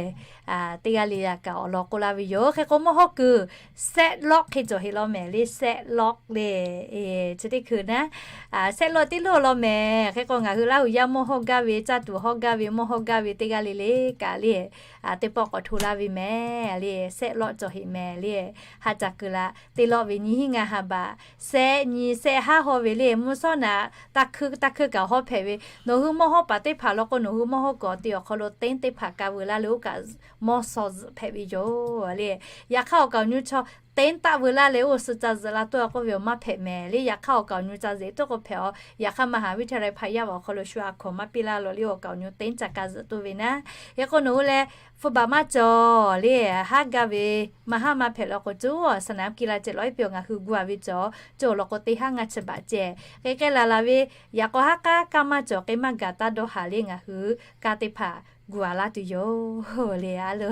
teˇ g'aˇ le g'aˇ kaꞈ awˬ lawn k'oˆ laˇ ve yoˬ. Hk'e k'o, mawˇ hawˉ kuiˬ แซดล็อก hk'e cawˬ heꞈ law mehˍ le, แซดล็อก le, chi teˇ hkui naˉ, แซดล็อก teˇ loˇ law mehˍ. Hk'e k'o, ngaˬ hui Laˇ huˍ yaˇ mawˇ hawˉ gaˇ ve, caˇ tuˬ hawˉ gaˇ ve, mawˇ hawˉ gaˇ ve teˇ g'aˇ le le kaꞈ le, teˇ pawˆ k'awꞈ hto laˇ ve mehˍ le, แซดล็อก cawˬ heꞈ mehˍ le. Ha caˬ kuiˬ laꞈ teˇ lawˆ ve nyiˇ hinˉ ngaˇ ha baꞈ, sehˆ nyi sehˆ haˉ hawˇ ve le, mvuhˇ shawˉ naꞈ taˇ hkuiˇ taˇ hkuiˇ kaꞈ hawˇ hpehꞈ ve. Nawˬ hui mawˇ hawˉ paˍ teˇ hpaˍ lawn k'o, nawˬ hui mawˇ hawˉ kuiˬ awˬ te awˬ hk'aw lo เต็นท์ teˇ hpaˍ ka veuꞈ laˇ le, oˇ kaꞈ mawˇ shaw zuhꞈ hpehꞈ ve yoˬ le. Yaꞈ hk'aˇ awˬ kaˍ awˬ nyi chaw teˇ taˆ veu laˇ leh oˇ suh ca zuhꞈ la tuˬ a k'oˆ ve awˬ maˇ hpehꞈ mehˍ le. Yaꞈ hk'aˇ awˬ kaˍ awˬ nyu ca zuhꞈ tuˬ k'o hpehꞈ a. Yaꞈ hk'aˇ มหาวิทยาลัย hpaꞈ yaˇ awˬ hk'aw lo shu a hkaw maˇ piˇ laˇ lo le, awˬ kaˍ awˬ nyu teˇ ca ka zuhꞈ tuˬ ve naˉ. Hk'e k'o nawˬ hui leh hpu baˬ maˇ cawˬ le, haˉ gaˇ ve maˇ haˉ maˇ hpehꞈ law k'o, cuˇ awˬ สนามกีฬา ceh lawˬ iˉ piˇ awˬ ngaˬ hui gu a ve cawˬ, cuˇ awˬ lawn k'o teˇ haˉ ngaˇ chi baꞈ ceh k'e k'ai laˬ laˬ ve. Yaꞈ k'aw haˉ k'aˉ kaˇ maˇ cawˬ k'e maˇ gaˬ taˇ dawˇ haˍ le, ngaˬ hui ka teˇ hpaˍ gu a laˇ tuˬ yoˬ le. A lo,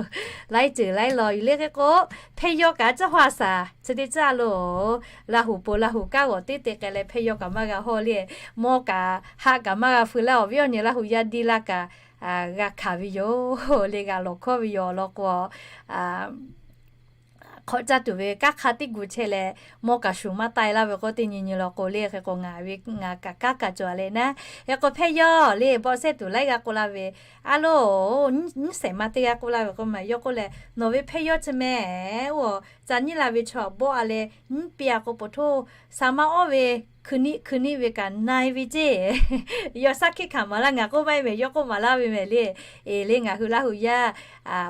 laiˉ ceuˬ laiˉ law yuˬ le. Hk'e k'o, hpehˇ yawˇ kaꞈ caˇ hawˇ a shaˍ chi teˇ caˇ lo, Laˇ huˍ po Laˇ huˍ kaˉ g'awˬ teˇ te k'ai leh hpehˇ yawˇ kaꞈ maˇ g'a hawˇ le. Mawˇ kaꞈ haˆ kaꞈ maˇ g'a feu laˇ, awˬ viˉ awˬ nyi Laˇ huˍ yaˇ diˇ laˇ kaꞈ g'a hkanˍ ve yoˬ le. G'a lawˬ hkawˇ ve yoˬ law k'o, hk'awꞈ caˇ tuˬ ve kanˉ hk'a teˇ gu chehˇ leh, mawˇ kaꞈ shuˍ maˇ taiˍ laˇ ve k'o, teˇ nyi nyi law k'o le. Hk'e k'o ngaˬ ve ngaˬ kaꞈ kanˉ kaꞈ cawˬ leh naˉ. Hk'e k'o hpehˇ yawˇ le bawˆ sehˉ tuˬ laiˉ g'aˇ k'oˆ laˇ ve, A lo, nyiˇ shehˍ ma teˇ g'aˇ k'oˆ laˇ ve k'o maˬ, yawˇ k'oˆ leh, Nawˬ ve hpehˇ yawˇ chi mehˍ, oˇ ca nyiˇ la ve chaw bawˆ a leh nyiˇ piˇ a k'o, poˬ htoˇ sa maˇ awˉ ve hkui niˆ hkui niˆ ve kaꞈ na e ve ceˇ. Yawˇ shaˉ hkiˆ hkanˍ maˍ laˇ, ngaˬ k'oˆ maˇ e mehˍ, yawˇ k'oˆ maˍ laˇ ve mehˍ le. Eˬ le, ngaˬ hui Laˇ huˍ yaˇ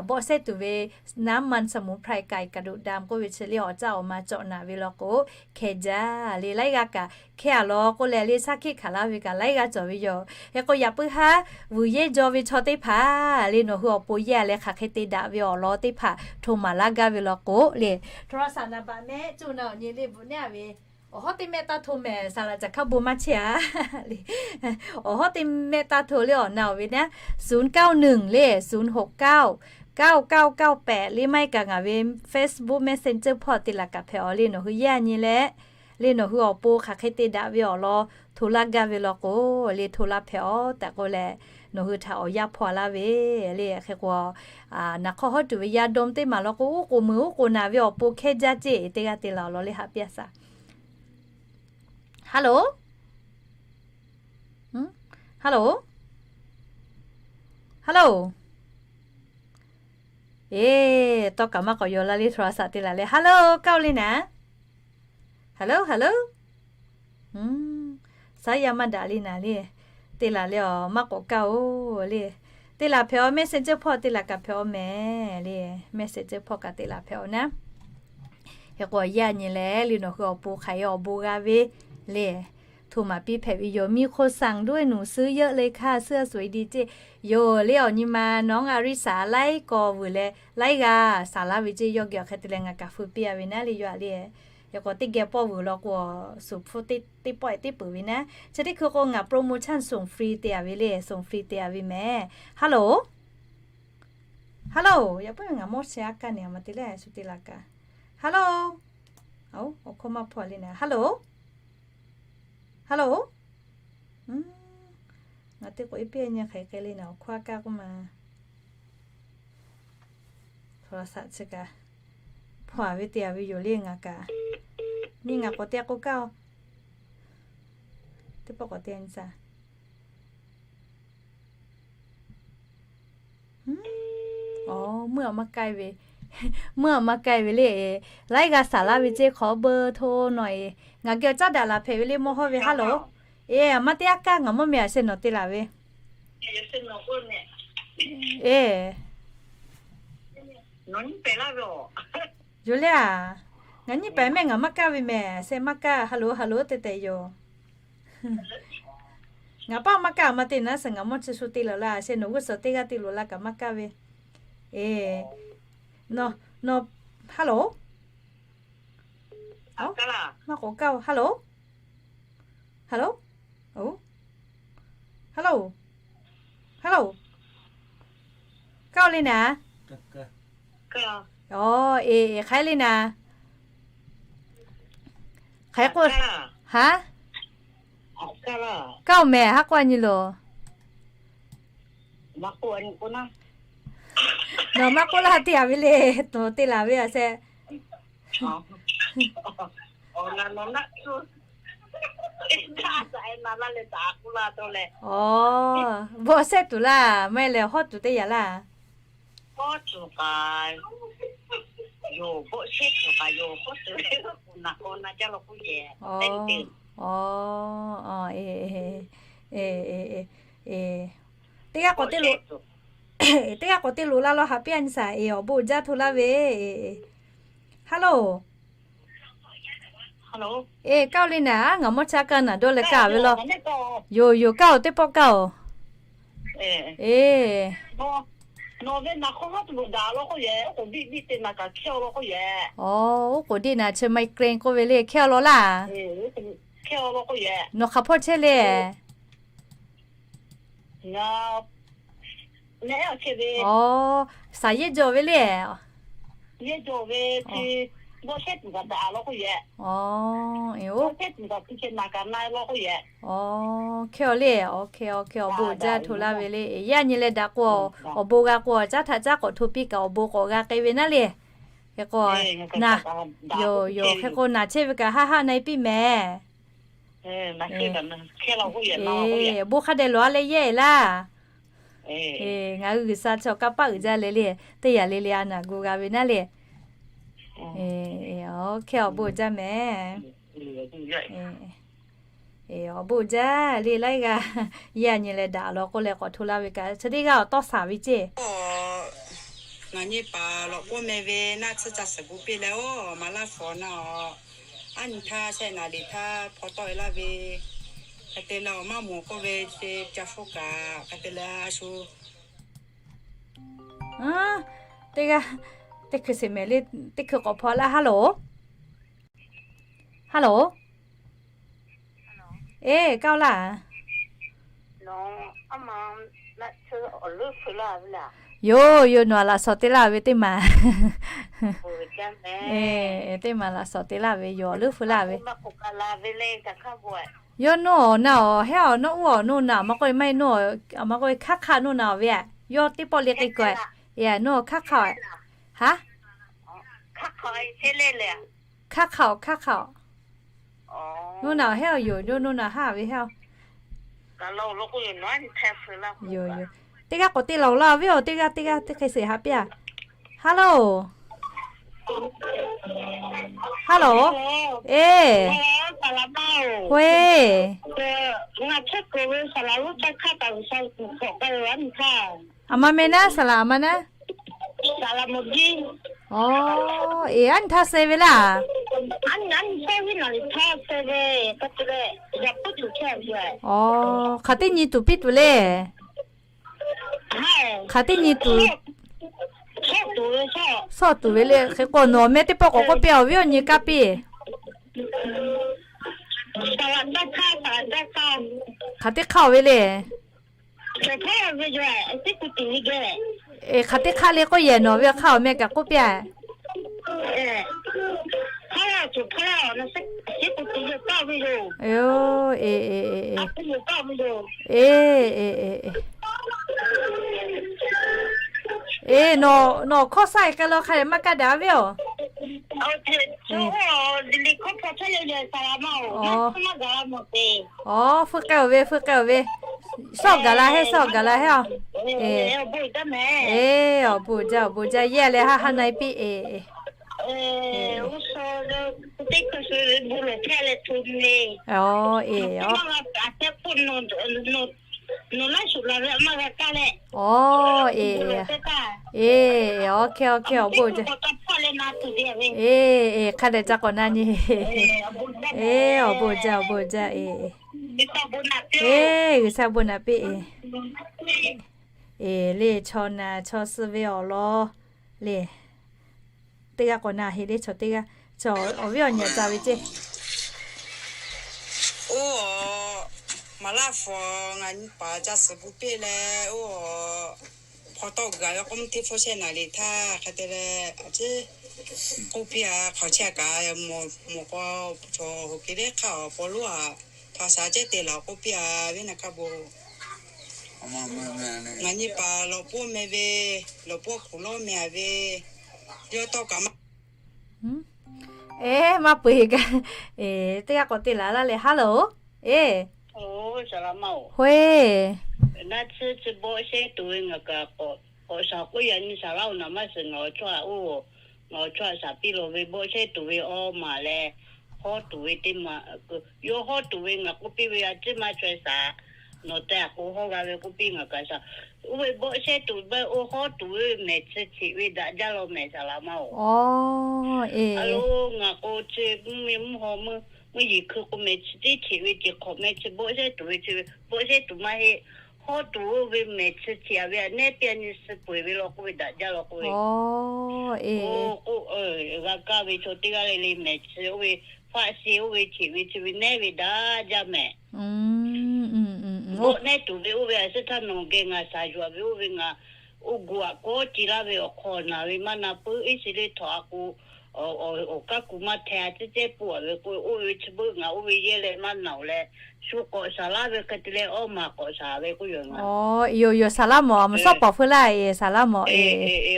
bawˆ sehˉ tuˬ ve น้ำมันสมุนไพร ไก่กระดูกดำ k'oˆ ve chi le, awˬ caˇ awˬ ma cawꞈ naˍ ve law k'o, hkeh jaˇ le. Laiˉ g'aˇ kaꞈ hkeh a law k'oˆ leh le, shaˉ hkiˆ hkanˍ laˇ ve kaꞈ laiˉ g'aˇ cawˬ ve yoˬ. Hk'e k'o yaꞈ puiˉ haˉ vuiˬ yehˇ jaw ve chaw teˇ hpaˍ le, nawˬ hui awˬ pon yehˇ a leh hk'aˬ hk'e te daꞈ ve awˬ lawn teˇ hpaˍ hto maˍ laˇ gaˇ ve law k'o le, โทรศัพท์ naˍ baꞈ mehˆ cuˇ na awˬ nyi le bvuhꞈ neˉ a ve, awˬ hawˉ teˇ mehˆ taˇ hto mehˍ, saˍ laꞈ caˬ hkaˉ bon maˇ chehˇ a le. Awˬ hawˉ teˇ mehˆ taˇ hto le, awˬ na awˬ ve naˉ, ศูนย์เก้าหนึ่ง le ศูนย์หกเก้า เก้าเก้าเก้าแปด le, maˇ heˆ kaꞈ ngaˬ ve Facebook Messenger hpawˇ te laˬ kaꞈ hpehꞈ a le, nawˬ hui yehˇ a nyi leh le, nawˬ hui awˬ pon hk'aˬ hk'e te daꞈ ve awˬ lawn hto laˇ gaˇ ve law k'o le, hto laˇ hpehꞈ a tehꞈ k'oˆ leh, nawˬ hui htaꞈ awˬ yanˇ hpaw laˇ ve le. Hk'e k'o, naˍ hk'aw hawˉ tuˬ ve yaˇ dawˇ teˇ maˬ law k'o, uˉ k'oˍ meuˬ uˉ k'oˍ naˍ ve awˬ pon hkehˇ jaˇ ceˇ, teˇ g'aˇ te laˬ awˬ lawn le haꞈ piˇ a shaˍ. Hello, hello, hello. Eˬ, tawˇ kaꞈ maˇ k'awꞈ yaw laˇ le, โทรศัพท์ te laˬ leh, hello, kaˇ o le naˍ. Hello, hello. Saˉ yaˇ maˇ daꞈ le naˍ le. Te laˬ leh awˬ maˇ k'awꞈ kaˇ o le. Te laˬ hpehꞈ a, Messenger hpawˇ te laˬ kaꞈ hpehꞈ a mehˍ le. Messenger hpawˇ kaꞈ te laˬ hpehꞈ a naˉ. Hk'e k'o yehˇ a nyi leh le, nawˬ hui awˬ pon hk'aˬ e awˬ bon g'a ve le, hto maˍ piˇ hpehꞈ ve yoˬ. มีคนสั่งด้วย หนูซื้อเยอะเลยค่ะ เสื้อสวยดี ceˇ. Yoˬ le, awˬ nyi ma nawˉ a riˉ shaˍ laiˉ k'aw vuiˬ leh laiˉ g'aˇ shaˍ laˇ ve ceˇ. Yawˇ geh awˬ hk'e te leh ngaˬ kaꞈ feu piˇ a ve naˉ le, yawˇ a le. Hk'e k'o teˇ geh pawˆ vuiˬ law k'o, suˍ hpfuhˇ teˇ pawˆ teˇ peuˬ ve naˉ. Chi teˇ hkui k'o ngaˬ promotion ส่งฟรี te a ve le, ส่งฟรี te a ve mehˍ. Hello, hello, yaꞈ puiˉ ngaˬ mawˇ sheh a kaˇ ne a ma te le, shu te laˬ kaꞈ. Hello, awˬ hkawˇ maˇ hpawˇ le naˍ. Hello, hello. Ngaˬ teˇ k'o iˉ piˇ nyi hk'aˬ hk'e le naˍ, awˬ hkawˇ a kaˇ k'oˆ ma. โทรศัพท์ chi kaꞈ hpawˇ a ve te a ve yoˬ le ngaˬ kaꞈ. Nyi ngaˬ k'awꞈ te k'o kaˇ o. Teˇ pawˆ k'awꞈ te nyi shaˍ. Meuˇ a maˇ kaiˇ ve, meuˇ a maˇ kaiˇ ve le. Laiˉ g'a shaˍ laˇ ve ceˇ, hk'awꞈ beu hto nawˬ e. Ngaˬ geh awˬ caˉ daꞈ laˬ hpehꞈ ve le mawˇ hawˇ ve. Hello. Eˬ, a ma teˇ a kaˇ ngaˬ mawˇ meh a sheh nawˬ te laˬ ve. Eˬ, yoˬ le a. Ngaˬ nyiˇ pehˍ mehˆ ngaˬ maˇ kaˇ ve mehˍ, sheh maˇ kaˇ. Hello, hello te tehꞈ yoˬ. Ngaˬ paˆ maˇ kaˇ a ma te naˉ suhˍ ngaˬ mawˇ chi shu te laˬ la. Sheh nawˬ g'uˇ suhˍ teˇ g'aˇ te loꞈ la kaꞈ maˇ kaˇ ve. Eˬ, nawˬ, nawˬ, hello, maˇ k'awꞈ kaˇ o. Hello, hello, hello, hello. Kaˇ o le naˍ. Aˬ, eˬ, hk'aˬ hk'e le naˍ. Hk'aˬ hk'e k'o, haˉ, kaˇ o mehˍ, haˉ k'oˆ a nyi loˬ. Nawˬ maˇ k'oˆ laˇ te a ve le, nawˬ te laˬ ve a sheh. Aˬ, bawˆ sehˉ tuˬ laˇ, maˇ heˆ leh hawˉ tuˬ teˇ yanˇ laˇ. Teˇ g'aˇ k'awꞈ te loꞈ, teˇ g'aˇ k'awꞈ te loꞈ la law haꞈ piˇ a nyi shaˍ. Eˬ, awˬ bon uiˍ jaˇ hto laˇ ve. Hello. Eˬ, kaˇ-oˬ le naˍ, ngaˬ mawˇ chaˇ kaˇ naˍ dawˇ leh kaˇ ve law. Yoˬ yoˬ, kaˇ-oˬ, teˇ pawˆ kaˇ-oˬ. Eˬ, oˉ k'oˍ diˆ naˍ chi migraine k'oˆ ve le, hkehˇ-aw law laˇ. Nawˬ hk'aˬ hpawˇ chehˇ le. Aˬ, saˍ yehˇ jaw ve le. Aˬ, eˬ, oˉ, hkehˇ-aw le. Aˬ, hkehˇ-aw, hkehˇ-aw, bon jaˇ hto laˇ ve le. Yaˇ nyi leh daꞈ k'o, awˬ bon g'a k'o, caˉ htaꞈ caˉ k'awꞈ hto piˇ kaꞈ awˬ bon k'awꞈ g'a k'ai ve naˉ le. Hk'e k'o, naˬ, yoˬ yoˬ, hk'e k'o naˬ chehˇ ve kaꞈ haˆ haˆ na-e piˇ mehˍ. Eˬ, bon hk'a dehꞈ lawˬ-a leh yehˇ-eˬ laˇ. Eˬ, ngaˬ hui G'uiˬsha chaw kanˇ paˆ uiˍ jaˇ le le, teˇ yanˇ le le a naˬ gu g'a ve naˉ le. Hkehˇ-aw, bon jaˇ mehˍ. Awˬ bon jaˇ le laiˉ g'aˇ, yaˇ nyi leh daꞈ law k'oˆ leh k'awꞈ hto laˇ ve kaꞈ, chi teˇ g'aˇ awˬ tawˇ saˍ ve ceˇ. Ngaˬ nyi paˍ lawꞈ k'oˆ meh ve naˆ tsuhˇ ca suhˍ gu piˇ leh, oˇ maˍ laˇ fawˍ naˆ-aˬ, aˉ nyi htaˇ shehˆ naˍ liꞈ htaˇ hpaw tawˆ-e laˇ ve, hk'e te leh awˬ maˇ mawˬ k'oˆ ve ce ca hpfuhˇ kaꞈ hk'e te leh a shu. Teˇ g'aˇ, teˇ hkui sheˍ mehˍ le, teˇ hkui k'awꞈ hpaw laˇ. Hello, hello. Eˬ, kaˇ-oˬ laˇ. Yoˬ yoˬ, nawˬ-aˬ laꞈ shawˍ te laˇ ve teˇ maˬ. Teˇ maˬ laꞈ shawˍ te laˇ ve yoˬ, awˬ leuˉ feu laˇ ve. Yawˇ nawˇ-aˬ na-aˬ, hehˉ-aˬ nawˇ uˉ-aˬ nawˇ naˍ, maˇ k'oˆ ve maˇ heˆ nawˇ, maˇ k'oˆ ve hk'aˉ hk'aˆ nawˇ naˍ ve aꞈ, yawˇ teˇ pawˆ le k'ai k'o-e. Eˬ, nawˇ hk'aˉ hk'aˆ-aˬ. Haˉ, hk'aˉ hk'aˆ-aˬ, hk'aˉ hk'aˆ-aˬ. Nawˇ naˍ hehˉ-aˬ yoˬ, nawˇ naˍ haˉ ve hehˉ-aˬ. Yoˬ yoˬ. Teˇ g'aˇ k'awꞈ te laˬ-oˬ laˇ ve-oˬ, teˇ g'aˇ teˇ g'aˇ teˇ hk'e sheˍ haꞈ piˇ-a. Hello, hello. Eˬ, Hue, aˬ ma meh naˉ, saˍ laꞈ aˬ ma naˉ. Aˬ, eˬ, aˉ nyi htaˇ suh ve laˇ. Aˬ, hk'aˬ teˇ nyi tuˬ piˇ tuˬ le. Hk'aˬ teˇ nyi tuˬ, shawˆ tuˬ ve le. Hk'e k'o nawˬ meh teˇ pawˆ k'awꞈ k'oˆ piˇ-aˬ, awˬ viˉ awˬ nyi kaˇ piˇ. Hk'aˬ teˇ hk'aˇ-aˬ ve le. Eˬ, hk'aˬ teˇ hk'aˇ le k'oˆ yehˬ, nawˬ ve hk'aˇ awˬ meh kaꞈ k'oˆ piˇ-a. Eˬ, eˬ, eˬ, eˬ. Eˬ, eˬ, eˬ, eˬ. Eˬ, nawˬ hkawˇ shaˆ-e k'ai law hk'a dehꞈ maˇ kaˇ daꞈ ve-oˬ. Aˬ, hpu k'ai-oˬ ve, hpu k'ai-oˬ ve. Shawˆ gaˬ la hehˉ, shawˆ gaˬ la hehˉ-aˬ. Eˬ, awˬ bon jaˇ, awˬ bon jaˇ, yehˇ leh haˉ haˉ na-e piˇ-e. Aˬ, eˬ, aˬ. Aˬ, eˬ, eˬ, awˬ hkehˇ awˬ hkehˇ awˬ bon jaˇ. Eˬ, eˬ, hk'a dehꞈ ca k'awꞈ na nyi. Eˬ, awˬ bon jaˇ, awˬ bon jaˇ, eˬ. Eˬ, G'uiˬsha bon naꞈ piˇ-e. Eˬ, le chaw naˬ chaw suh ve awˬ lawn le. Teˇ g'aˇ k'awꞈ na heˆ le, chaw teˇ g'aˇ, chaw awˬ viˉ awˬ nyi tcuh ve ceˇ. Oˇ, maˍ laˇ fawˍ ngaˬ nyi paˍ ca suhˍ gu piˇ leh, oˇ, hpaw tawˆ gaˬ ve k'oˆ mvuhˇ hteˇ hpfuhˇ shehˆ naˍ liꞈ htaˇ hk'e te leh, a ciˉ k'oˆ piˇ-a, hk'aˬ chehˇ kaꞈ mawˬ k'o, chaw hoꞈ ke le hk'aˇ awˬ paw lonˉ-aꞈ hpa sha cehˇ te laˬ k'oˆ piˇ-a, venˇ naˍ kaˇ bon. Ngaˬ nyi paˍ lawˬ pawˇ meh ve, lawˬ pawˇ hkuˬ lawˇ meh-a ve, yawˇ tawˇ kaꞈ maˇ. Eˬ, maˇ peu-eˬ kaꞈ, eˬ, teˇ g'aˇ k'awꞈ te laˬ laˇ leh, hello. Eˬ, Hue, naˆ tsuhˇ chi bawˆ shehˇ tuˬ ve ngaˬ kaꞈ k'awꞈ shaˍ k'oˆ yaꞈ nyi saˍ laꞈ-oˬ, naˬ maˇ shiˍ ngaˬ awˬ chawˇ-aꞈ oˇ, ngaˬ awˬ chawˇ-aꞈ shaˍ piˇ lawˬ ve bawˆ shehˇ tuˬ ve awˇ maˬ leh, hawˉ tuˬ ve teˇ maˬ, yawˇ hawˉ tuˬ ve ngaˬ k'oˆ piˇ ve a ciˉ maˇ chaweh shaˍ. Nawˬ tehˬ k'o hawˇ g'a ve k'oˆ piˇ ngaˬ kaꞈ shaˍ. Oˇ ve bawˆ shehˉ tuˬ baˆ oˇ hawˉ tuˬ ve mehˬ chi cheꞈ ve daꞈ jaˇ law mehˬ saˍ laꞈ ma-oˬ. A lo ngaˬ k'o chi mvuhˇ miˬ mvuhˇ haw mvuhˇ yeˬ hkui k'o mehˬ chi teˇ cheꞈ ve ceˬ hk'awꞈ mehˬ chi bawˆ shehˉ tuˬ ve chi bawˆ shehˉ tuˬ maˇ heˆ. Hawˉ tuˬ oˇ ve mehˬ chi cheꞈ a ve a nehˉ piˇ a nyi suh peu eˬ ve law k'oˆ ve daꞈ jaˇ law k'oˆ ve. Oˇ k'oˆ, g'a kaˇ ve chaw teˇ g'aˇ le le mehˬ chi oˇ ve faˆ she oˇ ve cheꞈ ve chi ve nehˉ ve daꞈ jaˇ mehˬ. Bawˆ nehˉ tuˬ ve oˇ ve a suhˉ htaˇ nawˬ geh ngaˬ shaˍ yuˬ a ve oˇ ve ngaˬ oˇ gu aꞈ kawˉ ce laˇ ve awˬ hk'aw naˬ ve maˇ na puiˉ iˉ shiˍ le htawꞈ a k'o, awˬ kaˉ ku maˇ hteh a ciˉ cehˉ pfuhˇ a ve k'o, oˇ ve chi beuꞈ ngaˬ oˇ ve yehˇ leh maˇ na oˬ leh, shu k'awꞈ shaˍ laˇ ve hk'e te leh awˇ maˬ k'awꞈ shaˍ ve k'oˆ yoˬ ngaˬ. Yoˬ yoˬ, shaˍ laˇ mawˬ a mvuhˇ shawˉ pawnˍ hpfuhˇ laˇ e, shaˍ laˇ mawˬ e.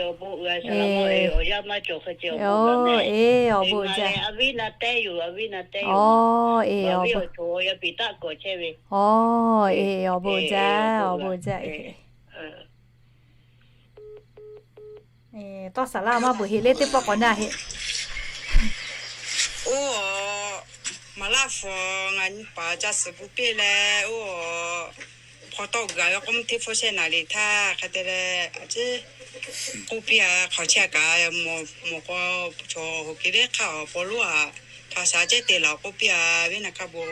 Awˬ bon uiˍ a shaˍ laˇ mawˬ e, awˬ yanˇ maˇ cawˬ hk'e ce awˬ bon uiˍ e, awˬ bon uiˍ jaˇ. A viˉ na tehˉ yoˬ, a viˉ na tehˉ yoˬ. Awˬ e, awˬ bon uiˍ. Awˬ e, awˬ bon uiˍ. Awˬ e, awˬ bon uiˍ jaˇ, awˬ bon uiˍ jaˇ e. Tawˇ shaˍ laˇ maˇ bvuhˬ heˆ le teˇ pawˆ k'awꞈ naˇ heˆ. Oˇ, maˍ laˇ hpu ngaˬ nyi paˍ ca suhˍ gu piˇ leh, oˇ, hpaw tawˆ gaˬ ve k'oˆ mvuhˇ hteˇ hpfuhˇ shehˆ naˍ riˍ htaˇ hk'e te leh, a ciˉ k'oˆ piˇ a, hk'aˬ chehˇ a kaꞈ mawˬ k'o, chaw hoꞈ ke le hk'aˇ awˬ paw lonˉ a, hk'aˬ shaˍ cehˉ te laˬ k'oˆ piˇ a, viˉ naˍ hkaˇ bon.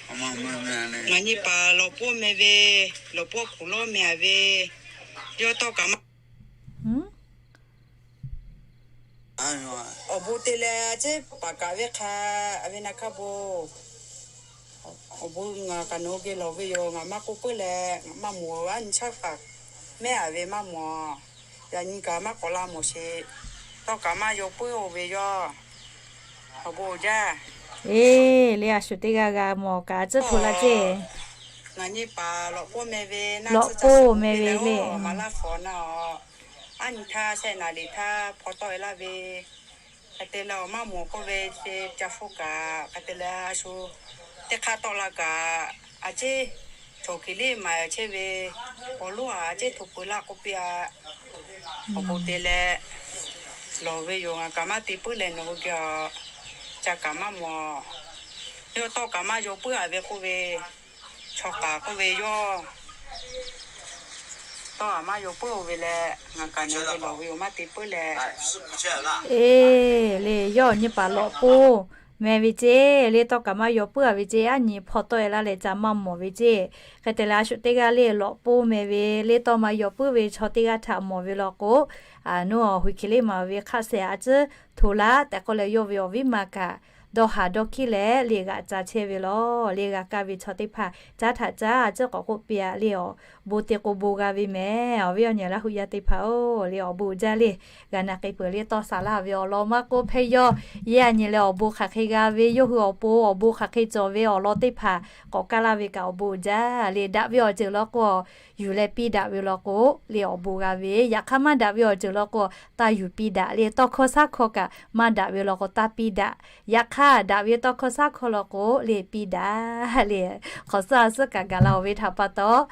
Ngaˬ nyi paˍ lawꞈ pawˇ meh ve, lawꞈ pawˇ hkuˬ lawˉ meh a ve, yawˇ tawˇ kaꞈ maˇ awˬ bon te leh a ciˉ paˍ kaꞈ ve hk'a, a ve naˍ hkaˇ bon. Awˬ bon ngaˬ kaꞈ nawˬ hui geh lawˬ ve yoˬ. Ngaˬ maˇ k'oˆ puiˉ leh, ngaˬ maˇ mawˬ a nyi chaˇ kaꞈ mehˉ a ve maˇ mawˬ. Yaꞈ nyi kaꞈ maˇ k'awꞈ la mawˬ sheˍ. Tawˇ kaꞈ maˇ yaw puiˉ oˇ ve yoˬ. Awˬ bon jaˇ. Eˬ, le a shu teˇ g'aˇ g'a mawˬ kaꞈ a ciˉ hto la ceˇ. Ngaˬ nyi paˍ lawꞈ pawˇ meh ve, lawꞈ pawˇ meh ve le, maˍ laˇ hpu na a, aˉ nyi htaˇ shehˆ naˍ riˍ htaˇ hpaw tawˆ e laˇ ve. Hk'e te leh awˬ maˇ mawˬ k'oˆ ve ce ca hpfuhˇ kaꞈ, hk'e te leh a shu teˇ hk'aˇ tawˆ la kaꞈ, a ciˉ choˬ kiˬ liˇ maˍ chehˇ ve, paw lonˉ a a ciˉ hto peu laˇ k'oˆ piˇ a. Awˬ bon te leh lawˬ ve yoˬ. Ngaˬ kaꞈ maˇ te puiˉ leh nawˬ hui geh a, ca kaꞈ maˇ mawˬ. Yawˇ tawˇ kaꞈ maˇ yaw puiˉ a ve k'oˆ ve, chaw kaꞈ k'oˆ ve yawˇ tawˇ kaꞈ maˇ yaw puiˉ oˇ ve leh, ngaˬ kaꞈ nawˬ hui geh lawˬ ve yoˬ maˇ te puiˉ leh. Eˬ, le yawˇ nyi paˍ lawꞈ pawˇ meh ve ceˇ, le tawˇ kaꞈ maˇ yaw puiˉ a ve ceˇ, aˉ nyi hpaw tawˆ e laˇ leh ca maˇ mawˬ ve ceˇ. Hk'e te leh a shu teˇ g'aˇ le lawꞈ pawˇ meh ve, le tawˇ maˇ yaw puiˉ ve chaw teˇ g'aˇ htaꞈ mawˬ ve law k'o, a nuˇ a hui hk'e le maˍ ve hk'aˆ sehˍ a ciˉ hto laˇ tehꞈ k'oˆ leh yawˇ ve awˬ viˉ ma kaꞈ dawˇ haˍ dawˇ hkiˉ leh le g'aꞈ ca chehˇ ve law. Le g'a kaˇ ve chaw teˇ hpaˍ caˉ htaꞈ caˉ a ciˉ k'awꞈ k'oˆ piˇ a le, awˬ bon te k'o bon g'a ve mehˬ. Awˬ viˉ awˬ nyi laˇ hu yaˇ teˇ hpaˍ-oˬ, le awˬ bon uiˍ jaˇ le. G'a na k'ai peuˬ le tawˇ shaˍ laˇ ve awˬ lawn maˇ k'oˆ hpehˇ yawˇ, yehˇ a nyi leh awˬ bon hk'aˬ hk'e g'a ve, yawˇ hui awˬ pon awˬ bon hk'aˬ hk'e cawˬ ve awˬ lawn teˇ hpaˍ k'awꞈ kaˇ laˇ ve kaꞈ awˬ bon uiˍ jaˇ le. Daꞈ ve awˬ ceuˬ law k'o, yuˬ leh piˇ daꞈ ve law k'o, le awˬ bon g'a ve. Yaꞈ hk'aˇ maˇ daꞈ ve awˬ ceuˬ law k'o, taˇ yuˬ piˇ daꞈ le. Tawˇ hkawˇ shaˉ hkawˇ kaꞈ maˇ daꞈ ve law k'o taˇ piˇ daꞈ. Yaꞈ hk'aˇ daꞈ ve tawˇ hkawˇ shaˉ hkawˇ law k'o le piˇ daꞈ le. Hk'awꞈ suhˉ a suhˉ kaꞈ gaˬ la-oˬ ve htaꞈ pa taw,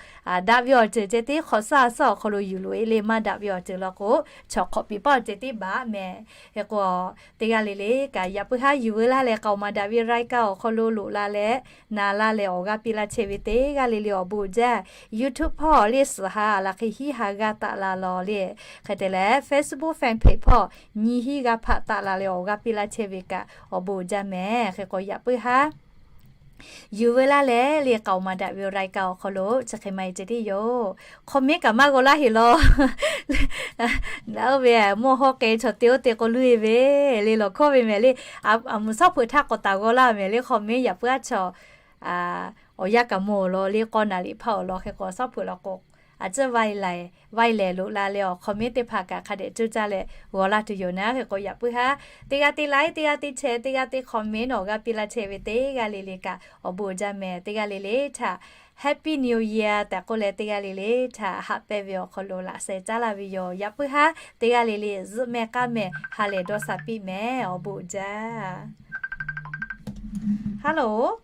daꞈ ve awˬ ceuˬ ceh tiˉ hk'awꞈ suhˉ a suhˉ awˬ hk'aw lo yuˬ loꞈ e le, maˇ daꞈ ve awˬ ceuˬ law k'o, chaw hk'awꞈ piˍ paˆ awˬ ceuˬ tiˉ baˬ mehˬ. Hk'e k'o, teˇ g'aˇ le le kaꞈ yaꞈ puiˉ haˉ yuˬ veu laˇ leh k'aoˍ maˍ daꞈ ve รายการ awˬ hk'aw lo loꞈ la leh na laˇ leh awˬ g'aˇ piˇ laˇ chehˇ ve teˇ g'aˇ le le awˬ bon uiˍ jaˇ. YouTube hpawˇ le suhˍ ha laˬ hk'e hiˉ ha g'aˇ taˆ la lawˬ le. Hk'e te leh Facebook fan page hpawˇ nyiˇ hiˉ g'aˇ hpaˆ taˆ la leh awˬ g'aˇ piˇ laˇ chehˇ ve kaꞈ awˬ bon uiˍ jaˇ mehˬ. Hk'e k'o yaꞈ puiˉ haˉ yuˬ veu laˇ leh le k'aoˍ maˍ daꞈ ve รายการ awˬ hk'aw lo chi hk'e maˇ e ceh tiˉ yoˬ. Comment kaꞈ maˇ g'aw laˇ heꞈ law. Naˉ oˇ ve mawˇ hawˉ k'ai chaw te oˇ te k'o luˇ e ve le lawˬ hkawˇ ve mehˬ le. A mvuhˬ shawˉ hpeuꞈ htaˇ k'awꞈ taˍ g'aw laˇ mehˬ le. Comment yaꞈ puiˉ haˉ chaw awˬ yanˇ kaꞈ mawˬ awˬ lawn le k'aw naˍ liꞈ hpaˇ awˬ lawn hk'e k'o shawˉ hpeuꞈ law k'o, a ciˉ vaˇ e lehˬ loꞈ la leh awˬ comment teˇ hpaˍ kaꞈ hk'a dehꞈ cuˇ caˇ leh g'aw laˇ tuˬ yoˬ naˉ. Hk'e k'o yaꞈ puiˉ haˉ teˇ g'aˇ teˇ like, teˇ g'aˇ teˇ share, teˇ g'aˇ teˇ comment awˬ g'aˇ piˇ laˇ chehˇ ve teˇ g'aˇ le le kaꞈ awˬ bon uiˍ jaˇ mehˬ. Teˇ g'aˇ le le htaꞈ Happy New Year tehꞈ k'oˆ leh teˇ g'aˇ le le htaꞈ haꞈ pehnˇ ve awˬ hk'aw lo laꞈ sheh caˉ laˇ ve yoˬ. Yaꞈ puiˉ haˉ teˇ g'aˇ le le zuhˆ mehˆ k'aˉ mehˆ ha lehˬ dawˇ sha piˇ mehˬ. Awˬ bon uiˍ jaˇ. Hello.